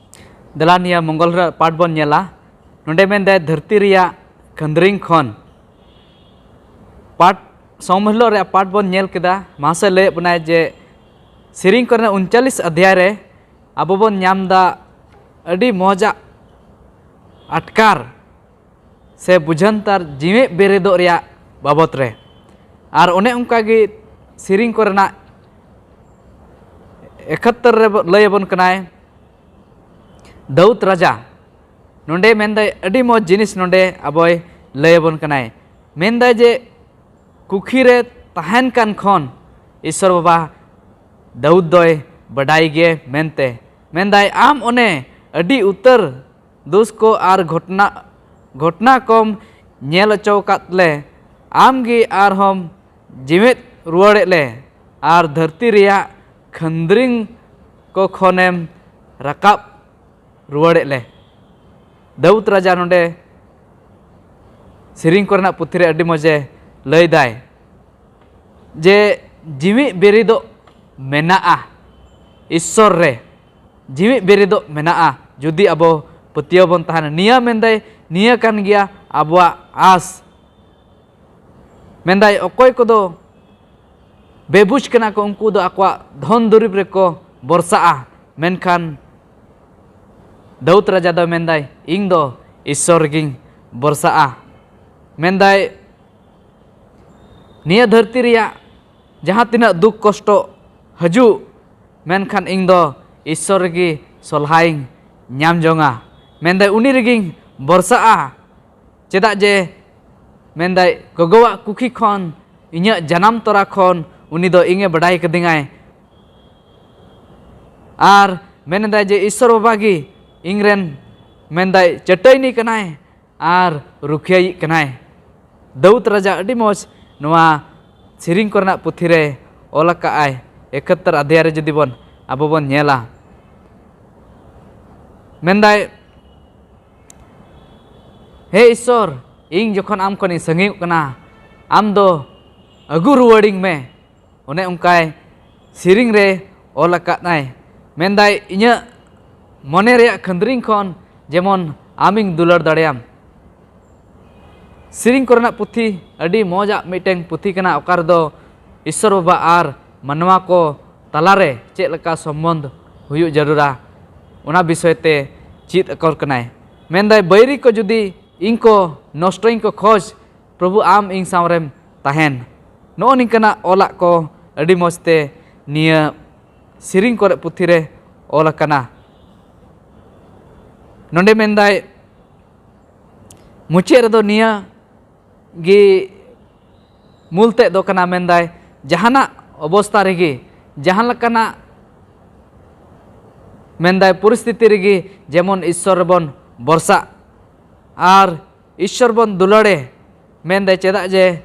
ᱫᱮᱞᱟ ᱱᱤᱭᱟᱹ ᱢᱚᱝᱜᱚᱞ ᱨᱮ ᱯᱟᱴ ᱵᱚᱱ ᱧᱮᱞᱟ᱾ ᱱᱚᱰᱮ ᱢᱮᱱᱫᱟᱭ ᱫᱷᱟᱹᱨᱛᱤ ᱨᱮᱭᱟᱜ ᱠᱷᱟᱹᱱᱫᱽᱨᱤᱝ ᱠᱷᱚᱱ᱾ ᱯᱟᱴ ᱥᱚᱢ ᱦᱤᱞᱳᱜ ᱨᱮᱭᱟᱜ ᱯᱟᱴ ᱵᱚᱱ ᱧᱮᱞ ᱠᱮᱫᱟ᱾ ᱢᱟᱦᱟᱥᱚᱭ ᱞᱟᱹᱭᱮᱫ ᱵᱚᱱᱟᱭ ᱡᱮ ᱥᱮᱨᱮᱧ ᱠᱚᱨᱮᱱᱟᱜ ᱩᱱᱪᱟᱞᱤᱥ ᱚᱫᱷᱭᱟᱭ ᱨᱮ ᱟᱵᱚ ᱵᱚᱱ ᱧᱟᱢ ᱮᱫᱟ ᱟᱹᱰᱤ ᱢᱚᱡᱟᱜ ᱟᱴᱠᱟᱨ ᱥᱮ ᱵᱩᱡᱷᱟᱹᱱᱛᱟᱨ ᱡᱤᱣᱮᱫ ᱵᱮᱨᱮᱫᱚᱜ ᱨᱮᱭᱟᱜ ᱵᱟᱵᱚᱛ ᱨᱮ᱾ ᱟᱨ ᱚᱱᱮ ᱚᱱᱠᱟ ᱜᱮ ᱥᱮᱨᱮᱧ ᱠᱚᱨᱮᱱᱟᱜ ᱮᱠᱟᱛᱛᱚᱨ ᱨᱮ ᱞᱟᱹᱭ ᱟᱵᱚᱱ ᱠᱟᱱᱟᱭ ᱫᱟᱹᱣᱫ ᱨᱟᱡᱟ᱾ ᱱᱚᱰᱮ ᱢᱮᱱᱫᱟᱭ ᱟᱹᱰᱤ ᱢᱚᱡᱽ ᱡᱤᱱᱤᱥ ᱱᱚᱰᱮ ᱟᱵᱚᱭ ᱞᱟᱹᱭ ᱟᱵᱚᱱ ᱠᱟᱱᱟᱭ᱾ ᱢᱮᱱᱫᱟᱭ ᱡᱮ ᱠᱩᱠᱷᱤ ᱨᱮ ᱛᱟᱦᱮᱱ ᱠᱟᱱ ᱠᱷᱚᱱ ᱤᱥᱥᱚᱨ ᱵᱟᱵᱟ ᱫᱟᱹᱣᱫ ᱫᱚᱭ ᱵᱟᱰᱟᱭ ᱜᱮ ᱢᱮᱱᱛᱮ᱾ ᱢᱮᱱᱫᱟᱭ ᱟᱢ ᱚᱱᱮ ᱟᱹᱰᱤ ᱩᱛᱟᱹᱨ ᱫᱩᱥ ᱠᱚ ᱟᱨ ᱜᱷᱚᱴᱱᱟ ᱜᱷᱚᱴᱱᱟ ᱠᱚᱢ ᱧᱮᱞ ᱚᱪᱚ ᱟᱠᱟᱫ ᱞᱮ, ᱟᱢ ᱜᱮ ᱟᱨᱦᱚᱸᱢ ᱡᱤᱣᱮᱫ ᱨᱩᱣᱟᱹᱲᱮᱫ ᱞᱮ ᱟᱨ ᱫᱷᱟᱹᱨᱛᱤ ᱨᱮᱭᱟᱜ ᱠᱷᱟᱹᱱᱫᱽᱨᱤᱝ ᱠᱚ ᱠᱷᱚᱱᱮᱢ ᱨᱟᱠᱟᱵ ᱨᱩᱣᱟᱹᱲᱮᱫ ᱞᱮ᱾ ᱫᱟᱹᱣᱫ ᱨᱟᱡᱟ ᱱᱚᱰᱮ ᱥᱮᱨᱮᱧ ᱠᱚᱨᱮᱱᱟᱜ ᱯᱩᱛᱷᱤ ᱨᱮ ᱟᱹᱰᱤ ᱢᱚᱡᱮ ᱞᱟᱹᱭᱫᱟᱭ ᱡᱮ ᱡᱤᱣᱤᱫ ᱵᱮᱨᱮᱫᱚᱜ ᱢᱮᱱᱟᱜᱼᱟ, ᱤᱥᱥᱚᱨ ᱨᱮ ᱡᱤᱣᱤᱫ ᱵᱮᱨᱮᱫᱚᱜ ᱢᱮᱱᱟᱜᱼᱟ᱾ ᱡᱩᱫᱤ ᱟᱵᱚ ᱯᱟᱹᱛᱭᱟᱹᱣ ᱵᱚᱱ ᱛᱟᱦᱮᱱᱟ, ᱱᱤᱭᱟᱹ ᱢᱮᱱᱫᱟᱭ, ᱱᱤᱭᱟᱹ ᱠᱟᱱ ᱜᱮᱭᱟ ᱟᱵᱚᱣᱟᱜ ᱟᱸᱥ᱾ ᱢᱮᱱᱫᱟᱭ ᱚᱠᱚᱭ ᱠᱚᱫᱚ ᱵᱮᱵᱩᱡᱽ ᱠᱟᱱᱟ ᱠᱚ, ᱩᱱᱠᱩ ᱫᱚ ᱟᱠᱚᱣᱟᱜ ᱫᱷᱚᱱ ᱫᱩᱨᱤᱵᱽ ᱨᱮᱠᱚ ᱵᱷᱚᱨᱥᱟᱜᱼᱟ, ᱢᱮᱱᱠᱷᱟᱱ ᱫᱟᱹᱣᱩᱫ ᱨᱟᱡᱟ ᱫᱚᱭ ᱢᱮᱱᱫᱟᱭ, "ᱤᱧ ᱫᱚ ᱤᱥᱥᱚᱨ ᱨᱮᱜᱤᱧ ᱵᱷᱚᱨᱥᱟᱜᱼᱟ᱾" ᱢᱮᱱᱫᱟᱭ, ᱱᱤᱭᱟᱹ ᱫᱷᱟᱹᱨᱛᱤ ᱨᱮᱭᱟᱜ ᱡᱟᱦᱟᱸ ᱛᱤᱱᱟᱹᱜ ᱫᱩᱠ ᱠᱚᱥᱴᱚ ᱦᱤᱡᱩᱜ, ᱢᱮᱱᱠᱷᱟᱱ ᱤᱧ ᱫᱚ ᱤᱥᱥᱚᱨ ᱨᱮᱜᱮ ᱥᱚᱞᱦᱟᱭᱤᱧ ᱧᱟᱢ ᱡᱚᱝᱟ᱾ ᱢᱮᱱᱫᱟᱭ, ᱩᱱᱤ ᱨᱮᱜᱮᱧ ᱵᱷᱚᱨᱥᱟᱜᱼᱟ᱾ ᱪᱮᱫᱟᱜ ᱡᱮ, ᱢᱮᱱᱫᱟᱭ, ᱜᱚᱜᱚᱣᱟᱜ ᱠᱩᱠᱷᱤ ᱠᱷᱚᱱ, ᱤᱧᱟᱹᱜ ᱡᱟᱱᱟᱢ ᱛᱚᱨᱟ ᱠᱷᱚᱱ ᱩᱱᱤ ᱫᱚ ᱤᱧᱮ ᱵᱟᱰᱟᱭ ᱠᱟᱹᱫᱤᱧᱟᱭ᱾ ᱟᱨ ᱢᱮᱱᱫᱟᱭ ᱡᱮ, ᱤᱥᱥᱚᱨ ᱵᱟᱵᱟ ᱜᱮ ᱤᱧᱨᱮᱱ, ᱢᱮᱱᱫᱟᱭ, ᱪᱟᱹᱴᱟᱹᱭᱱᱤ ᱠᱟᱱᱟᱭ ᱟᱨ ᱨᱩᱠᱷᱤᱭᱟᱹᱭᱤᱡ ᱠᱟᱱᱟᱭ᱾ ᱫᱟᱹᱣᱩᱫ ᱨᱟᱡᱟ ᱟᱹᱰᱤ ᱢᱚᱡᱽ ᱱᱚᱣᱟ ᱥᱮᱨᱮᱧ ᱠᱚᱨᱮᱱᱟᱜ ᱯᱩᱛᱷᱤ ᱨᱮ ᱚᱞ ᱟᱠᱟᱫ ᱟᱭ᱾ ᱮᱠᱟᱛᱛᱚᱨ ᱟᱫᱷᱭᱟᱭ ᱨᱮ ᱡᱩᱫᱤ ᱵᱚᱱ, ᱟᱵᱚ ᱵᱚᱱ ᱧᱮᱞᱟ, ᱢᱮᱱᱫᱟᱭ, "ᱦᱮ ᱤᱥᱥᱚᱨ, ᱤᱧ ᱡᱚᱠᱷᱚᱱ ᱟᱢ ᱠᱷᱚᱱᱤᱧ ᱥᱟᱺᱜᱤᱧᱚᱜ ᱠᱟᱱᱟ, ᱟᱢ ᱫᱚ ᱟᱹᱜᱩ ᱨᱩᱣᱟᱹᱲᱤᱧ ᱢᱮ᱾" ᱚᱱᱮ ᱚᱱᱠᱟᱭ ᱥᱮᱨᱮᱧ ᱨᱮ ᱚᱞ ᱟᱠᱟᱫᱟᱭ᱾ ᱢᱮᱱᱫᱟᱭ, ᱤᱧᱟᱹᱜ ᱢᱚᱱᱮ ᱨᱮᱭᱟᱜ ᱠᱷᱟᱹᱱᱫᱽᱨᱤᱧ ᱠᱷᱚᱱ ᱡᱮᱢᱚᱱ ᱟᱢᱤᱧ ᱫᱩᱞᱟᱹᱲ ᱫᱟᱲᱮᱭᱟᱢ᱾ ᱥᱮᱨᱮᱧ ᱠᱚᱨᱮᱱᱟᱜ ᱯᱩᱛᱷᱤ ᱟᱹᱰᱤ ᱢᱚᱡᱟᱜ ᱢᱤᱫᱴᱮᱱ ᱯᱩᱛᱷᱤ ᱠᱟᱱᱟ, ᱚᱠᱟ ᱨᱮᱫᱚ ᱤᱥᱥᱚᱨ ᱵᱟᱵᱟ ᱟᱨ ᱢᱟᱱᱣᱟ ᱠᱚ ᱛᱟᱞᱟᱨᱮ ᱪᱮᱫ ᱞᱮᱠᱟ ᱥᱚᱢᱵᱚᱱᱫᱷ ᱦᱩᱭᱩᱜ ᱡᱟᱹᱨᱩᱲᱟ, ᱚᱱᱟ ᱵᱤᱥᱚᱭ ᱛᱮ ᱪᱮᱫ ᱟᱠᱚ ᱠᱟᱱᱟᱭ᱾ ᱢᱮᱱᱫᱟᱭ, ᱵᱟᱹᱭᱨᱤ ᱠᱚ ᱡᱩᱫᱤ ᱤᱧ ᱠᱚ ᱱᱚᱥᱴᱚᱧ ᱠᱚ ᱠᱷᱚᱡᱽ, ᱯᱨᱚᱵᱷᱩ ᱟᱢ ᱤᱧ ᱥᱟᱶᱨᱮᱢ ᱛᱟᱦᱮᱱ᱾ ᱱᱚᱜᱼᱚ ᱱᱤᱝᱠᱟᱱᱟᱜ ᱚᱞᱟᱜ ᱠᱚ ᱟᱹᱰᱤ ᱢᱚᱡᱽ ᱛᱮ ᱱᱤᱭᱟᱹ ᱥᱮᱨᱮᱧ ᱠᱚᱨᱮ ᱯᱩᱛᱷᱤ ᱨᱮ ᱚᱞ ᱟᱠᱟᱱᱟ᱾ ᱱᱚᱰᱮ ᱢᱮᱱᱫᱟᱭ, ᱢᱩᱪᱟᱹᱫ ᱨᱮᱫᱚ ᱱᱤᱭᱟᱹ ᱜᱮ ᱢᱩᱞ ᱛᱮᱫ ᱫᱚ ᱠᱟᱱᱟ, ᱢᱮᱱᱫᱟᱭ, ᱡᱟᱦᱟᱱᱟᱜ ᱚᱵᱚᱥᱛᱟ ᱨᱮᱜᱮ, ᱡᱟᱦᱟᱸ ᱞᱮᱠᱟᱱᱟᱜ, ᱢᱮᱱᱫᱟᱭ, ᱯᱚᱨᱤᱥᱛᱷᱤᱛᱤ ᱨᱮᱜᱮ ᱡᱮᱢᱚᱱ ᱤᱥᱥᱚᱨ ᱨᱮᱵᱚᱱ ᱵᱷᱚᱨᱥᱟᱜ ᱟᱨ ᱤᱥᱥᱚᱨ ᱵᱚᱱ ᱫᱩᱞᱟᱹᱲᱮ᱾ ᱢᱮᱱᱫᱟᱭ, ᱪᱮᱫᱟᱜ ᱡᱮ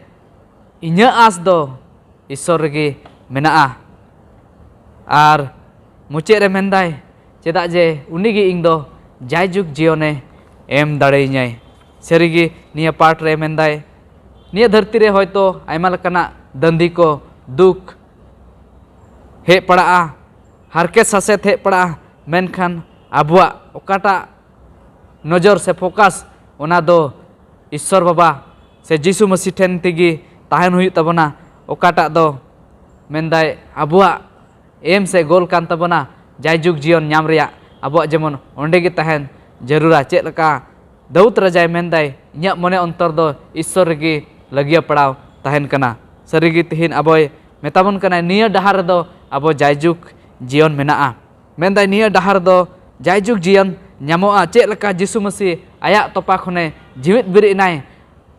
ᱤᱧᱟᱹᱜ ᱟᱸᱥ ᱫᱚ ᱤᱥᱥᱚᱨ ᱨᱮᱜᱮ ᱢᱮᱱᱟᱜᱼᱟ᱾ ᱟᱨ ᱢᱩᱪᱟᱹᱫ ᱨᱮ ᱢᱮᱱᱫᱟᱭ, ᱪᱮᱫᱟᱜ ᱡᱮ ᱩᱱᱤᱜᱮ ᱤᱧ ᱫᱚ ᱡᱟᱭᱡᱩᱜᱽ ᱡᱤᱭᱚᱱᱮ ᱮᱢ ᱫᱟᱲᱮᱭᱟᱹᱧᱟᱭ᱾ ᱥᱟᱹᱨᱤᱜᱮ ᱱᱤᱭᱟᱹ ᱯᱟᱴ ᱨᱮ ᱢᱮᱱᱫᱟᱭ, ᱱᱤᱭᱟᱹ ᱫᱷᱟᱹᱨᱛᱤ ᱨᱮ ᱦᱚᱭᱛᱳ ᱟᱭᱢᱟ ᱞᱮᱠᱟᱱᱟᱜ ᱫᱟᱹᱱᱫᱤ ᱠᱚ, ᱫᱩᱠ ᱦᱮᱡ ᱯᱟᱲᱟᱜᱼᱟ, ᱦᱟᱨᱠᱮᱛ ᱥᱟᱥᱮᱛ ᱦᱮᱡ ᱯᱟᱲᱟᱜᱼᱟ, ᱢᱮᱱᱠᱷᱟᱱ ᱟᱵᱚᱣᱟᱜ ᱚᱠᱟᱴᱟᱜ ᱱᱚᱡᱚᱨ ᱥᱮ ᱯᱷᱳᱠᱟᱥ, ᱚᱱᱟ ᱫᱚ ᱤᱥᱥᱚᱨ ᱵᱟᱵᱟ ᱥᱮ ᱡᱤᱥᱩ ᱢᱟᱹᱥᱤ ᱴᱷᱮᱱ ᱛᱮᱜᱮ ᱛᱟᱦᱮᱱ ᱦᱩᱭᱩᱜ ᱛᱟᱵᱚᱱᱟ᱾ ᱚᱠᱟᱴᱟᱜ ᱫᱚ ᱢᱮᱱᱫᱟᱭ ᱟᱵᱚᱣᱟᱜ ᱮᱢ ᱥᱮ ᱜᱳᱞ ᱠᱟᱱ ᱛᱟᱵᱚᱱᱟ ᱡᱟᱭᱡᱩᱜᱽ ᱡᱤᱭᱚᱱ ᱧᱟᱢ ᱨᱮᱭᱟᱜ, ᱟᱵᱚᱣᱟᱜ ᱡᱮᱢᱚᱱ ᱚᱸᱰᱮ ᱜᱮ ᱛᱟᱦᱮᱱ ᱡᱟᱹᱨᱩᱲᱟ᱾ ᱪᱮᱫ ᱞᱮᱠᱟ ᱫᱟᱹᱣᱩᱫ ᱨᱟᱡᱟᱭ ᱢᱮᱱᱫᱟᱭ, "ᱤᱧᱟᱹᱜ ᱢᱚᱱᱮ ᱚᱱᱛᱚᱨ ᱫᱚ ᱤᱥᱥᱚᱨ ᱨᱮᱜᱮ ᱞᱟᱹᱜᱤᱭᱟ ᱯᱟᱲᱟᱣ ᱛᱟᱦᱮᱱ ᱠᱟᱱᱟ᱾" ᱥᱟᱹᱨᱤᱜᱮ ᱛᱮᱦᱮᱧ ᱟᱵᱚᱭ ᱢᱮᱛᱟᱵᱚᱱ ᱠᱟᱱᱟᱭ, ᱱᱤᱭᱟᱹ ᱰᱟᱦᱟᱨ ᱨᱮᱫᱚ ᱟᱵᱚ ᱡᱟᱭᱡᱩᱜᱽ ᱡᱤᱭᱚᱱ ᱢᱮᱱᱟᱜᱼᱟ᱾ ᱢᱮᱱᱫᱟᱭ, ᱱᱤᱭᱟᱹ ᱰᱟᱦᱟᱨ ᱫᱚ ᱡᱟᱭᱡᱩᱜᱽ ᱡᱤᱭᱚᱱ ᱧᱟᱢᱚᱜᱼᱟ᱾ ᱪᱮᱫ ᱞᱮᱠᱟ ᱡᱤᱥᱩ ᱢᱟᱹᱥᱤ ᱟᱭᱟᱜ ᱛᱚᱯᱟ ᱠᱷᱚᱱᱮ ᱡᱤᱣᱮᱫ ᱵᱮᱨᱮᱫ ᱮᱱᱟᱭ,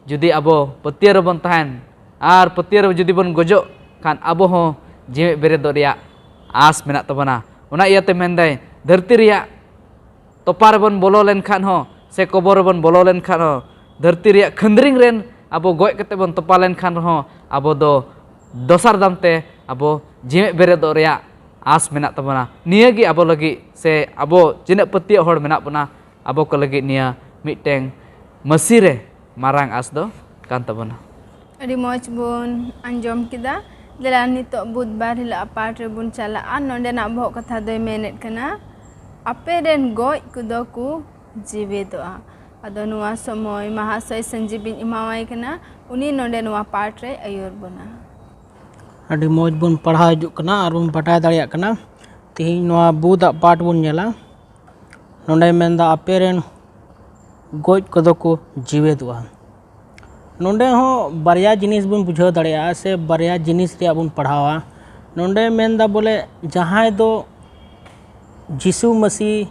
ᱡᱩᱫᱤ ᱟᱵᱚ ᱯᱟᱹᱛᱭᱟᱹᱣ ᱨᱮᱵᱚᱱ ᱛᱟᱦᱮᱱ ᱟᱨ ᱯᱟᱹᱛᱭᱟᱹᱣ ᱨᱮ ᱡᱩᱫᱤ ᱵᱚᱱ ᱜᱚᱡᱚᱜ ᱠᱷᱟᱱ, ᱟᱵᱚ ᱦᱚᱸ ᱡᱤᱣᱮᱫ ᱵᱮᱨᱮᱫᱚᱜ ᱨᱮᱭᱟᱜ ᱟᱸᱥ ᱢᱮᱱᱟᱜ ᱛᱟᱵᱚᱱᱟ᱾ ᱚᱱᱟ ᱤᱭᱟᱹᱛᱮ ᱢᱮᱱᱫᱟᱭ, ᱫᱷᱟᱹᱨᱛᱤ ᱨᱮᱭᱟᱜ ᱛᱚᱯᱟ ᱨᱮᱵᱚᱱ ᱵᱚᱞᱚ ᱞᱮᱱᱠᱷᱟᱱ ᱦᱚᱸ ᱥᱮ ᱠᱚᱵᱚᱨ ᱨᱮᱵᱚᱱ ᱵᱚᱞᱚ ᱞᱮᱱᱠᱷᱟᱱ ᱦᱚᱸ, ᱫᱷᱟᱹᱨᱛᱤ ᱨᱮᱭᱟᱜ ᱠᱷᱟᱹᱱᱫᱽᱨᱤᱝ ᱨᱮᱱ ᱟᱵᱚ ᱜᱚᱡ ᱠᱟᱛᱮ ᱵᱚᱱ ᱛᱚᱯᱟ ᱞᱮᱱᱠᱷᱟᱱ ᱨᱮᱦᱚᱸ, ᱟᱵᱚ ᱫᱚ ᱫᱚᱥᱟᱨ ᱫᱟᱢ ᱛᱮ ᱟᱵᱚ ᱡᱤᱣᱮᱫ ᱵᱮᱨᱮᱫᱚᱜ ᱨᱮᱭᱟᱜ ᱟᱸᱥ ᱢᱮᱱᱟᱜ ᱛᱟᱵᱚᱱᱟ᱾ ᱱᱤᱭᱟᱹ ᱜᱮ ᱟᱵᱚ ᱞᱟᱹᱜᱤᱫ ᱥᱮ ᱟᱵᱚ ᱛᱤᱱᱟᱹᱜ ᱯᱟᱹᱛᱭᱟᱹᱣ ᱦᱚᱲ ᱢᱮᱱᱟᱜ ᱵᱚᱱᱟ, ᱟᱵᱚ ᱠᱚ ᱞᱟᱹᱜᱤᱫ ᱱᱤᱭᱟᱹ ᱢᱤᱫᱴᱮᱱ ᱢᱟᱹᱥᱤ ᱨᱮ ᱢᱟᱨᱟᱝ ᱟᱸᱥ ᱫᱚ ᱠᱟᱱ ᱛᱟᱵᱚᱱᱟ᱾ ᱟᱹᱰᱤ ᱢᱚᱡᱽ ᱵᱚᱱ ᱟᱸᱡᱚᱢ ᱠᱮᱫᱟ᱾ ᱫᱮᱞᱟ ᱱᱤᱛᱚᱜ ᱵᱩᱫᱷᱵᱟᱨ ᱦᱤᱞᱳᱜ ᱟᱜ ᱯᱟᱴ ᱨᱮᱵᱚᱱ ᱪᱟᱞᱟᱜᱼᱟ᱾ ᱱᱚᱸᱰᱮᱱᱟᱜ ᱵᱚᱦᱚᱜ ᱠᱟᱛᱷᱟ ᱫᱚᱭ ᱢᱮᱱᱮᱫ ᱠᱟᱱᱟ, ᱟᱯᱮ ᱨᱮᱱ ᱜᱚᱡ ᱠᱚᱫᱚ ᱠᱚ ᱡᱤᱣᱮᱫᱚᱜᱼᱟ᱾ ᱟᱫᱚ ᱱᱚᱣᱟ ᱥᱚᱢᱚᱭ ᱢᱟᱦᱟᱥᱚᱭ ᱥᱟᱹᱧᱡᱤᱵᱤᱧ ᱮᱢᱟᱣᱟᱭ ᱠᱟᱱᱟ, ᱩᱱᱤ ᱱᱚᱸᱰᱮ ᱱᱚᱣᱟ ᱯᱟᱴ ᱨᱮᱭ ᱟᱹᱭᱩᱨ ᱵᱚᱱᱟ᱾ ᱟᱹᱰᱤ ᱢᱚᱡᱽ ᱵᱚᱱ ᱯᱟᱲᱦᱟᱣ ᱦᱤᱡᱩᱜ ᱠᱟᱱᱟ ᱟᱨ ᱵᱚᱱ ᱵᱟᱰᱟᱭ ᱫᱟᱲᱮᱭᱟᱜ ᱠᱟᱱᱟ᱾ ᱛᱮᱦᱮᱧ ᱱᱚᱣᱟ ᱵᱩᱫᱷ ᱟᱜ ᱯᱟᱴ ᱵᱚᱱ ᱧᱮᱞᱟ᱾ ᱱᱚᱸᱰᱮᱭ ᱢᱮᱱᱫᱟ, ᱟᱯᱮ ᱨᱮᱱ ᱜᱚᱡ ᱠᱚᱫᱚ ᱠᱚ ᱡᱤᱣᱮᱫᱚᱜᱼᱟ᱾ ᱱᱚᱸᱰᱮ ᱦᱚᱸ ᱵᱟᱨᱭᱟ ᱡᱤᱱᱤᱥ ᱵᱚᱱ ᱵᱩᱡᱷᱟᱹᱣ ᱫᱟᱲᱮᱭᱟᱜᱼᱟ ᱥᱮ ᱵᱟᱨᱭᱟ ᱡᱤᱱᱤᱥ ᱨᱮᱭᱟᱜ ᱵᱚᱱ ᱯᱟᱲᱦᱟᱣᱟ᱾ ᱱᱚᱸᱰᱮ ᱢᱮᱱᱫᱟ ᱵᱚᱞᱮ, ᱡᱟᱦᱟᱸᱭ ᱫᱚ ᱡᱤᱥᱩ ᱢᱟᱹᱥᱤ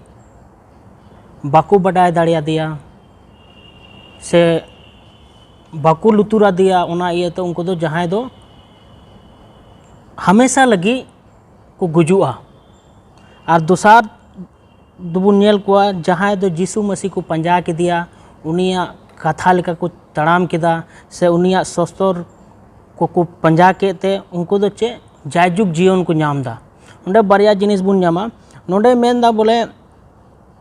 ᱵᱟᱠᱚ ᱵᱟᱰᱟᱭ ᱫᱟᱲᱮᱭᱟᱫᱮᱭᱟ ᱥᱮ ᱵᱟᱠᱚ ᱞᱩᱛᱩᱨ ᱟᱫᱮᱭᱟ, ᱚᱱᱟ ᱤᱭᱟᱹᱛᱮ ᱩᱱᱠᱩ ᱫᱚ ᱡᱟᱦᱟᱸᱭ ᱫᱚ ᱦᱟᱢᱮᱥᱟ ᱞᱟᱹᱜᱤᱫ ᱠᱚ ᱜᱩᱡᱩᱜᱼᱟ᱾ ᱟᱨ ᱫᱚᱥᱟᱨ ᱫᱚᱵᱚᱱ ᱧᱮᱞ ᱠᱚᱣᱟ, ᱡᱟᱦᱟᱸᱭ ᱫᱚ ᱡᱤᱥᱩ ᱢᱟᱹᱥᱤ ᱠᱚ ᱯᱟᱸᱡᱟ ᱠᱮᱫᱮᱭᱟ, ᱩᱱᱤᱭᱟᱜ ᱠᱟᱛᱷᱟ ᱞᱮᱠᱟ ᱠᱚ ᱛᱟᱲᱟᱢ ᱠᱮᱫᱟ ᱥᱮ ᱩᱱᱤᱭᱟᱜ ᱥᱚᱥᱛᱚᱨ ᱠᱚᱠᱚ ᱯᱟᱸᱡᱟ ᱠᱮᱫ ᱛᱮ, ᱩᱱᱠᱩ ᱫᱚ ᱪᱮᱫ ᱡᱟᱭᱡᱩᱜᱽ ᱡᱤᱭᱚᱱ ᱠᱚ ᱧᱟᱢ ᱮᱫᱟ᱾ ᱚᱸᱰᱮ ᱵᱟᱨᱭᱟ ᱡᱤᱱᱤᱥ ᱵᱚᱱ ᱧᱟᱢᱟ᱾ ᱱᱚᱸᱰᱮ ᱢᱮᱱᱫᱟ ᱵᱚᱞᱮ,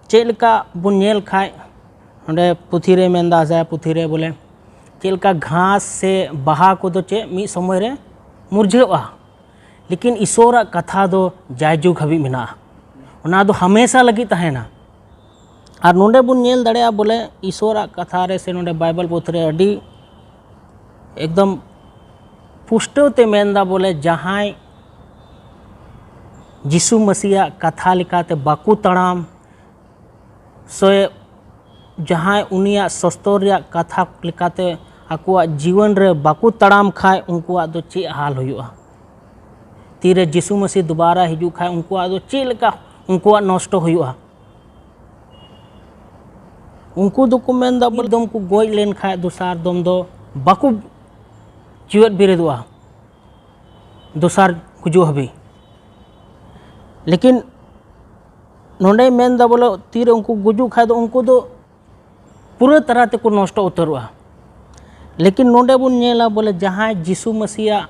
ᱪᱮᱫ ᱞᱮᱠᱟ ᱵᱚᱱ ᱧᱮᱞ ᱠᱷᱟᱡ, ᱱᱚᱸᱰᱮ ᱯᱩᱛᱷᱤ ᱨᱮ ᱢᱮᱱᱫᱟ, ᱟᱭᱥᱟᱭᱟ ᱯᱩᱛᱷᱤ ᱨᱮ ᱵᱚᱞᱮ, ᱪᱮᱫ ᱞᱮᱠᱟ ᱜᱷᱟᱥ ᱥᱮ ᱵᱟᱦᱟ ᱠᱚᱫᱚ ᱪᱮᱫ ᱢᱤᱫ ᱥᱚᱢᱚᱭ ᱨᱮ ᱢᱩᱨᱡᱷᱟᱹᱜᱼᱟ, ᱞᱮᱠᱤᱱ ᱤᱥᱚᱨᱟᱜ ᱠᱟᱛᱷᱟ ᱫᱚ ᱡᱟᱭᱡᱩᱜᱽ ᱦᱟᱹᱵᱤᱡ ᱢᱮᱱᱟᱜᱼᱟ, ᱚᱱᱟ ᱫᱚ ᱦᱟᱢᱮᱥᱟ ᱞᱟᱹᱜᱤᱫ ᱛᱟᱦᱮᱱᱟ᱾ ᱟᱨ ᱱᱚᱸᱰᱮ ᱵᱚᱱ ᱧᱮᱞ ᱫᱟᱲᱮᱭᱟᱜᱼᱟ ᱵᱚᱞᱮ, ᱤᱥᱚᱨᱟᱜ ᱠᱟᱛᱷᱟ ᱨᱮ ᱥᱮ ᱱᱚᱸᱰᱮ ᱵᱟᱭᱵᱮᱞ ᱯᱩᱛᱷᱤ ᱨᱮ ᱟᱹᱰᱤ ᱮᱠᱫᱚᱢ ᱯᱩᱥᱴᱟᱹᱣ ᱛᱮ ᱢᱮᱱᱫᱟ ᱵᱚᱞᱮ, ᱡᱟᱦᱟᱸᱭ ᱡᱤᱥᱩ ᱢᱟᱹᱥᱤᱭᱟᱜ ᱠᱟᱛᱷᱟ ᱞᱮᱠᱟᱛᱮ ᱵᱟᱠᱚ ᱛᱟᱲᱟᱢ, ᱥᱮ ᱡᱟᱦᱟᱸᱭ ᱩᱱᱤᱭᱟᱜ ᱥᱚᱥᱛᱚᱨ ᱨᱮᱭᱟᱜ ᱠᱟᱛᱷᱟ ᱞᱮᱠᱟᱛᱮ ᱟᱠᱚᱣᱟᱜ ᱡᱤᱭᱚᱱ ᱨᱮ ᱵᱟᱠᱚ ᱛᱟᱲᱟᱢ ᱠᱷᱟᱡ, ᱩᱱᱠᱩᱣᱟᱜ ᱫᱚ ᱪᱮᱫ ᱦᱟᱞ ᱦᱩᱭᱩᱜᱼᱟ? ᱛᱤᱨᱮ ᱡᱤᱥᱩ ᱢᱟᱹᱥᱤ ᱫᱩᱵᱟᱨᱟ ᱦᱤᱡᱩᱜ ᱠᱷᱟᱡ, ᱩᱱᱠᱩᱣᱟᱜ ᱫᱚ ᱪᱮᱫ ᱞᱮᱠᱟ ᱩᱱᱠᱩᱣᱟᱜ ᱱᱚᱥᱴᱚ ᱦᱩᱭᱩᱜᱼᱟ? ᱩᱱᱠᱩ ᱫᱚᱠᱚ ᱢᱮᱱᱫᱟ, ᱢᱤᱫ ᱫᱚᱢ ᱠᱚ ᱜᱚᱡ ᱞᱮᱱ ᱠᱷᱟᱡ, ᱫᱚᱥᱟᱨ ᱫᱚᱢ ᱫᱚ ᱵᱟᱠᱚ ᱡᱤᱣᱮᱫ ᱵᱮᱨᱮᱫᱚᱜᱼᱟ ᱫᱚᱥᱟᱨ ᱜᱩᱡᱩᱜ ᱦᱟᱹᱵᱤᱡ᱾ ᱞᱮᱠᱤᱱ ᱱᱚᱰᱮᱭ ᱢᱮᱱᱫᱟ ᱵᱚᱞᱮ, ᱛᱤᱨᱮ ᱩᱱᱠᱩ ᱜᱩᱡᱩᱜ ᱠᱷᱟᱡ ᱫᱚ, ᱩᱱᱠᱩ ᱫᱚ ᱯᱩᱨᱟᱹ ᱛᱟᱨᱟ ᱛᱮᱠᱚ ᱱᱚᱥᱴᱚ ᱩᱛᱟᱹᱨᱚᱜᱼᱟ᱾ ᱞᱮᱠᱤᱱ ᱱᱚᱰᱮ ᱵᱚᱱ ᱧᱮᱞᱟ ᱵᱚᱞᱮ, ᱡᱟᱦᱟᱸᱭ ᱡᱤᱥᱩ ᱢᱟᱹᱥᱤᱭᱟᱜ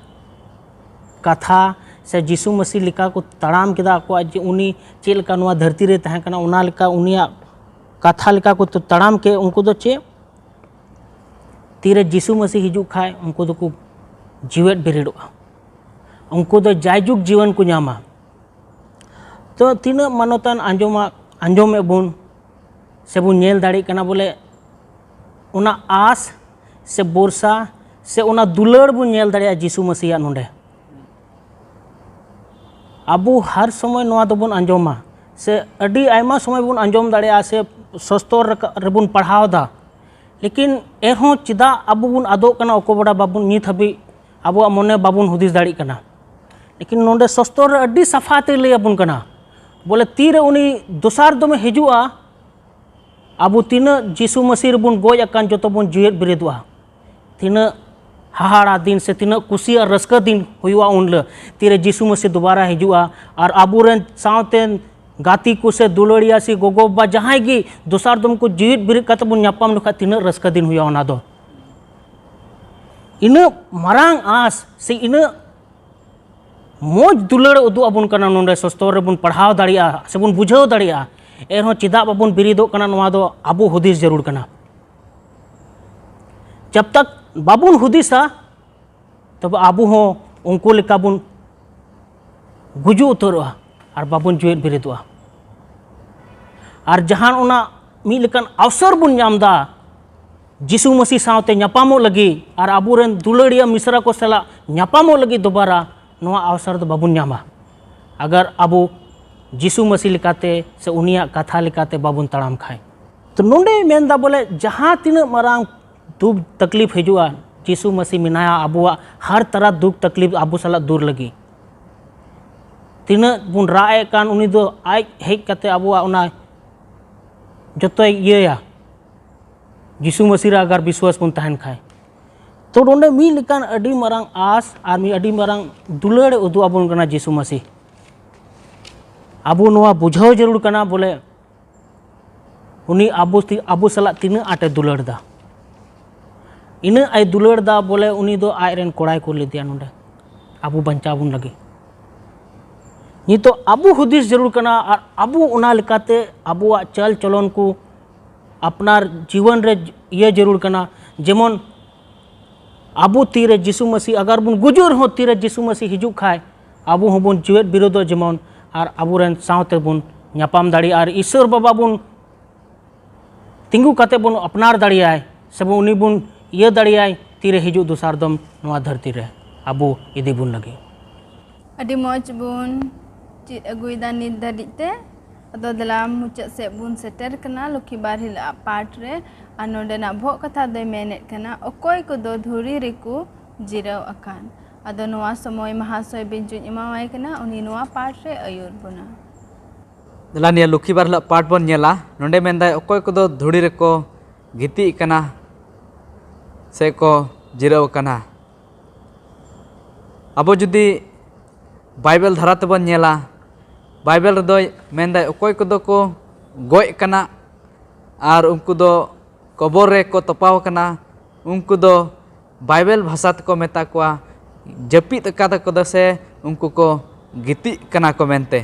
ᱠᱟᱛᱷᱟ ᱥᱮ ᱡᱤᱥᱩ ᱢᱟᱹᱥᱤ ᱞᱮᱠᱟ ᱠᱚ ᱛᱟᱲᱟᱢ ᱠᱮᱫᱟ, ᱟᱠᱚᱣᱟᱜ ᱡᱮ ᱩᱱᱤ ᱪᱮᱫ ᱞᱮᱠᱟ ᱱᱚᱣᱟ ᱫᱷᱟᱹᱨᱛᱤ ᱨᱮ ᱛᱟᱦᱮᱸ ᱠᱟᱱᱟ, ᱚᱱᱟ ᱞᱮᱠᱟ ᱩᱱᱤᱭᱟᱜ ᱠᱟᱛᱷᱟ ᱞᱮᱠᱟ ᱠᱚ ᱛᱟᱲᱟᱢ ᱠᱮᱫ, ᱩᱱᱠᱩ ᱫᱚ ᱪᱮᱫ, ᱛᱤᱨᱮ ᱡᱤᱥᱩ ᱢᱟᱹᱥᱤ ᱦᱤᱡᱩᱜ ᱠᱷᱟᱡ, ᱩᱱᱠᱩ ᱫᱚᱠᱚ ᱡᱤᱣᱮᱫ ᱵᱮᱨᱮᱫᱚᱜᱼᱟ᱾ ᱩᱱᱠᱩ ᱫᱚ ᱡᱟᱭᱡᱩᱜᱽ ᱡᱤᱭᱚᱱ ᱠᱚ ᱧᱟᱢᱟ᱾ ᱛᱚ, ᱛᱤᱱᱟᱹᱜ ᱢᱟᱱᱚᱛᱟᱱ ᱟᱸᱡᱚᱢᱟᱜ, ᱟᱸᱡᱚᱢᱮᱫ ᱵᱚᱱ ᱥᱮᱵᱚᱱ ᱧᱮᱞ ᱫᱟᱲᱮᱭᱟᱜ ᱠᱟᱱᱟ ᱵᱚᱞᱮ, ᱚᱱᱟ ᱟᱸᱥ ᱥᱮ ᱵᱷᱚᱨᱥᱟ ᱥᱮ ᱚᱱᱟ ᱫᱩᱞᱟᱹᱲ ᱵᱚᱱ ᱧᱮᱞ ᱫᱟᱲᱮᱭᱟᱜᱼᱟ ᱡᱤᱥᱩ ᱢᱟᱹᱥᱤᱭᱟᱜ ᱱᱚᱰᱮ᱾ ᱟᱵᱚ ᱦᱟᱨ ᱥᱚᱢᱚᱭ ᱱᱚᱣᱟ ᱫᱚᱵᱚᱱ ᱟᱸᱡᱚᱢᱟ, ᱥᱮ ᱟᱹᱰᱤ ᱟᱭᱢᱟ ᱥᱚᱢᱚᱭ ᱵᱚᱱ ᱟᱸᱡᱚᱢ ᱫᱟᱲᱮᱭᱟᱜᱼᱟ, ᱥᱮ ᱥᱚᱥᱛᱚᱨ ᱨᱮᱠᱟ-, ᱨᱮᱵᱚᱱ ᱯᱟᱲᱦᱟᱣ ᱮᱫᱟ, ᱞᱮᱠᱤᱱ ᱮᱱᱦᱚᱸ ᱪᱮᱫᱟᱜ ᱟᱵᱚ ᱵᱚᱱ ᱟᱫᱚᱜ ᱠᱟᱱᱟ? ᱚᱠᱚᱭ ᱵᱟᱰᱟᱭ, ᱵᱟᱵᱚᱱ, ᱱᱤᱛ ᱦᱟᱹᱵᱤᱡ ᱟᱵᱚᱣᱟᱜ ᱢᱚᱱᱮ ᱵᱟᱵᱚᱱ ᱦᱩᱫᱤᱥ ᱫᱟᱲᱮᱭᱟᱜ ᱠᱟᱱᱟ᱾ ᱞᱮᱠᱤᱱ ᱱᱚᱰᱮ ᱥᱚᱥᱛᱚᱨ ᱨᱮ ᱟᱹᱰᱤ ᱥᱟᱯᱷᱟ ᱛᱮᱭ ᱞᱟᱹᱭ ᱟᱵᱚᱱ ᱠᱟᱱᱟ ᱵᱚᱞᱮ, ᱛᱤᱨᱮ ᱩᱱᱤ ᱫᱚᱥᱟᱨ ᱫᱚᱢᱮ ᱦᱤᱡᱩᱜᱼᱟ, ᱟᱵᱚ ᱛᱤᱱᱟᱹᱜ ᱡᱤᱥᱩ ᱢᱟᱹᱥᱤ ᱨᱮᱵᱚᱱ ᱜᱚᱡ ᱟᱠᱟᱱ, ᱡᱚᱛᱚ ᱵᱚᱱ ᱡᱤᱣᱮᱫ ᱵᱮᱨᱮᱫᱚᱜᱼᱟ᱾ ᱛᱤᱱᱟᱹᱜ ᱦᱟᱦᱟᱲᱟ ᱫᱤᱱ ᱥᱮ ᱛᱤᱱᱟᱹᱜ ᱠᱩᱥᱤ ᱟᱨ ᱨᱟᱹᱥᱠᱟᱹ ᱫᱤᱱ ᱦᱩᱭᱩᱜᱼᱟ ᱩᱱ ᱦᱤᱞᱳᱜ, ᱛᱤᱨᱮ ᱡᱤᱥᱩ ᱢᱟᱹᱥᱤ ᱫᱩᱵᱟᱨᱟ ᱦᱤᱡᱩᱜᱼᱟ ᱟᱨ ᱟᱵᱚᱨᱮᱱ ᱥᱟᱶᱛᱮ ᱜᱟᱛᱮ ᱠᱚ ᱥᱮ ᱫᱩᱞᱟᱹᱲᱤᱭᱟ ᱥᱮ ᱜᱚᱜᱚ-ᱵᱟᱵᱟ ᱡᱟᱦᱟᱸᱭ ᱜᱮ ᱫᱚᱥᱟᱨ ᱫᱚᱢ ᱠᱚ ᱡᱤᱣᱮᱫ ᱵᱮᱨᱮᱫ ᱠᱟᱛᱮ ᱵᱚᱱ ᱧᱟᱯᱟᱢ ᱞᱮᱠᱷᱟᱡ, ᱛᱤᱱᱟᱹᱜ ᱨᱟᱹᱥᱠᱟᱹ ᱫᱤᱱ ᱦᱩᱭᱩᱜᱼᱟ ᱚᱱᱟ ᱫᱚ᱾ ᱤᱱᱟᱹᱜ ᱢᱟᱨᱟᱝ ᱟᱸᱥ ᱥᱮ ᱤᱱᱟᱹᱜ ᱢᱚᱡᱽ ᱫᱩᱞᱟᱹᱲ ᱮ ᱩᱫᱩᱜ ᱟᱵᱚᱱ ᱠᱟᱱᱟ, ᱱᱚᱰᱮ ᱥᱚᱥᱛᱚᱨ ᱨᱮᱵᱚᱱ ᱯᱟᱲᱦᱟᱣ ᱫᱟᱲᱮᱭᱟᱜᱼᱟ ᱥᱮᱵᱚᱱ ᱵᱩᱡᱷᱟᱹᱣ ᱫᱟᱲᱮᱭᱟᱜᱼᱟ, ᱮᱱᱦᱚᱸ ᱪᱮᱫᱟᱜ ᱵᱟᱵᱚᱱ ᱵᱮᱨᱮᱫᱚᱜ ᱠᱟᱱᱟ, ᱱᱚᱣᱟ ᱫᱚ ᱟᱵᱚ ᱦᱩᱫᱤᱥ ᱡᱟᱹᱨᱩᱲ ᱠᱟᱱᱟ᱾ ᱡᱟᱵ ᱛᱟᱠ ᱵᱟᱵᱚᱱ ᱦᱩᱫᱤᱥᱟ, ᱛᱚᱵᱮ ᱟᱵᱚ ᱦᱚᱸ ᱩᱱᱠᱩ ᱞᱮᱠᱟ ᱵᱚᱱ ᱜᱩᱡᱩᱜ ᱩᱛᱟᱹᱨᱚᱜᱼᱟ ᱟᱨ ᱵᱟᱵᱚᱱ ᱡᱤᱣᱮᱫ ᱵᱮᱨᱮᱫᱚᱜᱼᱟ᱾ ᱟᱨ ᱡᱟᱦᱟᱱ ᱚᱱᱟ ᱢᱤᱫ ᱞᱮᱠᱟᱱ ᱚᱣᱥᱚᱨ ᱵᱚᱱ ᱧᱟᱢ ᱮᱫᱟ, ᱡᱤᱥᱩ ᱢᱟᱹᱥᱤ ᱥᱟᱶᱛᱮ ᱧᱟᱯᱟᱢᱚᱜ ᱞᱟᱹᱜᱤᱫ ᱟᱨ ᱟᱵᱚᱨᱮᱱ ᱫᱩᱞᱟᱹᱲᱤᱭᱟᱹ ᱢᱤᱥᱨᱟ ᱠᱚ ᱥᱟᱞᱟᱜ ᱧᱟᱯᱟᱢᱚᱜ ᱞᱟᱹᱜᱤᱫ ᱫᱚᱵᱟᱨᱟ ᱱᱚᱣᱟ ᱟᱣᱥᱟᱨ ᱫᱚ ᱵᱟᱵᱚᱱ ᱧᱟᱢᱟ, ᱟᱜᱟᱨ ᱟᱵᱚ ᱡᱤᱥᱩ ᱢᱟᱹᱥᱤ ᱞᱮᱠᱟᱛᱮ ᱥᱮ ᱩᱱᱤᱭᱟᱜ ᱠᱟᱛᱷᱟ ᱞᱮᱠᱟᱛᱮ ᱵᱟᱵᱚᱱ ᱛᱟᱲᱟᱢ ᱠᱷᱟᱱ᱾ ᱛᱚ ᱱᱚᱰᱮ ᱢᱮᱱᱫᱟ ᱵᱚᱞᱮ ᱡᱟᱦᱟᱸ ᱛᱤᱱᱟᱹᱜ ᱢᱟᱨᱟᱝ ᱫᱩᱠ ᱛᱟᱠᱞᱤᱯ ᱦᱤᱡᱩᱜᱼᱟ, ᱡᱤᱥᱩ ᱢᱟᱹᱥᱤ ᱢᱮᱱᱟᱭᱟ ᱟᱵᱚᱣᱟᱜ ᱦᱟᱨ ᱛᱟᱨᱟ ᱫᱩᱠ ᱛᱟᱠᱞᱤᱯ ᱟᱵᱚ ᱥᱟᱞᱟᱜ ᱫᱩᱨ ᱞᱟᱹᱜᱤᱫ᱾ ᱛᱤᱱᱟᱹᱜ ᱵᱚᱱ ᱨᱟᱜ ᱮᱫ ᱠᱟᱱ, ᱩᱱᱤ ᱫᱚ ᱟᱡ ᱦᱮᱡ ᱠᱟᱛᱮ ᱟᱵᱚᱣᱟᱜ ᱚᱱᱟ ᱡᱚᱛᱚᱭ ᱤᱭᱟᱹᱭᱟ᱾ ᱡᱤᱥᱩ ᱢᱟᱹᱥᱤ ᱨᱮ ᱟᱜᱟᱨ ᱵᱤᱥᱣᱟᱥ ᱵᱚᱱ ᱛᱟᱦᱮᱱ ᱠᱷᱟᱱ᱾ ᱛᱚ ᱱᱚᱰᱮ ᱢᱤᱫ ᱞᱮᱠᱟᱱ ᱟᱹᱰᱤ ᱢᱟᱨᱟᱝ ᱟᱸᱥ ᱟᱨ ᱢᱤᱫ ᱟᱹᱰᱤ ᱢᱟᱨᱟᱝ ᱫᱩᱞᱟᱹᱲ ᱮ ᱩᱫᱩᱜ ᱟᱵᱚᱱ ᱠᱟᱱᱟ ᱡᱤᱥᱩ ᱢᱟᱹᱥᱤ᱾ ᱟᱵᱚ ᱱᱚᱣᱟ ᱵᱩᱡᱷᱟᱹᱣ ᱡᱟᱹᱨᱩᱲ ᱠᱟᱱᱟ ᱵᱚᱞᱮ ᱩᱱᱤ ᱟᱵᱚ ᱛᱤ-, ᱟᱵᱚ ᱥᱟᱞᱟᱜ ᱛᱤᱱᱟᱹᱜ ᱟᱸᱴᱮ ᱫᱩᱞᱟᱹᱲ ᱮᱫᱟ᱾ ᱤᱱᱟᱹᱜ ᱟᱭ ᱫᱩᱞᱟᱹᱲ ᱮᱫᱟ ᱵᱚᱞᱮ ᱩᱱᱤ ᱫᱚ ᱟᱡ ᱨᱮᱱ ᱠᱚᱲᱟᱭ ᱠᱩᱞ ᱞᱮᱫᱮᱭᱟ ᱱᱚᱰᱮ ᱟᱵᱚ ᱵᱟᱧᱪᱟᱣ ᱵᱚᱱ ᱞᱟᱹᱜᱤᱫ᱾ ᱱᱤᱛᱚᱜ ᱟᱵᱚ ᱦᱩᱫᱤᱥ ᱡᱟᱹᱨᱩᱲ ᱠᱟᱱᱟ ᱟᱨ ᱟᱵᱚ ᱚᱱᱟ ᱞᱮᱠᱟᱛᱮ ᱟᱵᱚᱣᱟᱜ ᱪᱟᱞ ᱪᱚᱞᱚᱱ ᱠᱚ ᱟᱯᱱᱟᱨ ᱡᱤᱵᱚᱱ ᱨᱮ ᱤᱭᱟᱹ ᱡᱟᱹᱨᱩᱲ ᱠᱟᱱᱟ᱾ ᱡᱮᱢᱚᱱ ᱟᱵᱚ ᱛᱤᱨᱮ ᱡᱤᱥᱩ ᱢᱟᱹᱥᱤ, ᱟᱜᱟᱨ ᱵᱚᱱ ᱜᱩᱡᱩᱜ ᱨᱮᱦᱚᱸ ᱛᱤᱨᱮ ᱡᱤᱥᱩ ᱢᱟᱹᱥᱤ ᱦᱤᱡᱩᱜ ᱠᱷᱟᱡ ᱟᱵᱚ ᱦᱚᱸᱵᱚᱱ ᱡᱤᱣᱮᱫ ᱵᱤᱨᱳᱫᱷᱚᱜ ᱡᱮᱢᱚᱱ, ᱟᱨ ᱟᱵᱚᱨᱮᱱ ᱥᱟᱶᱛᱮ ᱵᱚᱱ ᱧᱟᱯᱟᱢ ᱫᱟᱲᱮᱭᱟᱜᱼᱟ ᱟᱨ ᱤᱥᱥᱚᱨ ᱵᱟᱵᱟ ᱵᱚᱱ ᱛᱤᱸᱜᱩ ᱠᱟᱛᱮ ᱵᱚᱱ ᱟᱯᱱᱟᱨ ᱫᱟᱲᱮᱭᱟᱭ ᱥᱮ ᱵᱚᱱ ᱩᱱᱤ ᱵᱚᱱ ᱤᱭᱟᱹ ᱫᱟᱲᱮᱭᱟᱭ ᱛᱤᱨᱮ ᱦᱤᱡᱩᱜ ᱫᱚᱥᱟᱨ ᱫᱚᱢ ᱱᱚᱣᱟ ᱫᱷᱟᱹᱨᱛᱤ ᱨᱮ ᱟᱵᱚ ᱤᱫᱤ ᱵᱚᱱ ᱞᱟᱹᱜᱤᱫ᱾ ᱟᱹᱰᱤ ᱢᱚᱡᱽ ᱵᱚᱱ ᱪᱮᱫ ᱟᱹᱜᱩᱭᱮᱫᱟ ᱱᱤᱛ ᱫᱷᱟᱹᱵᱤᱡ ᱛᱮ᱾ ᱟᱫᱚ ᱫᱮᱞᱟ ᱢᱩᱪᱟᱹᱫ ᱥᱮᱫ ᱵᱚᱱ ᱥᱮᱴᱮᱨ ᱠᱟᱱᱟ ᱞᱚᱠᱠᱷᱤ ᱵᱟᱨ ᱦᱤᱞᱳᱜ ᱟᱜ ᱯᱟᱴ ᱨᱮ᱾ ᱟᱨ ᱱᱚᱰᱮᱱᱟᱜ ᱵᱚᱦᱚᱜ ᱠᱟᱛᱷᱟ ᱫᱚᱭ ᱢᱮᱱᱮᱫ ᱠᱟᱱᱟ, ᱚᱠᱚᱭ ᱠᱚᱫᱚ ᱫᱷᱩᱲᱤ ᱨᱮᱠᱚ ᱡᱤᱨᱟᱹᱣ ᱟᱠᱟᱱ᱾ ᱟᱫᱚ ᱱᱚᱣᱟ ᱥᱚᱢᱚᱭ ᱢᱟᱦᱟᱥᱚᱭ ᱵᱤᱧᱡᱩᱧ ᱮᱢᱟᱣᱟᱭ ᱠᱟᱱᱟ, ᱩᱱᱤ ᱱᱚᱣᱟ ᱯᱟᱴ ᱨᱮ ᱟᱹᱭᱩᱨ ᱵᱚᱱᱟ᱾ ᱫᱮᱞᱟ ᱱᱤᱭᱟᱹ ᱞᱚᱠᱠᱷᱤ ᱵᱟᱨ ᱦᱤᱞᱳᱜ ᱯᱟᱴ ᱵᱚᱱ ᱧᱮᱞᱟ᱾ ᱱᱚᱰᱮ ᱢᱮᱱᱫᱟᱭ ᱚᱠᱚᱭ ᱠᱚᱫᱚ ᱫᱷᱩᱲᱤ ᱨᱮᱠᱚ ᱜᱤᱛᱤᱡ ᱠᱟᱱᱟ ᱥᱮ ᱠᱚ ᱡᱤᱨᱟᱹᱣ ᱟᱠᱟᱱᱟ᱾ ᱟᱵᱚ ᱡᱩᱫᱤ ᱵᱟᱭᱵᱮᱞ ᱫᱷᱟᱨᱟ ᱛᱮᱵᱚᱱ ᱧᱮᱞᱟ, ᱵᱟᱭᱵᱮᱞ ᱨᱮᱫᱚᱭ ᱢᱮᱱᱫᱟᱭ ᱚᱠᱚᱭ ᱠᱚᱫᱚ ᱠᱚ ᱜᱚᱡ ᱠᱟᱱᱟ ᱟᱨ ᱩᱱᱠᱩ ᱫᱚ ᱠᱚᱵᱚᱨ ᱨᱮᱠᱚ ᱛᱚᱯᱟᱣ ᱟᱠᱟᱱᱟ, ᱩᱱᱠᱩ ᱫᱚ ᱵᱟᱭᱵᱮᱞ ᱵᱷᱟᱥᱟ ᱛᱮᱠᱚ ᱢᱮᱛᱟ ᱠᱚᱣᱟ ᱡᱟᱹᱯᱤᱫ ᱟᱠᱟᱫᱟ ᱠᱚ ᱥᱮ ᱩᱱᱠᱩ ᱠᱚ ᱜᱤᱛᱤᱡ ᱠᱟᱱᱟ ᱠᱚ ᱢᱮᱱᱛᱮ᱾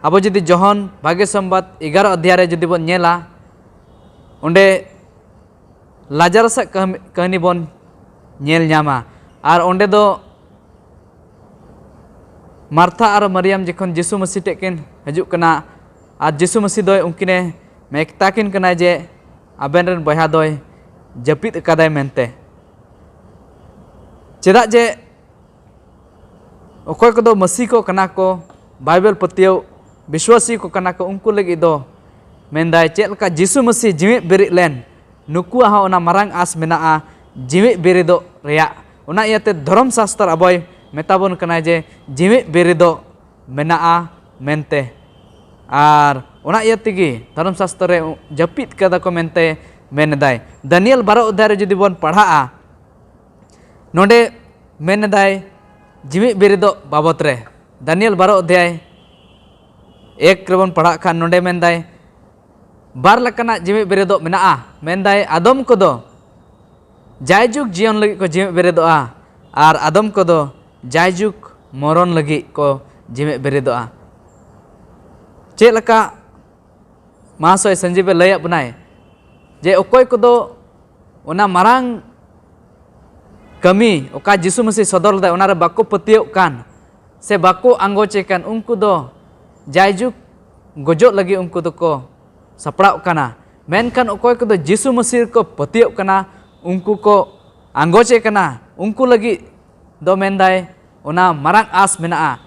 ᱟᱵᱚ ᱡᱩᱫᱤ ᱡᱚᱦᱚᱱ ᱵᱷᱟᱜᱮ ᱥᱚᱢᱵᱟᱫ ᱮᱜᱟᱨᱚ ᱚᱫᱷᱭᱟᱭ ᱨᱮ ᱡᱩᱫᱤ ᱵᱚᱱ ᱧᱮᱞᱟ, ᱚᱸᱰᱮ ᱞᱟᱡᱟᱨᱚᱥᱟᱜ ᱠᱟᱹᱦᱱᱤ ᱵᱚᱱ ᱧᱮᱞ ᱧᱟᱢᱟ᱾ ᱟᱨ ᱚᱸᱰᱮ ᱫᱚ ᱢᱟᱨᱛᱷᱟ ᱟᱨ ᱢᱟᱨᱤᱭᱟᱢ ᱡᱚᱠᱷᱚᱱ ᱡᱤᱥᱩ ᱢᱟᱹᱥᱤ ᱴᱷᱮᱱ ᱠᱤᱱ ᱦᱤᱡᱩᱜ ᱠᱟᱱᱟ ᱟᱨ ᱡᱤᱥᱩ ᱢᱟᱹᱥᱤ ᱫᱚᱭ ᱩᱱᱠᱤᱱᱮ ᱢᱮᱛᱟ ᱠᱤᱱ ᱠᱟᱱᱟᱭ ᱡᱮ ᱟᱵᱮᱱ ᱨᱮᱱ ᱵᱚᱭᱦᱟ ᱫᱚᱭ ᱡᱟᱹᱯᱤᱫ ᱟᱠᱟᱫᱟᱭ ᱢᱮᱱᱛᱮ᱾ ᱪᱮᱫᱟᱜ ᱡᱮ ᱚᱠᱚᱭ ᱠᱚᱫᱚ ᱢᱟᱹᱥᱤ ᱠᱚ ᱠᱟᱱᱟ ᱠᱚ, ᱵᱟᱭᱵᱮᱞ ᱯᱟᱹᱛᱭᱟᱹᱣ ᱵᱤᱥᱣᱟᱥᱤ ᱠᱚ ᱠᱟᱱᱟ ᱠᱚ, ᱩᱱᱠᱩ ᱞᱟᱹᱜᱤᱫ ᱫᱚ ᱢᱮᱱᱫᱟᱭ, ᱪᱮᱫ ᱞᱮᱠᱟ ᱡᱤᱥᱩ ᱢᱟᱹᱥᱤ ᱡᱤᱣᱮᱫ ᱵᱮᱨᱮᱫ ᱞᱮᱱ, ᱱᱩᱠᱩᱣᱟᱜ ᱦᱚᱸ ᱚᱱᱟ ᱢᱟᱨᱟᱝ ᱟᱸᱥ ᱢᱮᱱᱟᱜᱼᱟ ᱡᱤᱣᱮᱫ ᱵᱮᱨᱮᱫᱚᱜ ᱨᱮᱭᱟᱜ᱾ ᱚᱱᱟ ᱤᱭᱟᱹᱛᱮ ᱫᱷᱚᱨᱚᱢ ᱥᱟᱥᱛᱚᱨ ᱟᱵᱚᱭ ᱢᱮᱛᱟ ᱵᱚᱱ ᱠᱟᱱᱟ ᱡᱮ ᱡᱤᱣᱮᱫ ᱵᱮᱨᱮᱫᱚᱜ ᱢᱮᱱᱟᱜᱼᱟ ᱢᱮᱱᱛᱮ᱾ ᱟᱨ ᱚᱱᱟ ᱤᱭᱟᱹ ᱛᱮᱜᱮ ᱫᱷᱚᱨᱚᱢ ᱥᱟᱥᱛᱚᱨ ᱨᱮ ᱡᱟᱹᱯᱤᱫ ᱠᱟᱫᱟ ᱠᱚ ᱢᱮᱱᱛᱮ ᱢᱮᱱ ᱮᱫᱟᱭ᱾ ᱫᱟᱱᱤᱭᱮᱞ ᱵᱟᱨᱚ ᱚᱫᱷᱭᱟᱭ ᱨᱮ ᱡᱩᱫᱤ ᱵᱚᱱ ᱯᱟᱲᱦᱟᱜᱼᱟ, ᱱᱚᱰᱮ ᱢᱮᱱ ᱮᱫᱟᱭ ᱡᱤᱣᱮᱫ ᱵᱮᱨᱮᱫᱚᱜ ᱵᱟᱵᱚᱛ ᱨᱮ᱾ ᱫᱟᱱᱤᱭᱮᱞ ᱵᱟᱨᱚ ᱚᱫᱷᱭᱟᱭ ᱮᱠ ᱨᱮᱵᱚᱱ ᱯᱟᱲᱦᱟᱜ ᱠᱷᱟᱱ, ᱱᱚᱰᱮ ᱢᱮᱱᱫᱟᱭ, ᱵᱟᱨ ᱞᱮᱠᱟᱱᱟᱜ ᱡᱤᱣᱮᱫ ᱵᱮᱨᱮᱫᱚᱜ ᱢᱮᱱᱟᱜᱼᱟ᱾ ᱢᱮᱱᱫᱟᱭ, ᱟᱫᱚᱢ ᱠᱚᱫᱚ ᱡᱟᱭᱡᱩᱜᱽ ᱡᱤᱭᱚᱱ ᱞᱟᱹᱜᱤᱫ ᱠᱚ ᱡᱤᱣᱮᱫ ᱵᱮᱨᱮᱫᱚᱜᱼᱟ, ᱟᱨ ᱟᱫᱚᱢ ᱠᱚᱫᱚ ᱡᱟᱭᱡᱩᱜᱽ ᱢᱚᱨᱚᱱ ᱞᱟᱹᱜᱤᱫ ᱠᱚ ᱡᱤᱣᱮᱫ ᱵᱮᱨᱮᱫᱚᱜᱼᱟ᱾ ᱪᱮᱫ ᱞᱮᱠᱟ ᱢᱟᱦᱟᱥᱚᱭ ᱥᱚᱧᱡᱤᱵᱮ ᱞᱟᱹᱭᱟᱫ ᱵᱚᱱᱟᱭ ᱡᱮ ᱚᱠᱚᱭ ᱠᱚᱫᱚ ᱚᱱᱟ ᱢᱟᱨᱟᱝ ᱠᱟᱹᱢᱤ ᱚᱠᱟ ᱡᱤᱥᱩ ᱢᱟᱹᱥᱤ ᱥᱚᱫᱚᱨ ᱞᱮᱫᱟᱭ, ᱚᱱᱟᱨᱮ ᱵᱟᱠᱚ ᱯᱟᱹᱛᱭᱟᱹᱜ ᱠᱟᱱ ᱥᱮ ᱵᱟᱠᱚ ᱟᱸᱜᱚᱪᱮ ᱠᱟᱱ, ᱩᱱᱠᱩ ᱫᱚ ᱡᱟᱭᱡᱩᱜᱽ ᱜᱚᱡᱚᱜ ᱞᱟᱹᱜᱤᱫ ᱩᱱᱠᱩ ᱫᱚᱠᱚ ᱥᱟᱯᱲᱟᱜ ᱠᱟᱱᱟ᱾ ᱢᱮᱱᱠᱷᱟᱱ ᱚᱠᱚᱭ ᱠᱚᱫᱚ ᱡᱤᱥᱩ ᱢᱟᱹᱥᱤ ᱨᱮᱠᱚ ᱯᱟᱹᱛᱭᱟᱹᱜ ᱠᱟᱱᱟ, ᱩᱱᱠᱩ ᱠᱚ ᱟᱸᱜᱚᱪᱮ ᱠᱟᱱᱟ, ᱩᱱᱠᱩ ᱞᱟᱹᱜᱤᱫ ᱫᱚ ᱢᱮᱱᱫᱟᱭ ᱚᱱᱟ ᱢᱟᱨᱟᱝ ᱟᱸᱥ ᱢᱮᱱᱟᱜᱼᱟ᱾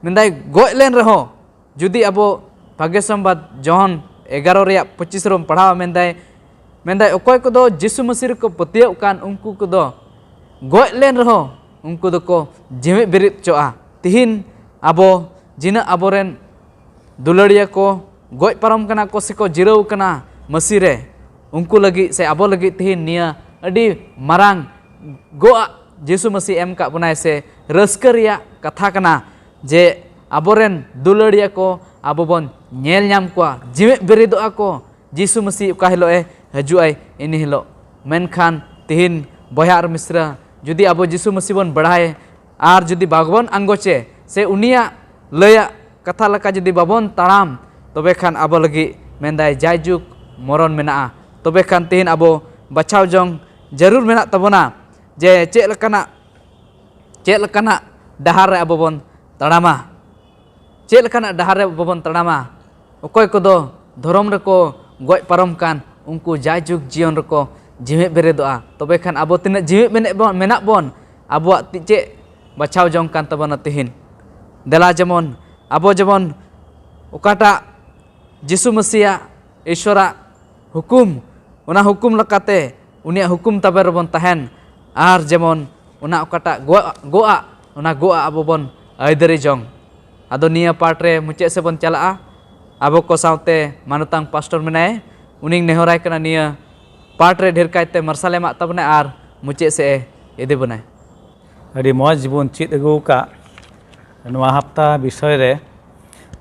ᱢᱮᱱᱫᱟᱭ ᱜᱚᱡ ᱞᱮᱱ ᱨᱮᱦᱚᱸ, ᱡᱩᱫᱤ ᱟᱵᱚ ᱵᱷᱟᱜᱮ ᱥᱚᱢᱵᱟᱫ ᱡᱚᱦᱚᱱ ᱮᱜᱟᱨᱚ ᱨᱮᱭᱟᱜ ᱯᱚᱸᱪᱤᱥ ᱨᱮᱵᱚᱱ ᱯᱟᱲᱦᱟᱣᱟ, ᱢᱮᱱᱫᱟᱭ, ᱢᱮᱱᱫᱟᱭ ᱚᱠᱚᱭ ᱠᱚᱫᱚ ᱡᱤᱥᱩ ᱢᱟᱹᱥᱤ ᱨᱮᱠᱚ ᱯᱟᱹᱛᱭᱟᱹᱜ ᱠᱟᱱ, ᱩᱱᱠᱩ ᱠᱚᱫᱚ ᱜᱚᱡ ᱞᱮᱱ ᱨᱮᱦᱚᱸ ᱩᱱᱠᱩ ᱫᱚᱠᱚ ᱡᱤᱣᱮᱫ ᱵᱮᱨᱮᱫ ᱦᱚᱪᱚᱜᱼᱟ᱾ ᱛᱤᱦᱤᱧ ᱟᱵᱚ ᱡᱤᱱᱟᱹᱜ ᱟᱵᱚᱨᱮᱱ ᱫᱩᱞᱟᱹᱲᱤᱭᱟᱹ ᱠᱚ ᱜᱚᱡ ᱯᱟᱨᱚᱢ ᱠᱟᱱᱟ ᱠᱚ ᱥᱮᱠᱚ ᱡᱤᱨᱟᱹᱣ ᱠᱟᱱᱟ ᱢᱟᱹᱥᱤ ᱨᱮ, ᱩᱱᱠᱩ ᱞᱟᱹᱜᱤᱫ ᱥᱮ ᱟᱵᱚ ᱞᱟᱹᱜᱤᱫ ᱛᱤᱦᱤᱧ ᱱᱤᱭᱟᱹ ᱟᱹᱰᱤ ᱢᱟᱨᱟᱝ ᱜᱚᱜᱼᱟᱜ ᱡᱤᱥᱩ ᱢᱟᱹᱥᱤ ᱮᱢ ᱠᱟᱜ ᱵᱚᱱᱟᱭ ᱥᱮ ᱨᱟᱹᱥᱠᱟᱹ ᱨᱮᱭᱟᱜ ᱠᱟᱛᱷᱟ ᱠᱟᱱᱟ ᱡᱮ ᱟᱵᱚᱨᱮᱱ ᱫᱩᱞᱟᱹᱲᱤᱭᱟᱹ ᱠᱚ ᱟᱵᱚ ᱵᱚᱱ ᱧᱮᱞ ᱧᱟᱢ ᱠᱚᱣᱟ, ᱡᱤᱣᱮᱫ ᱵᱮᱨᱮᱫᱚᱜᱼᱟ ᱠᱚ᱾ ᱡᱤᱥᱩ ᱢᱟᱹᱥᱤ ᱚᱠᱟ ᱦᱤᱞᱳᱜ ᱮ ᱦᱤᱡᱩᱜᱼᱟᱭ, ᱤᱱᱟᱹ ᱦᱤᱞᱳᱜ᱾ ᱢᱮᱱᱠᱷᱟᱱ ᱛᱤᱦᱤᱧ ᱵᱚᱭᱦᱟ ᱟᱨ ᱢᱤᱥᱨᱟ, ᱡᱩᱫᱤ ᱟᱵᱚ ᱡᱤᱥᱩ ᱢᱟᱹᱥᱤ ᱵᱚᱱ ᱵᱟᱲᱟᱭ ᱟᱨ ᱡᱩᱫᱤ ᱵᱟᱵᱚᱱ ᱟᱸᱜᱚᱪᱮ ᱥᱮ ᱩᱱᱤᱭᱟᱜ ᱞᱟᱹᱭᱟᱜ ᱠᱟᱛᱷᱟ ᱞᱮᱠᱟ ᱡᱩᱫᱤ ᱵᱟᱵᱚᱱ ᱛᱟᱲᱟᱢ, ᱛᱚᱵᱮ ᱠᱷᱟᱱ ᱟᱵᱚ ᱞᱟᱹᱜᱤᱫ ᱢᱮᱱᱫᱟᱭ ᱡᱟᱭᱡᱩᱜᱽ ᱢᱚᱨᱚᱱ ᱢᱮᱱᱟᱜᱼᱟ᱾ ᱛᱚᱵᱮ ᱠᱷᱟᱱ ᱛᱤᱦᱤᱧ ᱟᱵᱚ ᱵᱟᱪᱷᱟᱣ ᱡᱚᱝ ᱡᱟᱹᱨᱩᱲ ᱢᱮᱱᱟᱜ ᱛᱟᱵᱚᱱᱟ ᱡᱮ ᱪᱮᱫ ᱞᱮᱠᱟᱱᱟᱜ, ᱪᱮᱫ ᱞᱮᱠᱟᱱᱟᱜ ᱰᱟᱦᱟᱨ ᱨᱮ ᱟᱵᱚ ᱵᱚᱱ ᱛᱟᱲᱟᱢᱟ, ᱪᱮᱫ ᱞᱮᱠᱟᱱᱟᱜ ᱰᱟᱦᱟᱨ ᱨᱮ ᱟᱵᱚ ᱵᱚᱱ ᱛᱟᱲᱟᱢᱟ᱾ ᱚᱠᱚᱭ ᱠᱚᱫᱚ ᱫᱷᱚᱨᱚᱢ ᱨᱮᱠᱚ ᱜᱚᱡ ᱯᱟᱨᱚᱢ ᱠᱟᱱ, ᱩᱱᱠᱩ ᱡᱟᱭᱡᱩᱜᱽ ᱡᱤᱭᱚᱱ ᱨᱮᱠᱚ ᱡᱤᱣᱮᱫ ᱵᱮᱨᱮᱫᱚᱜᱼᱟ, ᱛᱚᱵᱮ ᱠᱷᱟᱱ ᱟᱵᱚ ᱛᱤᱱᱟᱹᱜ ᱡᱤᱣᱮᱫ ᱢᱮᱱᱮᱫ ᱵᱚᱱ, ᱢᱮᱱᱟᱜ ᱵᱚᱱ, ᱟᱵᱚᱣᱟᱜ ᱛᱤ-, ᱪᱮᱫ ᱵᱟᱪᱷᱟᱣ ᱡᱚᱝ ᱠᱟᱱ ᱛᱟᱵᱚᱱᱟ ᱛᱤᱦᱤᱧ? ᱫᱮᱞᱟ ᱡᱮᱢᱚᱱ ᱟᱵᱚ ᱡᱮᱢᱚᱱ ᱚᱠᱟᱴᱟᱜ ᱡᱤᱥᱩ ᱢᱟᱹᱥᱤᱭᱟᱜ, ᱤᱥᱣᱚᱨᱟᱜ ᱦᱩᱠᱩᱢ, ᱚᱱᱟ ᱦᱩᱠᱩᱢ ᱞᱮᱠᱟᱛᱮ ᱩᱱᱤᱭᱟᱜ ᱦᱩᱠᱩᱢ ᱛᱟᱵᱮ ᱨᱮᱵᱚᱱ ᱛᱟᱦᱮᱱ, ᱟᱨ ᱡᱮᱢᱚᱱ ᱚᱱᱟ ᱚᱠᱟᱴᱟᱜ ᱜᱚ-, ᱜᱚᱜᱼᱟ, ᱚᱱᱟ ᱜᱚᱜᱼᱟ ᱟᱵᱚ ᱵᱚᱱ ᱟᱹᱭᱫᱟᱹᱨᱤ ᱡᱚᱝ᱾ ᱟᱫᱚ ᱱᱤᱭᱟᱹ ᱯᱟᱴ ᱨᱮ ᱢᱩᱪᱟᱹᱫ ᱥᱮᱫ ᱵᱚᱱ ᱪᱟᱞᱟᱜᱼᱟ᱾ ᱟᱵᱚ ᱠᱚ ᱥᱟᱶᱛᱮ ᱢᱟᱱᱚᱛᱟᱝ ᱯᱟᱥᱴᱚᱨ ᱢᱮᱱᱟᱭᱟ, ᱩᱱᱤᱧ ᱱᱮᱦᱚᱨᱟᱭ ᱠᱟᱱᱟ ᱱᱤᱭᱟᱹ ᱯᱟᱴ ᱨᱮ ᱰᱷᱮᱨ ᱠᱟᱭᱛᱮ ᱢᱟᱨᱥᱟᱞ ᱮᱢᱟᱜ ᱛᱟᱵᱚᱱᱟᱭ ᱟᱨ ᱢᱩᱪᱟᱹᱫ ᱥᱮᱫ ᱮ ᱤᱫᱤ ᱵᱚᱱᱟᱭ᱾ ᱟᱹᱰᱤ ᱢᱚᱡᱽ ᱵᱚᱱ ᱪᱮᱫ ᱟᱹᱜᱩ ᱟᱠᱟᱫ ᱱᱚᱣᱟ ᱦᱟᱯᱛᱟ ᱵᱤᱥᱚᱭ ᱨᱮ᱾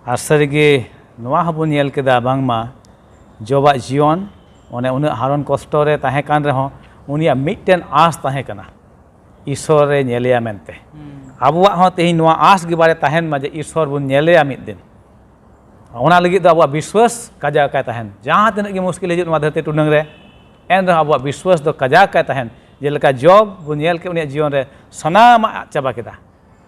ᱟᱨ ᱥᱟᱹᱨᱤᱜᱮ ᱱᱚᱣᱟ ᱦᱚᱸᱵᱚᱱ ᱧᱮᱞ ᱠᱮᱫᱟ, ᱵᱟᱝᱢᱟ ᱡᱚᱵᱟᱜ ᱡᱤᱭᱚᱱ ᱚᱱᱮ ᱩᱱᱟᱹᱜ ᱦᱟᱨᱚᱱ ᱠᱚᱥᱴᱚ ᱨᱮ ᱛᱟᱦᱮᱸ ᱠᱟᱱ ᱨᱮᱦᱚᱸ, ᱩᱱᱤᱭᱟᱜ ᱢᱤᱫᱴᱮᱱ ᱟᱸᱥ ᱛᱟᱦᱮᱸ ᱠᱟᱱᱟ, ᱤᱥᱚᱨ ᱨᱮ ᱧᱮᱞᱮᱭᱟ ᱢᱮᱱᱛᱮ᱾ ᱟᱵᱚᱣᱟᱜ ᱦᱚᱸ ᱛᱮᱦᱮᱧ ᱱᱚᱣᱟ ᱟᱸᱥ ᱜᱮ ᱵᱟᱨᱮ ᱛᱟᱦᱮᱱ ᱢᱟ ᱡᱮ ᱤᱥᱚᱨ ᱵᱚᱱ ᱧᱮᱞᱮᱭᱟ ᱢᱤᱫ ᱫᱤᱱ᱾ ᱚᱱᱟ ᱞᱟᱹᱜᱤᱫ ᱫᱚ ᱟᱵᱚᱣᱟᱜ ᱵᱤᱥᱣᱟᱥ ᱠᱟᱡᱟᱠ ᱟᱭ ᱛᱟᱦᱮᱱ᱾ ᱡᱟᱦᱟᱸ ᱛᱤᱱᱟᱹᱜ ᱜᱮ ᱢᱩᱥᱠᱤᱞ ᱦᱤᱡᱩᱜ ᱱᱚᱣᱟ ᱫᱷᱟᱹᱨᱛᱤ ᱴᱩᱰᱟᱹᱝ ᱨᱮ, ᱮᱱ ᱨᱮᱦᱚᱸ ᱟᱵᱚᱣᱟᱜ ᱵᱤᱥᱣᱟᱥ ᱫᱚ ᱠᱟᱡᱟᱠ ᱟᱭ ᱛᱟᱦᱮᱱ᱾ ᱡᱮᱞᱮᱠᱟ ᱡᱚᱵ ᱵᱚᱱ ᱧᱮᱞ ᱠᱮᱫ, ᱩᱱᱤᱭᱟᱜ ᱡᱤᱭᱚᱱ ᱨᱮ ᱥᱟᱱᱟᱢᱟᱜ ᱟᱫ ᱪᱟᱵᱟ ᱠᱮᱫᱟ᱾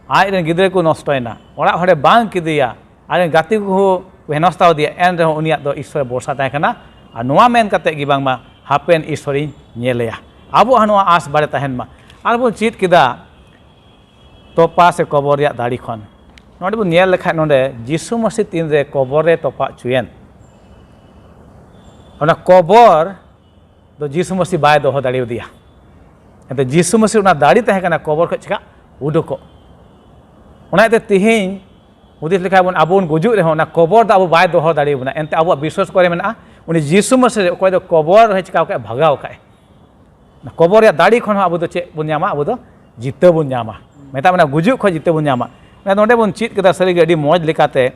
ᱟᱡ ᱨᱮᱱ ᱜᱤᱫᱽᱨᱟᱹ ᱠᱚ ᱱᱚᱥᱴᱚᱭᱮᱱᱟ, ᱚᱲᱟᱜ ᱦᱚᱲᱮ ᱵᱟᱝ ᱠᱮᱫᱮᱭᱟ, ᱟᱡ ᱨᱮᱱ ᱜᱟᱛᱮ ᱠᱚ ᱠᱚ ᱦᱮᱱᱚᱥᱛᱟᱣ ᱫᱮᱭᱟ, ᱮᱱ ᱨᱮᱦᱚᱸ ᱩᱱᱤᱭᱟᱜ ᱫᱚ ᱤᱥᱚᱨ ᱵᱷᱚᱨᱥᱟ ᱛᱟᱦᱮᱸ ᱠᱟᱱᱟ᱾ ᱟᱨ ᱱᱚᱣᱟ ᱢᱮᱱ ᱠᱟᱛᱮ ᱜᱮ ᱵᱟᱝᱢᱟ ᱦᱟᱯᱮᱱ ᱤᱥᱚᱨᱤᱧ ᱧᱮᱞᱮᱭᱟ᱾ ᱟᱵᱚᱣᱟᱜ ᱦᱚᱸ ᱱᱚᱣᱟ ᱟᱸᱥ ᱵᱟᱲᱮ ᱛᱟᱦᱮᱱ ᱢᱟ᱾ ᱟᱨ ᱵᱚᱱ ᱪᱮᱫ ᱠᱮᱫᱟ ᱛᱚᱯᱟ ᱥᱮ ᱠᱚᱵᱚᱨ ᱨᱮᱭᱟᱜ ᱫᱟᱲᱮ ᱠᱷᱚᱱ᱾ ᱱᱚᱰᱮ ᱵᱚᱱ ᱧᱮᱞ ᱞᱮᱠᱷᱟᱱ ᱱᱚᱰᱮ ᱡᱤᱥᱩ ᱢᱟᱹᱥᱤ ᱛᱤᱱᱨᱮ ᱠᱚᱵᱚᱨ ᱨᱮ ᱛᱚᱯᱟ ᱦᱚᱪᱚᱭᱮᱱ, ᱚᱱᱟ ᱠᱚᱵᱚᱨ ᱫᱚ ᱡᱤᱥᱩ ᱢᱟᱹᱥᱤ ᱵᱟᱭ ᱫᱚᱦᱚ ᱫᱟᱲᱮᱭᱟᱫᱮᱭᱟ᱾ ᱮᱱᱛᱮ ᱡᱤᱥᱩ ᱢᱟᱹᱥᱤ ᱚᱱᱟ ᱫᱟᱲᱮ ᱛᱟᱦᱮᱸ ᱠᱟᱱᱟ ᱠᱚᱵᱚᱨ ᱠᱷᱚᱱ ᱪᱮᱠᱟ ᱩᱰᱩᱠᱚᱜ᱾ ᱚᱱᱟ ᱤᱭᱟᱹᱛᱮ ᱛᱮᱦᱮᱧ ᱦᱩᱫᱤᱥ ᱞᱮᱠᱷᱟᱱ ᱵᱚᱱ, ᱟᱵᱚ ᱵᱚᱱ ᱜᱩᱡᱩᱜ ᱨᱮᱦᱚᱸ ᱚᱱᱟ ᱠᱚᱵᱚᱨ ᱫᱚ ᱟᱵᱚ ᱵᱟᱭ ᱫᱚᱦᱚ ᱫᱟᱲᱮᱭᱟᱵᱚᱱᱟ᱾ ᱮᱱᱛᱮ ᱟᱵᱚᱣᱟᱜ ᱵᱤᱥᱣᱟᱥ ᱠᱚᱨᱮ ᱢᱮᱱᱟᱜᱼᱟ, ᱩᱱᱤ ᱡᱤᱥᱩ ᱢᱟᱹᱥᱤ ᱨᱮ ᱚᱠᱚᱭ ᱫᱚ ᱠᱚᱵᱚᱨ ᱨᱮ ᱪᱤᱠᱟᱣ ᱠᱟᱜᱼᱟᱭ, ᱵᱷᱟᱜᱟᱣ ᱠᱟᱜᱼᱟᱭ᱾ ᱚᱱᱟ ᱠᱚᱵᱚᱨ ᱨᱮᱭᱟᱜ ᱫᱟᱲᱮ ᱠᱷᱚᱱ ᱦᱚᱸ ᱟᱵᱚ ᱫᱚ ᱪᱮᱫ ᱵᱚᱱ ᱧᱟᱢᱟ? ᱟᱵᱚ ᱫᱚ ᱡᱤᱛᱟᱹᱣ ᱵᱚᱱ ᱧᱟᱢᱟ᱾ ᱢᱮᱛᱟᱜ ᱢᱮ, ᱚᱱᱟ ᱜᱩᱡᱩᱜ ᱠᱷᱚᱱ ᱡᱤᱛᱟᱹᱣ ᱵᱚᱱ ᱧᱟᱢᱟ᱾ ᱢᱮᱱ ᱱᱚᱰᱮ ᱵᱚᱱ ᱪᱮᱫ ᱠᱮᱫᱟ ᱥᱟᱹᱨᱤᱜᱮ ᱟᱹᱰᱤ ᱢᱚᱡᱽ ᱞᱮᱠᱟᱛᱮ,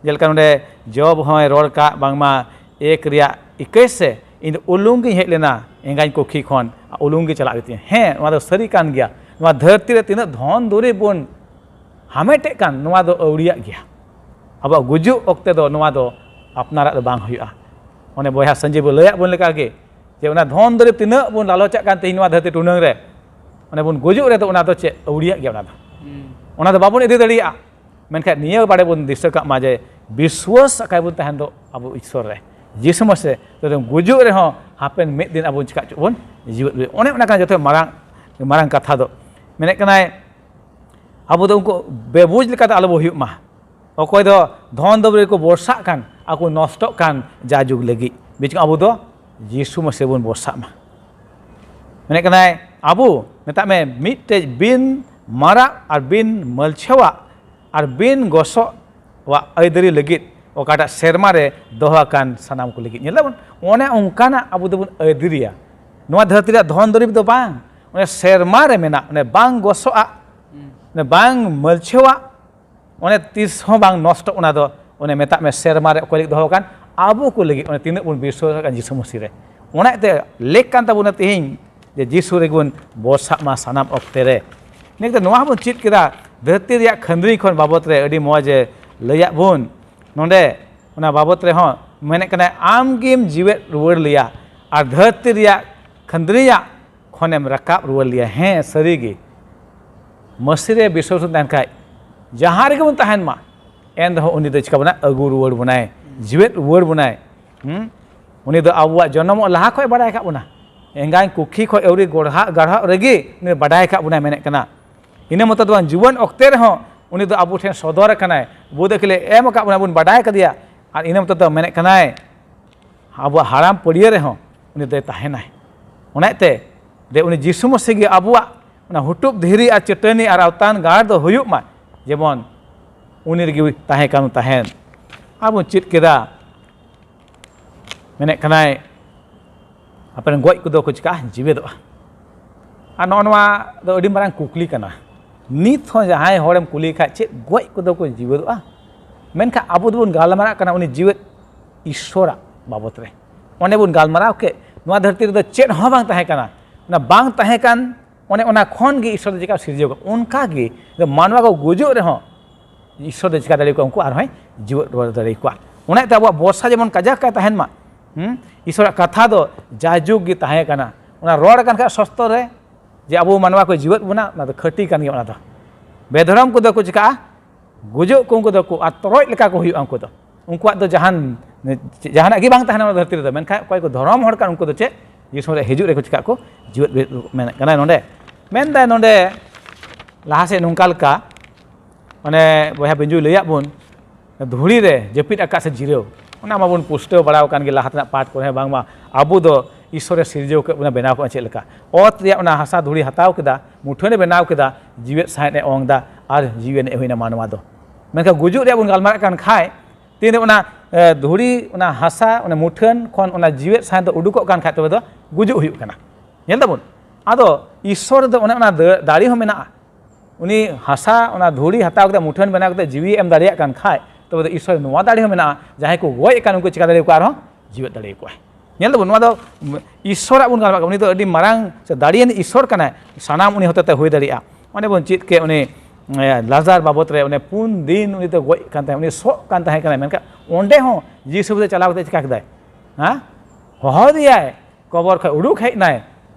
ᱡᱮᱞᱮᱠᱟ ᱱᱚᱰᱮ ᱡᱚᱵ ᱦᱚᱸᱭ ᱨᱚᱲ ᱠᱟᱜ, ᱵᱟᱝᱢᱟ ᱮᱠ ᱨᱮᱭᱟᱜ ᱤᱠᱟᱹᱭ ᱥᱮ, "ᱤᱧ ᱫᱚ ᱩᱞᱩᱝ ᱜᱤᱧ ᱦᱮᱡ ᱞᱮᱱᱟ ᱮᱸᱜᱟᱧ ᱠᱩᱠᱷᱤ ᱠᱷᱚᱱ, ᱩᱞᱩᱝ ᱜᱮ ᱪᱟᱞᱟᱜ ᱦᱩᱭᱩᱜ ᱛᱤᱧᱟᱹ᱾" ᱦᱮᱸ, ᱱᱚᱣᱟ ᱫᱚ ᱥᱟᱹᱨᱤ ᱠᱟᱱ ᱜᱮᱭᱟ᱾ ᱱᱚᱣᱟ ᱫᱷᱟᱹᱨᱛᱤ ᱨᱮ ᱛᱤᱱᱟᱹᱜ ᱫᱷᱚᱱ ᱫᱩᱨᱤᱵ ᱵᱚᱱ ᱦᱟᱢᱮᱴᱮᱫ ᱠᱟᱱ, ᱱᱚᱣᱟ ᱫᱚ ᱟᱹᱣᱲᱤᱭᱟᱜ ᱜᱮᱭᱟ᱾ ᱟᱵᱚᱣᱟᱜ ᱜᱩᱡᱩᱜ ᱚᱠᱛᱮ ᱫᱚ ᱱᱚᱣᱟ ᱫᱚ ᱟᱯᱱᱟᱨᱟᱜ ᱫᱚ ᱵᱟᱝ ᱦᱩᱭᱩᱜᱼᱟ᱾ ᱚᱱᱮ ᱵᱚᱭᱦᱟ ᱥᱟᱹᱧᱡᱤ ᱵᱚ ᱞᱟᱹᱭᱟᱫ ᱵᱚᱱ ᱞᱮᱠᱟ ᱜᱮ, ᱡᱮ ᱚᱱᱟ ᱫᱷᱚᱱ ᱫᱩᱨᱤᱵ ᱛᱤᱱᱟᱹᱜ ᱵᱚᱱ ᱞᱟᱞᱚᱪᱟᱜ ᱠᱟᱱ ᱛᱮᱦᱮᱧ ᱱᱚᱣᱟ ᱫᱷᱟᱹᱨᱛᱤ ᱴᱩᱰᱟᱹᱝ ᱨᱮ, ᱚᱱᱮ ᱵᱚᱱ ᱜᱩᱡᱩᱜ ᱨᱮᱫᱚ ᱚᱱᱟ ᱫᱚ ᱪᱮᱫ ᱟᱹᱣᱲᱤᱭᱟᱜ ᱜᱮᱭᱟ ᱚᱱᱟ ᱫᱚ᱾ ᱚᱱᱟ ᱫᱚ ᱵᱟᱵᱚᱱ ᱤᱫᱤ ᱫᱟᱲᱮᱭᱟᱜᱼᱟ᱾ ᱢᱮᱱᱠᱷᱟᱱ ᱱᱤᱭᱟᱹ ᱵᱟᱲᱮ ᱵᱚᱱ ᱫᱤᱥᱟᱹ ᱠᱟᱜ ᱢᱟ ᱡᱮ ᱵᱤᱥᱣᱟᱥ ᱟᱠᱟᱭ ᱵᱚᱱ ᱛᱟᱦᱮᱱ ᱫᱚ ᱟᱵᱚ ᱤᱥᱥᱚᱨ ᱨᱮ, ᱡᱤᱥᱩ ᱢᱟᱥᱮ᱾ ᱛᱚᱵᱮ ᱜᱩᱡᱩᱜ ᱨᱮᱦᱚᱸ ᱦᱟᱯᱮᱱ ᱢᱤᱫ ᱫᱤᱱ ᱟᱵᱚ ᱪᱤᱠᱟ ᱪᱚ ᱵᱚᱱ ᱡᱤᱣᱮᱫ ᱨᱩᱣᱟᱹᱲ᱾ ᱚᱱᱮ ᱚᱱᱟ ᱠᱟᱱᱟ ᱡᱚᱛᱚ ᱢᱟᱨᱟᱝ, ᱢᱟᱨᱟᱝ ᱠᱟᱛᱷᱟ ᱫᱚ᱾ ᱢᱮᱱᱮᱫ ᱠᱟᱱᱟᱭ, ᱟᱵᱚ ᱫᱚ ᱩᱱᱠᱩ ᱵᱮᱵᱩᱡᱽ ᱞᱮᱠᱟᱛᱮ ᱟᱞᱚ ᱵᱚ ᱦᱩᱭᱩᱜ ᱢᱟ᱾ ᱚᱠᱚᱭ ᱫᱚ ᱫᱷᱚᱱ ᱫᱚ ᱨᱮᱠᱚ ᱵᱚᱨᱥᱟᱜ ᱠᱟᱱ, ᱟᱠᱚ ᱱᱚᱥᱴᱚᱜ ᱠᱟᱱ ᱡᱟ ᱡᱩᱜᱽ ᱞᱟᱹᱜᱤᱫ᱾ ᱵᱤᱪᱠᱚᱢ ᱟᱵᱚ ᱫᱚ ᱡᱤᱥᱩ ᱢᱟᱥᱤ ᱵᱚᱱ ᱵᱚᱨᱥᱟᱜ ᱢᱟ᱾ ᱢᱮᱱᱮᱫ ᱠᱟᱱᱟᱭ, ᱟᱵᱚ ᱢᱮᱛᱟᱜ ᱢᱮ ᱢᱤᱫᱴᱮᱡ ᱵᱤᱱ ᱢᱟᱨᱟᱜ ᱟᱨ ᱵᱤᱱ ᱢᱟᱹᱞᱪᱷᱟᱹᱣᱟᱜ ᱟᱨ ᱵᱤᱱ ᱜᱚᱥᱚᱜ ᱟᱜ ᱟᱹᱭᱫᱟᱹᱨᱤ ᱞᱟᱹᱜᱤᱫ ᱚᱠᱟᱴᱟᱜ ᱥᱮᱨᱢᱟ ᱨᱮ ᱫᱚᱦᱚ ᱟᱠᱟᱱ ᱥᱟᱱᱟᱢ ᱠᱚ ᱞᱟᱹᱜᱤᱫ᱾ ᱧᱮᱞ ᱫᱟᱵᱚᱱ, ᱚᱱᱮ ᱚᱱᱠᱟᱱᱟᱜ ᱟᱵᱚ ᱫᱚᱵᱚᱱ ᱟᱹᱭᱫᱟᱹᱨᱤᱭᱟ᱾ ᱱᱚᱣᱟ ᱫᱷᱟᱹᱨᱛᱤ ᱨᱮᱭᱟᱜ ᱫᱷᱚᱱ ᱫᱩᱨᱤᱵᱽ ᱫᱚ ᱵᱟᱝ, ᱚᱱᱮ ᱥᱮᱨᱢᱟ ᱨᱮ ᱢᱮᱱᱟᱜ, ᱚᱱᱮ ᱵᱟᱝ ᱜᱚᱥᱚᱜᱼᱟ, ᱚᱱᱮ ᱵᱟᱝ ᱢᱟᱹᱞᱪᱷᱟᱹᱣᱟᱜ, ᱚᱱᱮ ᱛᱤᱥ ᱦᱚᱸ ᱵᱟᱝ ᱱᱚᱥᱴᱚᱜ, ᱚᱱᱟ ᱫᱚ ᱚᱱᱮ ᱢᱮᱛᱟᱜ ᱢᱮ ᱥᱮᱨᱢᱟ ᱨᱮ ᱚᱠᱚᱭ ᱞᱟᱹᱜᱤᱫ ᱫᱚᱦᱚ ᱟᱠᱟᱱ? ᱟᱵᱚ ᱠᱚ ᱞᱟᱹᱜᱤᱫ᱾ ᱚᱱᱮ ᱛᱤᱱᱟᱹᱜ ᱵᱚᱱ ᱵᱤᱥᱣᱟᱥ ᱟᱠᱟᱱ ᱡᱤᱥᱩ ᱢᱟᱹᱥᱤ ᱨᱮ, ᱚᱱᱟᱛᱮ ᱞᱮᱠ ᱠᱟᱱ ᱛᱟᱵᱚᱱᱟ ᱛᱮᱦᱮᱧ ᱡᱮ ᱡᱤᱥᱩ ᱨᱮᱜᱮ ᱵᱚᱱ ᱵᱚᱨᱥᱟᱜ ᱢᱟ ᱥᱟᱱᱟᱢ ᱚᱠᱛᱮ ᱨᱮ᱾ ᱱᱤᱭᱟᱹ ᱠᱟᱛᱮ ᱱᱚᱣᱟ ᱦᱚᱸᱵᱚᱱ ᱪᱮᱫ ᱠᱮᱫᱟ, ᱫᱷᱟᱹᱨᱛᱤ ᱨᱮᱭᱟᱜ ᱠᱷᱟᱹᱱᱫᱽᱨᱤ ᱠᱷᱚᱱ ᱵᱟᱵᱚᱛ ᱨᱮ ᱟᱹᱰᱤ ᱢᱚᱡᱽ ᱮ ᱞᱟᱹᱭᱟᱫ ᱵᱚᱱ᱾ ᱱᱚᱰᱮ ᱚᱱᱟ ᱵᱟᱵᱚᱛ ᱨᱮᱦᱚᱸ ᱢᱮᱱᱮᱫ ᱠᱟᱱᱟᱭ, ᱟᱢ ᱜᱮᱢ ᱡᱤᱣᱮᱫ ᱨᱩᱣᱟᱹᱲ ᱞᱮᱭᱟ ᱟᱨ ᱫᱷᱟᱹᱨᱛᱤ ᱨᱮᱭᱟᱜ ᱠᱷᱟᱹᱱᱫᱽᱨᱤᱭᱟᱜ ᱠᱷᱚᱱᱮᱢ ᱨᱟᱠᱟᱵ ᱨᱩᱣᱟᱹᱲ ᱞᱮᱭᱟ᱾ ᱦᱮᱸ, ᱥᱟᱹᱨᱤ ᱜᱮ, ᱢᱟᱹᱥᱤ ᱨᱮ ᱵᱤᱥᱣᱟᱥ ᱵᱚᱱ ᱛᱟᱦᱮᱱ ᱠᱷᱟᱡ, ᱡᱟᱦᱟᱸ ᱨᱮᱜᱮ ᱵᱚᱱ ᱛᱟᱦᱮᱱ ᱢᱟ, ᱮᱱ ᱨᱮᱦᱚᱸ ᱩᱱᱤ ᱫᱚ ᱪᱤᱠᱟ ᱵᱚᱱᱟ? ᱟᱹᱜᱩ ᱨᱩᱣᱟᱹᱲ ᱵᱚᱱᱟᱭ, ᱡᱤᱣᱮᱫ ᱨᱩᱣᱟᱹᱲ ᱵᱚᱱᱟᱭ᱾ ᱦᱩᱸ? ᱩᱱᱤ ᱫᱚ ᱟᱵᱚᱣᱟᱜ ᱡᱚᱱᱚᱢᱚᱜ ᱞᱟᱦᱟ ᱠᱷᱚᱱ ᱵᱟᱰᱟᱭ ᱟᱠᱟᱫ ᱵᱚᱱᱟ᱾ ᱮᱸᱜᱟᱭ ᱠᱩᱠᱷᱤ ᱠᱷᱚᱱ ᱟᱹᱣᱨᱤ ᱜᱚᱲᱦᱟᱜ, ᱜᱟᱲᱦᱟᱜ ᱨᱮᱜᱮ ᱩᱱᱤ ᱵᱟᱰᱟᱭ ᱟᱠᱟᱫ ᱵᱚᱱᱟᱭ, ᱢᱮᱱᱮᱫ ᱠᱟᱱᱟ᱾ ᱤᱱᱟᱹ ᱢᱚᱛᱚ ᱫᱚ ᱵᱟᱝ, ᱡᱩᱣᱟᱹᱱ ᱚᱠᱛᱮ ᱨᱮᱦᱚᱸ ᱩᱱᱤ ᱫᱚ ᱟᱵᱚ ᱴᱷᱮᱱ ᱥᱚᱫᱚᱨ ᱟᱠᱟᱱᱟᱭ, ᱵᱩᱫᱷ ᱟᱹᱠᱤᱞᱮ ᱮᱢ ᱟᱠᱟᱫ ᱵᱚᱱᱟ, ᱵᱚᱱ ᱵᱟᱰᱟᱭ ᱟᱠᱟᱫᱮᱭᱟ᱾ ᱟᱨ ᱤᱱᱟᱹ ᱢᱚᱛᱚ ᱫᱚ ᱢᱮᱱᱮᱫ ᱠᱟᱱᱟᱭ, ᱟᱵᱚᱣᱟᱜ ᱦᱟᱲᱟᱢ ᱯᱟᱹᱲᱭᱟᱹ ᱨᱮᱦᱚᱸ ᱩᱱᱤ ᱫᱚᱭ ᱛᱟᱦᱮᱱᱟᱭ᱾ ᱚᱱᱟᱛᱮ ᱫᱮ ᱩᱱᱤ ᱡᱤᱥᱩ ᱢᱟᱹᱥᱤ ᱜᱮ ᱟᱵᱚᱣᱟᱜ ᱚᱱᱟ ᱦᱩᱴᱩᱵ ᱫᱷᱤᱨᱤ ᱟᱨ ᱪᱟᱹᱴᱟᱹᱱᱤ ᱟᱨ ᱟᱣᱛᱟᱱ ᱜᱟᱲ ᱫᱚ ᱦᱩᱭᱩᱜ ᱢᱟ, ᱡᱮᱢᱚᱱ ᱩᱱᱤ ᱨᱮᱜᱮ ᱛᱟᱦᱮᱸ ᱠᱟᱱ ᱛᱟᱦᱮᱸᱫ᱾ ᱟᱨ ᱵᱚᱱ ᱪᱮᱫ ᱠᱮᱫᱟ, ᱢᱮᱱᱮᱫ ᱠᱟᱱᱟᱭ, ᱟᱯᱮ ᱨᱮᱱ ᱜᱚᱡ ᱠᱚᱫᱚ ᱠᱚ ᱪᱤᱠᱟᱹᱜᱼᱟ? ᱡᱤᱣᱮᱫᱚᱜᱼᱟ᱾ ᱟᱨ ᱱᱚᱜᱼᱚ ᱱᱚᱣᱟ ᱫᱚ ᱟᱹᱰᱤ ᱢᱟᱨᱟᱝ ᱠᱩᱠᱞᱤ ᱠᱟᱱᱟ᱾ ᱱᱤᱛ ᱦᱚᱸ ᱡᱟᱦᱟᱸᱭ ᱦᱚᱲᱮᱢ ᱠᱩᱞᱤ ᱠᱷᱟᱡ, "ᱪᱮᱫ ᱜᱚᱡ ᱠᱚᱫᱚ ᱠᱚ ᱡᱤᱣᱮᱫᱚᱜᱼᱟ?" ᱢᱮᱱᱠᱷᱟᱱ ᱟᱵᱚ ᱫᱚᱵᱚᱱ ᱜᱟᱞᱢᱟᱨᱟᱜ ᱠᱟᱱᱟ ᱩᱱᱤ ᱡᱤᱣᱮᱫ ᱤᱥᱥᱚᱨᱟᱜ ᱵᱟᱵᱚᱛ ᱨᱮ᱾ ᱚᱸᱰᱮ ᱵᱚᱱ ᱜᱟᱞᱢᱟᱨᱟᱣ ᱠᱮᱫ, ᱱᱚᱣᱟ ᱫᱷᱟᱹᱨᱛᱤ ᱨᱮᱫᱚ ᱪᱮᱫ ᱦᱚᱸ ᱵᱟᱝ ᱛᱟᱦᱮᱸ ᱠᱟᱱᱟ᱾ ᱚᱱᱟ ᱵᱟᱝ ᱛᱟᱦᱮᱸ ᱠᱟᱱ, ᱚᱱᱮ ᱚᱱᱟ ᱠᱷᱚᱱ ᱜᱮ ᱤᱥᱥᱚᱨ ᱫᱚ ᱪᱮᱠᱟ ᱥᱤᱨᱡᱟᱹᱣ ᱠᱟᱱᱟ᱾ ᱚᱱᱠᱟ ᱜᱮ ᱢᱟᱱᱣᱟ ᱠᱚ ᱜᱩᱡᱩᱜ ᱨᱮᱦᱚᱸ ᱤᱥᱥᱚᱨ ᱫᱚ ᱪᱮᱠᱟ ᱫᱟᱲᱮ ᱠᱚᱣᱟ? ᱩᱱᱠᱩ ᱟᱨᱦᱚᱸᱭ ᱡᱤᱣᱮᱫ ᱨᱩᱣᱟᱹᱲ ᱫᱟᱲᱮ ᱠᱚᱣᱟ᱾ ᱚᱱᱟᱛᱮ ᱟᱵᱚᱣᱟᱜ ᱵᱷᱚᱨᱥᱟ ᱡᱮᱢᱚᱱ ᱠᱟᱡᱟᱠ ᱠᱟᱭ ᱛᱟᱦᱮᱱ ᱢᱟ᱾ ᱦᱩᱸ? ᱤᱥᱥᱚᱨᱟᱜ ᱠᱟᱛᱷᱟ ᱫᱚ ᱡᱟᱭᱡᱩᱜᱽ ᱜᱮ ᱛᱟᱦᱮᱸ ᱠᱟᱱᱟ᱾ ᱚᱱᱟ ᱨᱚᱲ ᱟᱠᱟᱱ ᱠᱷᱟᱡ ᱥᱚᱥᱛᱚ ᱨᱮ, ᱡᱮ ᱟᱵᱚ ᱢᱟᱱᱣᱟ ᱠᱚ ᱡᱤᱣᱮᱫ ᱵᱚᱱᱟ, ᱚᱱᱟ ᱫᱚ ᱠᱷᱟᱹᱴᱤ ᱠᱟᱱ ᱜᱮᱭᱟ᱾ ᱚᱱᱟ ᱫᱚ ᱵᱮᱫᱷᱚᱨᱚᱢ ᱠᱚᱫᱚ ᱠᱚ ᱪᱤᱠᱟᱹᱜᱼᱟ? ᱜᱩᱡᱩᱜ ᱠᱚ ᱩᱱᱠᱩ ᱫᱚ ᱠᱚ, ᱟᱨ ᱛᱚᱨᱚᱡ ᱞᱮᱠᱟ ᱠᱚ ᱦᱩᱭᱩᱜᱼᱟ ᱩᱱᱠᱩ ᱫᱚ᱾ ᱩᱱᱠᱩᱣᱟᱜ ᱫᱚ ᱡᱟᱦᱟᱱ, ᱡᱟᱦᱟᱱᱟᱜ ᱜᱮ ᱵᱟᱝ ᱛᱟᱦᱮᱱᱟ ᱱᱚᱣᱟ ᱫᱷᱟᱹᱨᱛᱤ ᱨᱮᱫᱚ᱾ ᱢᱮᱱᱠᱷᱟᱱ ᱚᱠᱚᱭ ᱠᱚ ᱫᱷᱚᱨᱚᱢ ᱦᱚᱲ ᱠᱟᱱ, ᱩᱱᱠᱩ ᱫᱚ ᱪᱮᱫ? ᱡᱤᱥᱩ ᱨᱮ ᱦᱤᱡᱩᱜ ᱨᱮᱠᱚ ᱪᱤᱠᱟᱹᱜ ᱠᱚ? ᱡᱤᱣᱮᱫ, ᱡᱤᱣᱮᱫ ᱢᱮᱱᱮᱫ ᱠᱟᱱᱟᱭ ᱱᱚᱰᱮ᱾ ᱢᱮᱱᱫᱟᱭ ᱱᱚᱰᱮ ᱞᱟᱦᱟ ᱥᱮᱫ ᱱᱚᱝᱠᱟ ᱞᱮᱠᱟ, ᱢᱟᱱᱮ ᱵᱚᱭᱦᱟ ᱵᱤᱧᱡᱩᱭ ᱞᱟᱹᱭᱟᱫ ᱵᱚᱱ, ᱫᱷᱩᱲᱤ ᱨᱮ ᱡᱟᱹᱯᱤᱫ ᱟᱠᱟᱫ ᱥᱮ ᱡᱤᱨᱟᱹᱣ, ᱚᱱᱟ ᱢᱟᱵᱚᱱ ᱯᱩᱥᱴᱟᱹᱣ ᱵᱟᱲᱟᱣ ᱟᱠᱟᱱ ᱜᱮ ᱞᱟᱦᱟ ᱛᱮᱱᱟᱜ ᱯᱟᱴ ᱠᱚᱨᱮ ᱦᱚᱸ, ᱵᱟᱝᱢᱟ ᱟᱵᱚ ᱫᱚ ᱤᱥᱥᱚᱨᱮ ᱥᱤᱨᱡᱟᱹᱣ ᱠᱮᱫ ᱵᱚᱱᱟ, ᱵᱮᱱᱟᱣ ᱠᱮᱫ ᱵᱚᱱᱟ ᱪᱮᱫ ᱞᱮᱠᱟ? ᱚᱛ ᱨᱮᱭᱟᱜ ᱚᱱᱟ ᱦᱟᱥᱟ ᱫᱷᱩᱲᱤ ᱦᱟᱛᱟᱣ ᱠᱮᱫᱟ, ᱢᱩᱴᱷᱟᱹᱱᱮ ᱵᱮᱱᱟᱣ ᱠᱮᱫᱟ, ᱡᱤᱣᱮᱫ ᱥᱟᱸᱦᱮᱫ ᱮ ᱚᱝ ᱮᱫᱟ ᱟᱨ ᱡᱤᱣᱤ ᱮᱱᱮᱡ ᱦᱩᱭᱱᱟ ᱢᱟᱱᱣᱟ ᱫᱚ᱾ ᱢᱮᱱᱠᱷᱟᱱ ᱜᱩᱡᱩᱜ ᱨᱮᱭᱟᱜ ᱵᱚᱱ ᱜᱟᱞᱢᱟᱨᱟᱜ ᱠᱟᱱ ᱠᱷᱟᱡ, ᱛᱤᱱᱨᱮ ᱚᱱᱟ, ᱮ, ᱫᱷᱩᱲᱤ, ᱚᱱᱟ ᱦᱟᱥᱟ, ᱚᱱᱟ ᱢᱩᱴᱷᱟᱹᱱ ᱠᱷᱚᱱ ᱚᱱᱟ ᱡᱤᱣᱮᱫ ᱥᱟᱸᱦᱮᱫ ᱫᱚ ᱩᱰᱩᱠᱚᱜ ᱠᱟᱱ ᱠᱷᱟᱡ, ᱛᱚᱵᱮ ᱫᱚ ᱜᱩᱡᱩᱜ ᱦᱩᱭᱩᱜ ᱠᱟᱱᱟ᱾ ᱧᱮᱞ ᱫᱟᱵᱚᱱ? ᱟᱫᱚ ᱤᱥᱥᱚᱨ ᱨᱮᱫᱚ ᱚᱱᱮ ᱚᱱᱟ ᱫᱟᱹ-, ᱫᱟᱲᱮ ᱦᱚᱸ ᱢᱮᱱᱟᱜᱼᱟ᱾ ᱩᱱᱤ ᱦᱟᱥᱟ, ᱚᱱᱟ ᱫᱷᱩᱲᱤ ᱦᱟᱛᱟᱣ ᱠᱟᱛᱮ, ᱢᱩᱴᱷᱟᱹᱱ ᱵᱮᱱᱟᱣ ᱠᱟᱛᱮ ᱡᱤᱣᱤ ᱮᱢ ᱫᱟᱲᱮᱭᱟᱜ ᱠᱟᱱ ᱠᱷᱟᱡ, ᱛᱚᱵᱮ ᱫᱚ ᱤᱥᱥᱚᱨ ᱱᱚᱣᱟ ᱫᱟᱲᱮ ᱦᱚᱸ ᱢᱮᱱᱟᱜᱼᱟ, ᱡᱟᱦᱟᱸᱭ ᱠᱚ ᱜᱚᱡ ᱟᱠᱟᱱ ᱩᱱᱠᱩ ᱪᱤᱠᱟ ᱫᱟᱲᱮᱭᱟᱠᱚᱣᱟ? ᱟᱨᱦᱚᱸ ᱡᱤᱣᱮᱫ ᱫᱟᱲᱮᱭᱟᱠᱚᱣᱟᱭ᱾ ᱧᱮᱞ ᱫᱟᱵᱚᱱ, ᱱᱚᱣᱟ ᱫᱚ ᱤᱥᱥᱚᱨᱟᱜ ᱵᱚᱱ ᱜᱟᱞᱢᱟᱨᱟᱜ ᱠᱟᱱᱟ᱾ ᱩᱱᱤ ᱫᱚ ᱟᱹᱰᱤ ᱢᱟᱨᱟᱝ ᱥᱮ ᱫᱟᱲᱮᱭᱟᱱ ᱤᱥᱥᱚᱨ ᱠᱟᱱᱟᱭ, ᱥᱟᱱᱟᱢ ᱩᱱᱤ ᱦᱚᱛᱮᱛᱮ ᱦᱩᱭ ᱫᱟᱲᱮᱭᱟᱜᱼᱟ᱾ ᱚᱸᱰᱮ ᱵᱚᱱ ᱪᱮᱫ ᱠᱮᱫ, ᱩᱱᱤ, ᱮ, ᱞᱟᱡᱟᱨ ᱵᱟᱵᱚᱛ ᱨᱮ, ᱚᱱᱮ ᱯᱩᱱ ᱫᱤᱱ ᱩᱱᱤ ᱫᱚ ᱜᱚᱡ ᱠᱟᱱ ᱛᱟᱦᱮᱸ, ᱩᱱᱤ ᱥᱚᱜ ᱠᱟᱱ ᱛᱟᱦᱮᱸ ᱠᱟᱱᱟ, ᱢᱮᱱᱠᱷᱟᱱ ᱚᱸᱰᱮ ᱦᱚᱸ ᱡᱤᱥᱩ ᱫᱚ ᱪᱟᱞᱟᱣ ᱠᱟᱛᱮ ᱪᱤᱠᱟ ᱠᱮᱫᱟᱭ? ᱦᱮᱸ, ᱦᱚᱦᱚ ᱟᱫᱮᱭᱟᱭ, ᱠᱚᱵᱚᱨ ᱠᱷᱚᱱ ᱩᱰᱩᱠ ᱦᱮᱡ ᱮᱱᱟᱭ᱾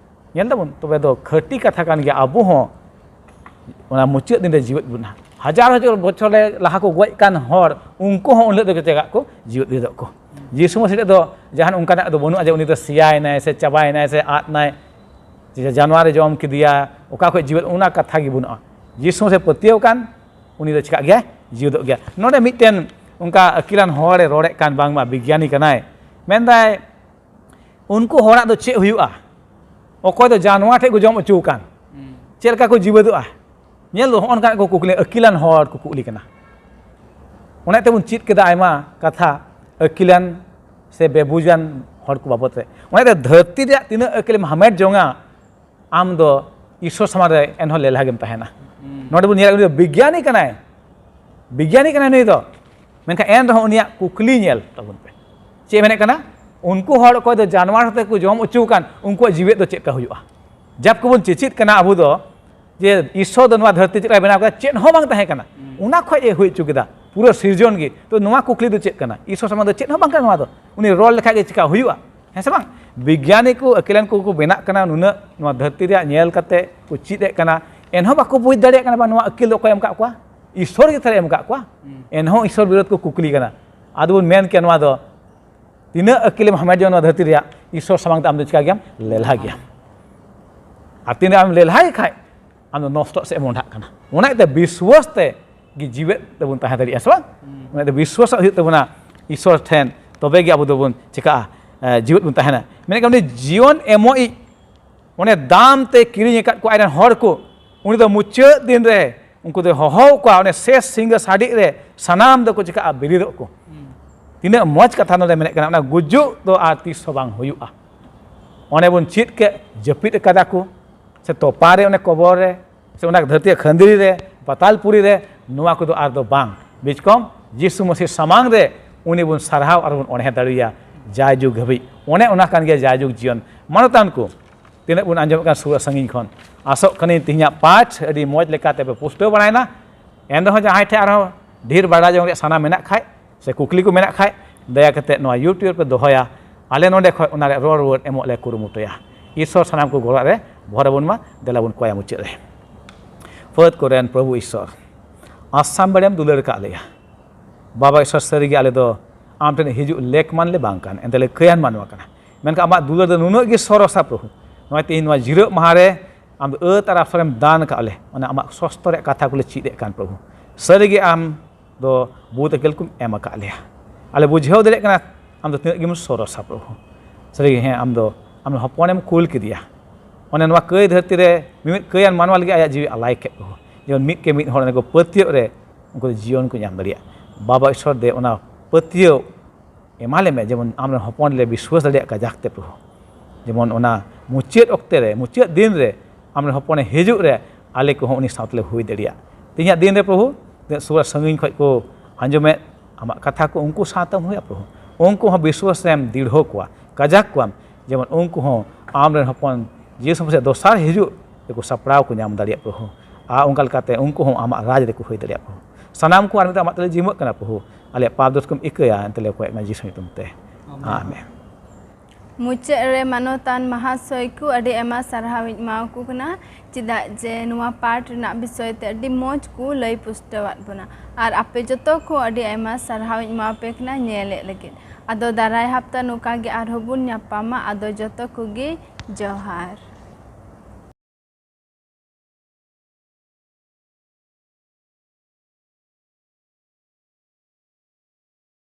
ᱧᱮᱞ ᱫᱟᱵᱚᱱ, ᱛᱚᱵᱮ ᱫᱚ ᱠᱷᱟᱹᱴᱤ ᱠᱟᱛᱷᱟ ᱠᱟᱱ ᱜᱮᱭᱟ, ᱟᱵᱚ ᱦᱚᱸ ᱚᱱᱟ ᱢᱩᱪᱟᱹᱫ ᱫᱤᱱ ᱨᱮ ᱡᱤᱣᱮᱫ ᱵᱚᱱᱟ᱾ ᱦᱟᱡᱟᱨ ᱦᱟᱡᱟᱨ ᱵᱚᱪᱷᱚᱨ ᱞᱟᱦᱟ ᱠᱚ ᱜᱚᱡ ᱠᱟᱱ ᱦᱚᱲ, ᱩᱱᱠᱩ ᱦᱚᱸ ᱩᱱ ᱦᱤᱞᱳᱜ ᱫᱚ ᱪᱮᱫᱟᱜ ᱠᱚ ᱡᱤᱣᱮᱫ ᱫᱚ ᱠᱚ? ᱡᱤᱥᱩ ᱢᱟᱹᱥᱤ ᱴᱷᱮᱱ ᱫᱚ ᱡᱟᱦᱟᱱ ᱚᱱᱠᱟᱱᱟᱜ ᱫᱚ ᱵᱟᱹᱱᱩᱜᱼᱟ ᱡᱮ ᱩᱱᱤ ᱫᱚ ᱥᱮᱭᱟᱭᱮᱱᱟᱭ ᱥᱮ ᱪᱟᱵᱟᱭᱮᱱᱟᱭ ᱥᱮ ᱟᱫ ᱮᱱᱟᱭ, ᱡᱮ ᱡᱟᱱᱣᱟᱨᱮ ᱡᱚᱢ ᱠᱮᱫᱮᱭᱟ, ᱚᱠᱟ ᱠᱷᱚᱱ ᱡᱤᱣᱮᱫ, ᱚᱱᱟ ᱠᱟᱛᱷᱟ ᱜᱮ ᱵᱟᱹᱱᱩᱜᱼᱟ᱾ ᱡᱤᱥᱩ ᱢᱟᱹᱥᱤ ᱯᱟᱹᱛᱭᱟᱹᱣ ᱠᱟᱱ, ᱩᱱᱤ ᱫᱚ ᱪᱤᱠᱟᱜ ᱜᱮᱭᱟ? ᱡᱤᱣᱮᱫᱚᱜ ᱜᱮᱭᱟ᱾ ᱱᱚᱰᱮ ᱢᱤᱫᱴᱮᱱ ᱚᱱᱠᱟ ᱟᱹᱠᱤᱞᱟᱱ ᱦᱚᱲᱮ ᱨᱚᱲᱮᱫ ᱠᱟᱱ, ᱵᱟᱝᱢᱟ ᱵᱤᱜᱽᱭᱟᱱᱤ ᱠᱟᱱᱟᱭ, ᱢᱮᱱᱫᱟᱭ, ᱩᱱᱠᱩ ᱦᱚᱲᱟᱜ ᱫᱚ ᱪᱮᱫ ᱦᱩᱭᱩᱜᱼᱟ? ᱚᱠᱚᱭ ᱫᱚ ᱡᱟᱱᱣᱟᱨ ᱴᱷᱮᱱ ᱠᱚ ᱡᱚᱢ ᱦᱚᱪᱚ ᱟᱠᱟᱱ, ᱦᱩᱸ᱾ ᱪᱮᱫ ᱞᱮᱠᱟ ᱠᱚ ᱡᱤᱣᱮᱫᱚᱜᱼᱟ? ᱧᱮᱞ ᱫᱚ ᱦᱚᱸᱜᱼᱚ ᱱᱚᱝᱠᱟᱱᱟᱜ ᱠᱚ ᱠᱩᱠᱞᱤ, ᱟᱹᱠᱤᱞᱟᱱ ᱦᱚᱲ ᱠᱚ ᱠᱩᱠᱞᱤ ᱠᱟᱱᱟ᱾ ᱚᱱᱟ ᱛᱮᱵᱚᱱ ᱪᱮᱫ ᱠᱮᱫᱟ ᱟᱭᱢᱟ ᱠᱟᱛᱷᱟ ᱟᱹᱠᱤᱞᱟᱱ ᱥᱮ ᱵᱮᱵᱩᱡᱟᱱ ᱦᱚᱲ ᱠᱚ ᱵᱟᱵᱚᱫ ᱨᱮ᱾ ᱚᱱᱟᱛᱮ ᱫᱷᱟᱹᱨᱛᱤ ᱨᱮᱭᱟᱜ ᱛᱤᱱᱟᱹᱜ ᱟᱹᱠᱤᱞᱮᱢ ᱦᱟᱢᱮᱴ ᱡᱚᱝᱟ, ᱟᱢ ᱫᱚ ᱤᱥᱥᱚᱨ ᱥᱟᱢᱟᱝ ᱨᱮ ᱮᱱᱦᱚᱸ ᱞᱮᱞᱦᱟ ᱜᱮᱢ ᱛᱟᱦᱮᱱᱟ᱾ ᱦᱩᱸ᱾ ᱱᱚᱰᱮ ᱵᱚᱱ ᱧᱮᱞᱟ, ᱩᱱᱤ ᱫᱚ ᱵᱤᱜᱽᱭᱟᱱᱤ ᱠᱟᱱᱟᱭ, ᱵᱤᱜᱽᱭᱟᱱᱤ ᱠᱟᱱᱟᱭ ᱱᱩᱭ ᱫᱚ, ᱢᱮᱱᱠᱷᱟᱱ ᱮᱱ ᱨᱮᱦᱚᱸ ᱩᱱᱤᱭᱟᱜ ᱠᱩᱠᱞᱤ ᱧᱮᱞ ᱛᱟᱵᱚᱱ ᱯᱮ᱾ ᱪᱮᱫ ᱮ ᱢᱮᱱᱮᱫ ᱠᱟᱱᱟ? ᱩᱱᱠᱩ ᱦᱚᱲ ᱚᱠᱚᱭ ᱫᱚ ᱡᱟᱱᱣᱟᱨ ᱦᱚᱛᱮ ᱠᱚ ᱡᱚᱢ ᱦᱚᱪᱚ ᱟᱠᱟᱱ, ᱩᱱᱠᱩᱣᱟᱜ ᱡᱤᱣᱮᱫ ᱫᱚ ᱪᱮᱫ ᱞᱮᱠᱟ ᱦᱩᱭᱩᱜᱼᱟ? ᱡᱟᱵ ᱠᱚᱵᱚᱱ ᱪᱮᱪᱮᱫ ᱠᱟᱱᱟ ᱟᱵᱚ ᱫᱚ, ᱡᱮ ᱤᱥᱥᱚᱨ ᱫᱚ ᱱᱚᱣᱟ ᱫᱷᱟᱹᱨᱛᱤ ᱪᱮᱫ ᱞᱮᱠᱟᱭ ᱵᱮᱱᱟᱣ ᱠᱮᱫᱟ, ᱪᱮᱫ ᱦᱚᱸ ᱵᱟᱝ ᱛᱟᱦᱮᱸ ᱠᱟᱱᱟ, ᱦᱩᱸ᱾ ᱚᱱᱟ ᱠᱷᱚᱡ ᱮ ᱦᱩᱭ ᱦᱚᱪᱚ ᱠᱮᱫᱟ ᱯᱩᱨᱟᱹ ᱥᱤᱨᱡᱚᱱ ᱜᱮ᱾ ᱛᱚ ᱱᱚᱣᱟ ᱠᱩᱠᱞᱤ ᱫᱚ ᱪᱮᱫ ᱠᱟᱱᱟ? ᱤᱥᱥᱚᱨ ᱥᱟᱢᱟᱝ ᱫᱚ ᱪᱮᱫ ᱦᱚᱸ ᱵᱟᱝ ᱠᱟᱱᱟ ᱱᱚᱣᱟ ᱫᱚ᱾ ᱩᱱᱤ ᱨᱚᱲ ᱞᱮᱠᱷᱟᱡ ᱜᱮ ᱪᱤᱠᱟ ᱦᱩᱭᱩᱜᱼᱟ? ᱦᱮᱸ ᱥᱮ ᱵᱟᱝ? ᱵᱤᱜᱽᱭᱟᱱᱤ ᱠᱚ, ᱟᱹᱠᱤᱞᱟᱱ ᱠᱚ ᱠᱚ ᱵᱮᱱᱟᱜ ᱠᱟᱱᱟ, ᱱᱩᱱᱟᱹᱜ ᱱᱚᱣᱟ ᱫᱷᱟᱹᱨᱛᱤ ᱨᱮᱭᱟᱜ ᱧᱮᱞ ᱠᱟᱛᱮ ᱠᱚ ᱪᱮᱫ ᱮᱫ ᱠᱟᱱᱟ, ᱮᱱᱦᱚᱸ ᱵᱟᱠᱚ ᱵᱩᱡᱽ ᱫᱟᱲᱮᱭᱟᱜ ᱠᱟᱱᱟ ᱵᱟᱝ ᱱᱚᱣᱟ ᱟᱹᱠᱤᱞ ᱫᱚ ᱚᱠᱚᱭ ᱮᱢ ᱟᱠᱟᱫ ᱠᱚᱣᱟ? ᱤᱥᱥᱚᱨ ᱜᱮ ᱛᱟᱦᱞᱮ ᱮᱢ ᱟᱠᱟᱫ ᱠᱚᱣᱟ᱾ ᱦᱩᱸ᱾ ᱮᱱᱦᱚᱸ ᱤᱥᱥᱚᱨ ᱵᱤᱨᱳᱫᱷ ᱠᱚ ᱠᱩᱠᱞᱤ ᱠᱟᱱᱟ᱾ ᱟᱫᱚ ᱵᱚᱱ ᱢᱮᱱ ᱠᱮᱭᱟ ᱱᱚᱣᱟ ᱫᱚ, ᱛᱤᱱᱟᱹᱜ ᱟᱹᱠᱤᱞᱮᱢ ᱦᱟᱢᱮᱴ ᱡᱚᱝ ᱱᱚᱣᱟ ᱫᱷᱟᱹᱨᱛᱤ ᱨᱮᱭᱟᱜ, ᱤᱥᱥᱚᱨ ᱥᱟᱢᱟᱝ ᱛᱮ ᱟᱢ ᱫᱚ ᱪᱤᱠᱟ ᱜᱮᱭᱟᱢ? ᱞᱮᱞᱦᱟ ᱜᱮᱭᱟᱢ᱾ ᱟᱨ ᱛᱤᱱᱟᱹᱜ ᱟᱢ ᱞᱮᱞᱦᱟᱭ ᱠᱷᱟᱡ, ᱟᱢ ᱫᱚ ᱱᱚᱥᱴᱚᱜ ᱥᱮᱫ ᱮᱢ ᱢᱚᱦᱰᱟᱜ ᱠᱟᱱᱟ᱾ ᱚᱱᱟ ᱤᱭᱟᱹᱛᱮ ᱵᱤᱥᱣᱟᱥ ᱛᱮ ᱜᱮ ᱡᱤᱣᱮᱫ ᱛᱮᱵᱚᱱ ᱛᱟᱦᱮᱸ ᱫᱟᱲᱮᱭᱟᱜᱼᱟ, ᱥᱮ ᱵᱟᱝ? ᱚᱱᱟ ᱤᱭᱟᱹᱛᱮ ᱵᱤᱥᱣᱟᱥᱚᱜ ᱦᱩᱭᱩᱜ ᱛᱟᱵᱚᱱᱟ ᱤᱥᱥᱚᱨ ᱴᱷᱮᱱ, ᱛᱚᱵᱮ ᱜᱮ ᱟᱵᱚ ᱫᱚᱵᱚᱱ ᱪᱤᱠᱟᱹᱜᱼᱟ, ᱮ, ᱡᱤᱣᱮᱫ ᱵᱚᱱ ᱛᱟᱦᱮᱱᱟ᱾ ᱢᱮᱱᱠᱷᱟᱱ ᱩᱱᱤ ᱡᱤᱭᱚᱱ ᱮᱢᱚᱜ ᱤᱡ, ᱚᱱᱮ ᱫᱟᱢ ᱛᱮ ᱠᱤᱨᱤᱧ ᱟᱠᱟᱫ ᱠᱚ ᱟᱡ ᱨᱮᱱ ᱦᱚᱲ ᱠᱚ, ᱩᱱᱤ ᱫᱚ ᱢᱩᱪᱟᱹᱫ ᱫᱤᱱ ᱨᱮ ᱩᱱᱠᱩ ᱫᱚᱭ ᱦᱚᱦᱚ ᱠᱚᱣᱟ, ᱚᱱᱮ ᱥᱮᱥ ᱥᱤᱝᱜᱟᱹ ᱥᱟᱰᱮᱜ ᱨᱮ ᱥᱟᱱᱟᱢ ᱫᱚᱠᱚ ᱪᱤᱠᱟᱹᱜᱼᱟ? ᱵᱮᱨᱮᱫᱚᱜ ᱠᱚ᱾ ᱛᱤᱱᱟᱹᱜ ᱢᱚᱡᱽ ᱠᱟᱛᱷᱟ ᱱᱚᱰᱮ ᱢᱮᱱᱮᱫ ᱠᱟᱱᱟ, ᱚᱱᱟ ᱜᱩᱡᱩᱜ ᱫᱚ ᱟᱨ ᱛᱤᱥ ᱦᱚᱸ ᱵᱟᱝ ᱦᱩᱭᱩᱜᱼᱟ᱾ ᱚᱱᱮ ᱵᱚᱱ ᱪᱮᱫ ᱠᱮᱫ, ᱡᱟᱹᱯᱤᱫ ᱟᱠᱟᱫᱟ ᱠᱚ, ᱥᱮ ᱛᱚᱯᱟ ᱨᱮ, ᱚᱱᱮ ᱠᱚᱵᱚᱨ ᱨᱮ, ᱥᱮ ᱚᱱᱟ ᱫᱷᱟᱹᱨᱛᱤ ᱠᱷᱟᱹᱱᱫᱽᱨᱤ ᱨᱮ, ᱯᱟᱛᱟᱞᱯᱩᱨᱤ ᱨᱮ, ᱱᱚᱣᱟ ᱠᱚᱫᱚ ᱟᱨ ᱫᱚ ᱵᱟᱝ᱾ ᱵᱤᱪᱠᱚᱢ ᱡᱤᱥᱩ ᱢᱟᱹᱥᱤ ᱥᱟᱢᱟᱝ ᱨᱮ ᱩᱱᱤ ᱵᱚᱱ ᱥᱟᱨᱦᱟᱣ ᱟᱨ ᱵᱚᱱ ᱚᱬᱦᱮ ᱫᱟᱲᱮᱭᱟᱭᱟ ᱡᱟᱭᱡᱩᱜᱽ ᱦᱟᱹᱵᱤᱡ᱾ ᱚᱱᱮ ᱚᱱᱟ ᱠᱟᱱ ᱜᱮᱭᱟ ᱡᱟᱭᱡᱩᱜᱽ ᱡᱤᱭᱚᱱ᱾ ᱢᱟᱱᱚᱛᱟᱱ ᱠᱚ, ᱛᱤᱱᱟᱹᱜ ᱵᱚᱱ ᱟᱸᱡᱚᱢᱮᱫ ᱠᱟᱱ ᱥᱩᱨ ᱥᱟᱺᱜᱤᱧ ᱠᱷᱚᱱ, ᱟᱥᱚᱜ ᱠᱟᱹᱱᱟᱹᱧ ᱛᱮᱦᱮᱧᱟᱜ ᱯᱟᱴᱷ ᱟᱹᱰᱤ ᱢᱚᱡᱽ ᱞᱮᱠᱟᱛᱮ ᱯᱮ ᱯᱩᱥᱴᱟᱹᱣ ᱵᱟᱲᱟᱭᱮᱱᱟ᱾ ᱮᱱ ᱨᱮᱦᱚᱸ ᱡᱟᱦᱟᱸᱭ ᱴᱷᱮᱱ ᱟᱨᱦᱚᱸ ᱰᱷᱮᱨ ᱵᱟᱲᱟᱭ ᱡᱚᱝ ᱨᱮᱭᱟᱜ ᱥᱟᱱᱟ ᱢᱮᱱᱟᱜ ᱠᱷᱟᱡ, ᱥᱮ ᱠᱩᱠᱞᱤ ᱠᱚ ᱢᱮᱱᱟᱜ ᱠᱷᱟᱡ, ᱫᱟᱭᱟ ᱠᱟᱛᱮ ᱱᱚᱣᱟ YouTube ᱨᱮ ᱯᱮ ᱫᱚᱦᱚᱭᱟ᱾ ᱟᱞᱮ ᱱᱚᱰᱮ ᱠᱷᱚᱱ ᱚᱱᱟ ᱨᱮᱭᱟᱜ ᱨᱚᱲ ᱨᱩᱣᱟᱹᱲ ᱮᱢᱚᱜ ᱞᱮ ᱠᱩᱨᱩᱢᱩᱴᱩᱭᱟ᱾ ᱤᱥᱥᱚᱨ ᱥᱟᱱᱟᱢ ᱠᱚ ᱜᱚᱲᱚ ᱨᱮ ᱵᱷᱚᱨ ᱟᱵᱚᱱ ᱢᱟ᱾ ᱫᱮᱞᱟ ᱵᱚᱱ ᱠᱚᱭᱟ ᱢᱩᱪᱟᱹᱫ ᱨᱮ᱾ ᱯᱷᱟᱹᱫ ᱠᱚᱨᱮᱱ ᱯᱨᱚᱵᱷᱩ ᱤᱥᱥᱚᱨ, ᱟᱥᱟᱢ ᱵᱮᱲᱮᱢ ᱫᱩᱞᱟᱹᱲ ᱟᱠᱟᱫ ᱞᱮᱭᱟ᱾ ᱵᱟᱵᱟ ᱤᱥᱥᱚᱨ, ᱥᱟᱹᱨᱤᱜᱮ ᱟᱞᱮ ᱫᱚ ᱟᱢ ᱴᱷᱮᱱ ᱦᱤᱡᱩᱜ ᱞᱮᱠ ᱢᱟᱱ ᱞᱮ ᱵᱟᱝ ᱠᱟᱱ, ᱮᱱᱛᱮ ᱞᱮ ᱠᱟᱹᱭᱟᱱ ᱢᱟᱱᱣᱟ ᱠᱟᱱᱟ᱾ ᱢᱮᱱᱠᱷᱟᱱ ᱟᱢᱟᱜ ᱫᱩᱞᱟᱹᱲ ᱫᱚ ᱱᱩᱱᱟᱹᱜ ᱜᱮ ᱥᱚᱨᱚᱥᱟ ᱯᱨᱚᱵᱷᱩ᱾ ᱱᱚᱜᱼᱚᱭ ᱛᱮᱦᱮᱧ ᱱᱚᱣᱟ ᱡᱤᱨᱟᱹᱜ ᱢᱟᱦᱟ ᱨᱮ ᱟᱢ ᱫᱚ ᱟᱹᱛ ᱟᱨ ᱟᱥᱚᱨᱮᱢ ᱫᱟᱱ ᱟᱠᱟᱫ ᱞᱮ, ᱚᱱᱟ ᱟᱢᱟᱜ ᱥᱚᱥᱛᱚ ᱨᱮᱭᱟᱜ ᱠᱟᱛᱷᱟ ᱠᱚᱞᱮ ᱪᱮᱫ ᱮᱫ ᱠᱟᱱ ᱯᱨᱚᱵᱷᱩ᱾ ᱥᱟᱹᱨᱤᱜᱮ ᱟᱢ ᱫᱚ ᱵᱩᱫ ᱟᱹᱠᱤᱞ ᱠᱚᱢ ᱮᱢ ᱟᱠᱟᱫ ᱞᱮᱭᱟ᱾ ᱟᱞᱮ ᱵᱩᱡᱷᱟᱹᱣ ᱫᱟᱲᱮᱭᱟᱜ ᱠᱟᱱᱟ ᱟᱢ ᱫᱚ ᱛᱤᱱᱟᱹᱜ ᱜᱮᱢ ᱥᱚᱨᱚᱥᱟ ᱯᱨᱚᱵᱷᱩ᱾ ᱥᱟᱹᱨᱤᱜᱮ ᱦᱮᱸ, ᱟᱢ ᱫᱚ ᱟᱢ ᱦᱚᱯᱚᱱᱮᱢ ᱠᱩᱞ ᱠᱮᱫᱮᱭᱟ᱾ ᱚᱱᱮ ᱱᱚᱣᱟ ᱠᱟᱹᱭ ᱫᱷᱟᱹᱨᱛᱤ ᱨᱮ ᱢᱤᱢᱤᱫ ᱠᱟᱹᱭᱟᱱ ᱢᱟᱱᱣᱟ ᱞᱟᱹᱜᱤᱫ ᱟᱭᱟᱜ ᱡᱤᱣᱤ ᱟᱞᱟᱭ ᱠᱮᱫ ᱯᱨᱚᱵᱷᱩ᱾ ᱡᱮᱢᱚᱱ ᱢᱤᱫ ᱠᱮ ᱢᱤᱫ ᱦᱚᱲ ᱚᱱᱟ ᱠᱚ ᱯᱟᱹᱛᱭᱟᱹᱜ ᱨᱮ ᱩᱱᱠᱩ ᱫᱚ ᱡᱤᱭᱚᱱ ᱠᱚ ᱧᱟᱢ ᱫᱟᱲᱮᱭᱟᱜ᱾ ᱵᱟᱵᱟ ᱤᱥᱥᱚᱨ ᱫᱮ ᱚᱱᱟ ᱯᱟᱹᱛᱭᱟᱹᱣ ᱮᱢᱟ ᱞᱮ ᱢᱮ, ᱡᱮᱢᱚᱱ ᱟᱢ ᱨᱮᱱ ᱦᱚᱯᱚᱱ ᱞᱮ ᱵᱤᱥᱣᱟᱥ ᱫᱟᱲᱮᱭᱟᱜ ᱠᱟᱡᱟᱠ ᱛᱮ ᱯᱨᱚᱵᱷᱩ᱾ ᱡᱮᱢᱚᱱ ᱚᱱᱟ ᱢᱩᱪᱟᱹᱫ ᱚᱠᱛᱮ ᱨᱮ, ᱢᱩᱪᱟᱹᱫ ᱫᱤᱱ ᱨᱮ ᱟᱢ ᱨᱮᱱ ᱦᱚᱯᱚᱱᱮ ᱦᱤᱡᱩᱜ ᱨᱮ ᱟᱞᱮ ᱠᱚᱦᱚᱸ ᱩᱱᱤ ᱥᱟᱶ ᱛᱮᱞᱮ ᱦᱩᱭ ᱫᱟᱲᱮᱭᱟᱜ᱾ ᱛᱮᱦᱮᱧᱟᱜ ᱫᱤᱱ ᱨᱮ ᱯᱨᱚᱵᱷᱩ, ᱛᱤᱱᱟᱹᱜ ᱥᱩᱨ ᱟᱨ ᱥᱟᱺᱜᱤᱧ ᱠᱷᱚᱱ ᱠᱚ ᱟᱸᱡᱚᱢᱮᱫ ᱟᱢᱟᱜ ᱠᱟᱛᱷᱟ ᱠᱚ, ᱩᱱᱠᱩ ᱥᱟᱶᱛᱮᱢ ᱦᱩᱭᱩᱜᱼᱟ ᱯᱨᱚᱵᱷᱩ᱾ ᱩᱱᱠᱩ ᱦᱚᱸ ᱵᱤᱥᱣᱟᱥ ᱨᱮᱢ ᱫᱤᱲᱦᱚ ᱠᱚᱣᱟ, ᱠᱟᱡᱟᱠ ᱠᱚᱣᱟᱢ, ᱡᱮᱢᱚᱱ ᱩᱱᱠᱩ ᱦᱚᱸ ᱟᱢ ᱨᱮᱱ ᱦᱚᱯᱚᱱ ᱡᱤᱥᱩ ᱢᱟᱥᱤᱦ ᱫᱚᱥᱟᱨ ᱦᱤᱡᱩᱜ ᱨᱮᱠᱚ ᱥᱟᱯᱲᱟᱣ ᱠᱚ ᱧᱟᱢ ᱫᱟᱲᱮᱭᱟᱜ ᱯᱨᱚᱵᱷᱩ᱾ ᱟᱨ ᱚᱱᱠᱟ ᱞᱮᱠᱟᱛᱮ ᱩᱱᱠᱩ ᱦᱚᱸ ᱟᱢᱟᱜ ᱨᱟᱡᱽ ᱨᱮᱠᱚ ᱦᱩᱭ ᱫᱟᱲᱮᱭᱟᱜ ᱯᱨᱚᱵᱷᱩ᱾ ᱥᱟᱱᱟᱢ ᱠᱚ ᱟᱨ ᱢᱤᱫ ᱫᱷᱟᱣ ᱟᱢᱟᱜ ᱛᱟᱞᱮ ᱡᱤᱢᱟᱹᱜ ᱠᱟᱱᱟ ᱯᱨᱚᱵᱷᱩ᱾ ᱟᱞᱮᱭᱟᱜ ᱯᱟᱯ ᱫᱳᱥ ᱠᱚᱢ ᱤᱠᱟᱹᱭᱟ, ᱮᱱᱛᱮ ᱞᱮ ᱠᱚᱭᱮᱜ ᱢᱮ ᱡᱤᱥᱩ ᱧᱩᱛᱩᱢ ᱛᱮ᱾ ᱟᱢᱮᱱ᱾ ᱟᱢᱮᱱ᱾ ᱢᱩᱪᱟᱹᱫ ᱨᱮ ᱢᱟᱱᱚᱛᱟᱱ ᱢᱟᱦᱟᱥᱚᱭ ᱠᱚ ᱟᱹᱰᱤ ᱟᱭᱢᱟ ᱥᱟᱨᱦᱟᱣ ᱤᱧ ᱮᱢᱟᱣᱟᱠᱚ ᱠᱟᱱᱟ, ᱪᱮᱫᱟᱜ ᱡᱮ ᱱᱚᱣᱟ ᱯᱟᱴ ᱨᱮᱱᱟᱜ ᱵᱤᱥᱚᱭ ᱛᱮ ᱟᱹᱰᱤ ᱢᱚᱡᱽ ᱠᱚ ᱞᱟᱹᱭ ᱯᱩᱥᱴᱟᱹᱣᱟᱫ ᱵᱚᱱᱟ᱾ ᱟᱨ ᱟᱯᱮ ᱡᱚᱛᱚ ᱠᱚ ᱟᱹᱰᱤ ᱟᱭᱢᱟ ᱥᱟᱨᱦᱟᱣ ᱤᱧ ᱮᱢᱟᱣᱟᱯᱮ ᱠᱟᱱᱟ ᱧᱮᱞᱮᱫ ᱞᱟᱹᱜᱤᱫ᱾ ᱟᱫᱚ ᱫᱟᱨᱟᱭ ᱦᱟᱯᱛᱟ ᱱᱚᱝᱠᱟ ᱜᱮ ᱟᱨᱦᱚᱸ ᱵᱚᱱ ᱧᱟᱯᱟᱢᱟ᱾ ᱟᱫᱚ ᱡᱚᱛᱚ ᱠᱚᱜᱮ ᱡᱚᱦᱟᱨ᱾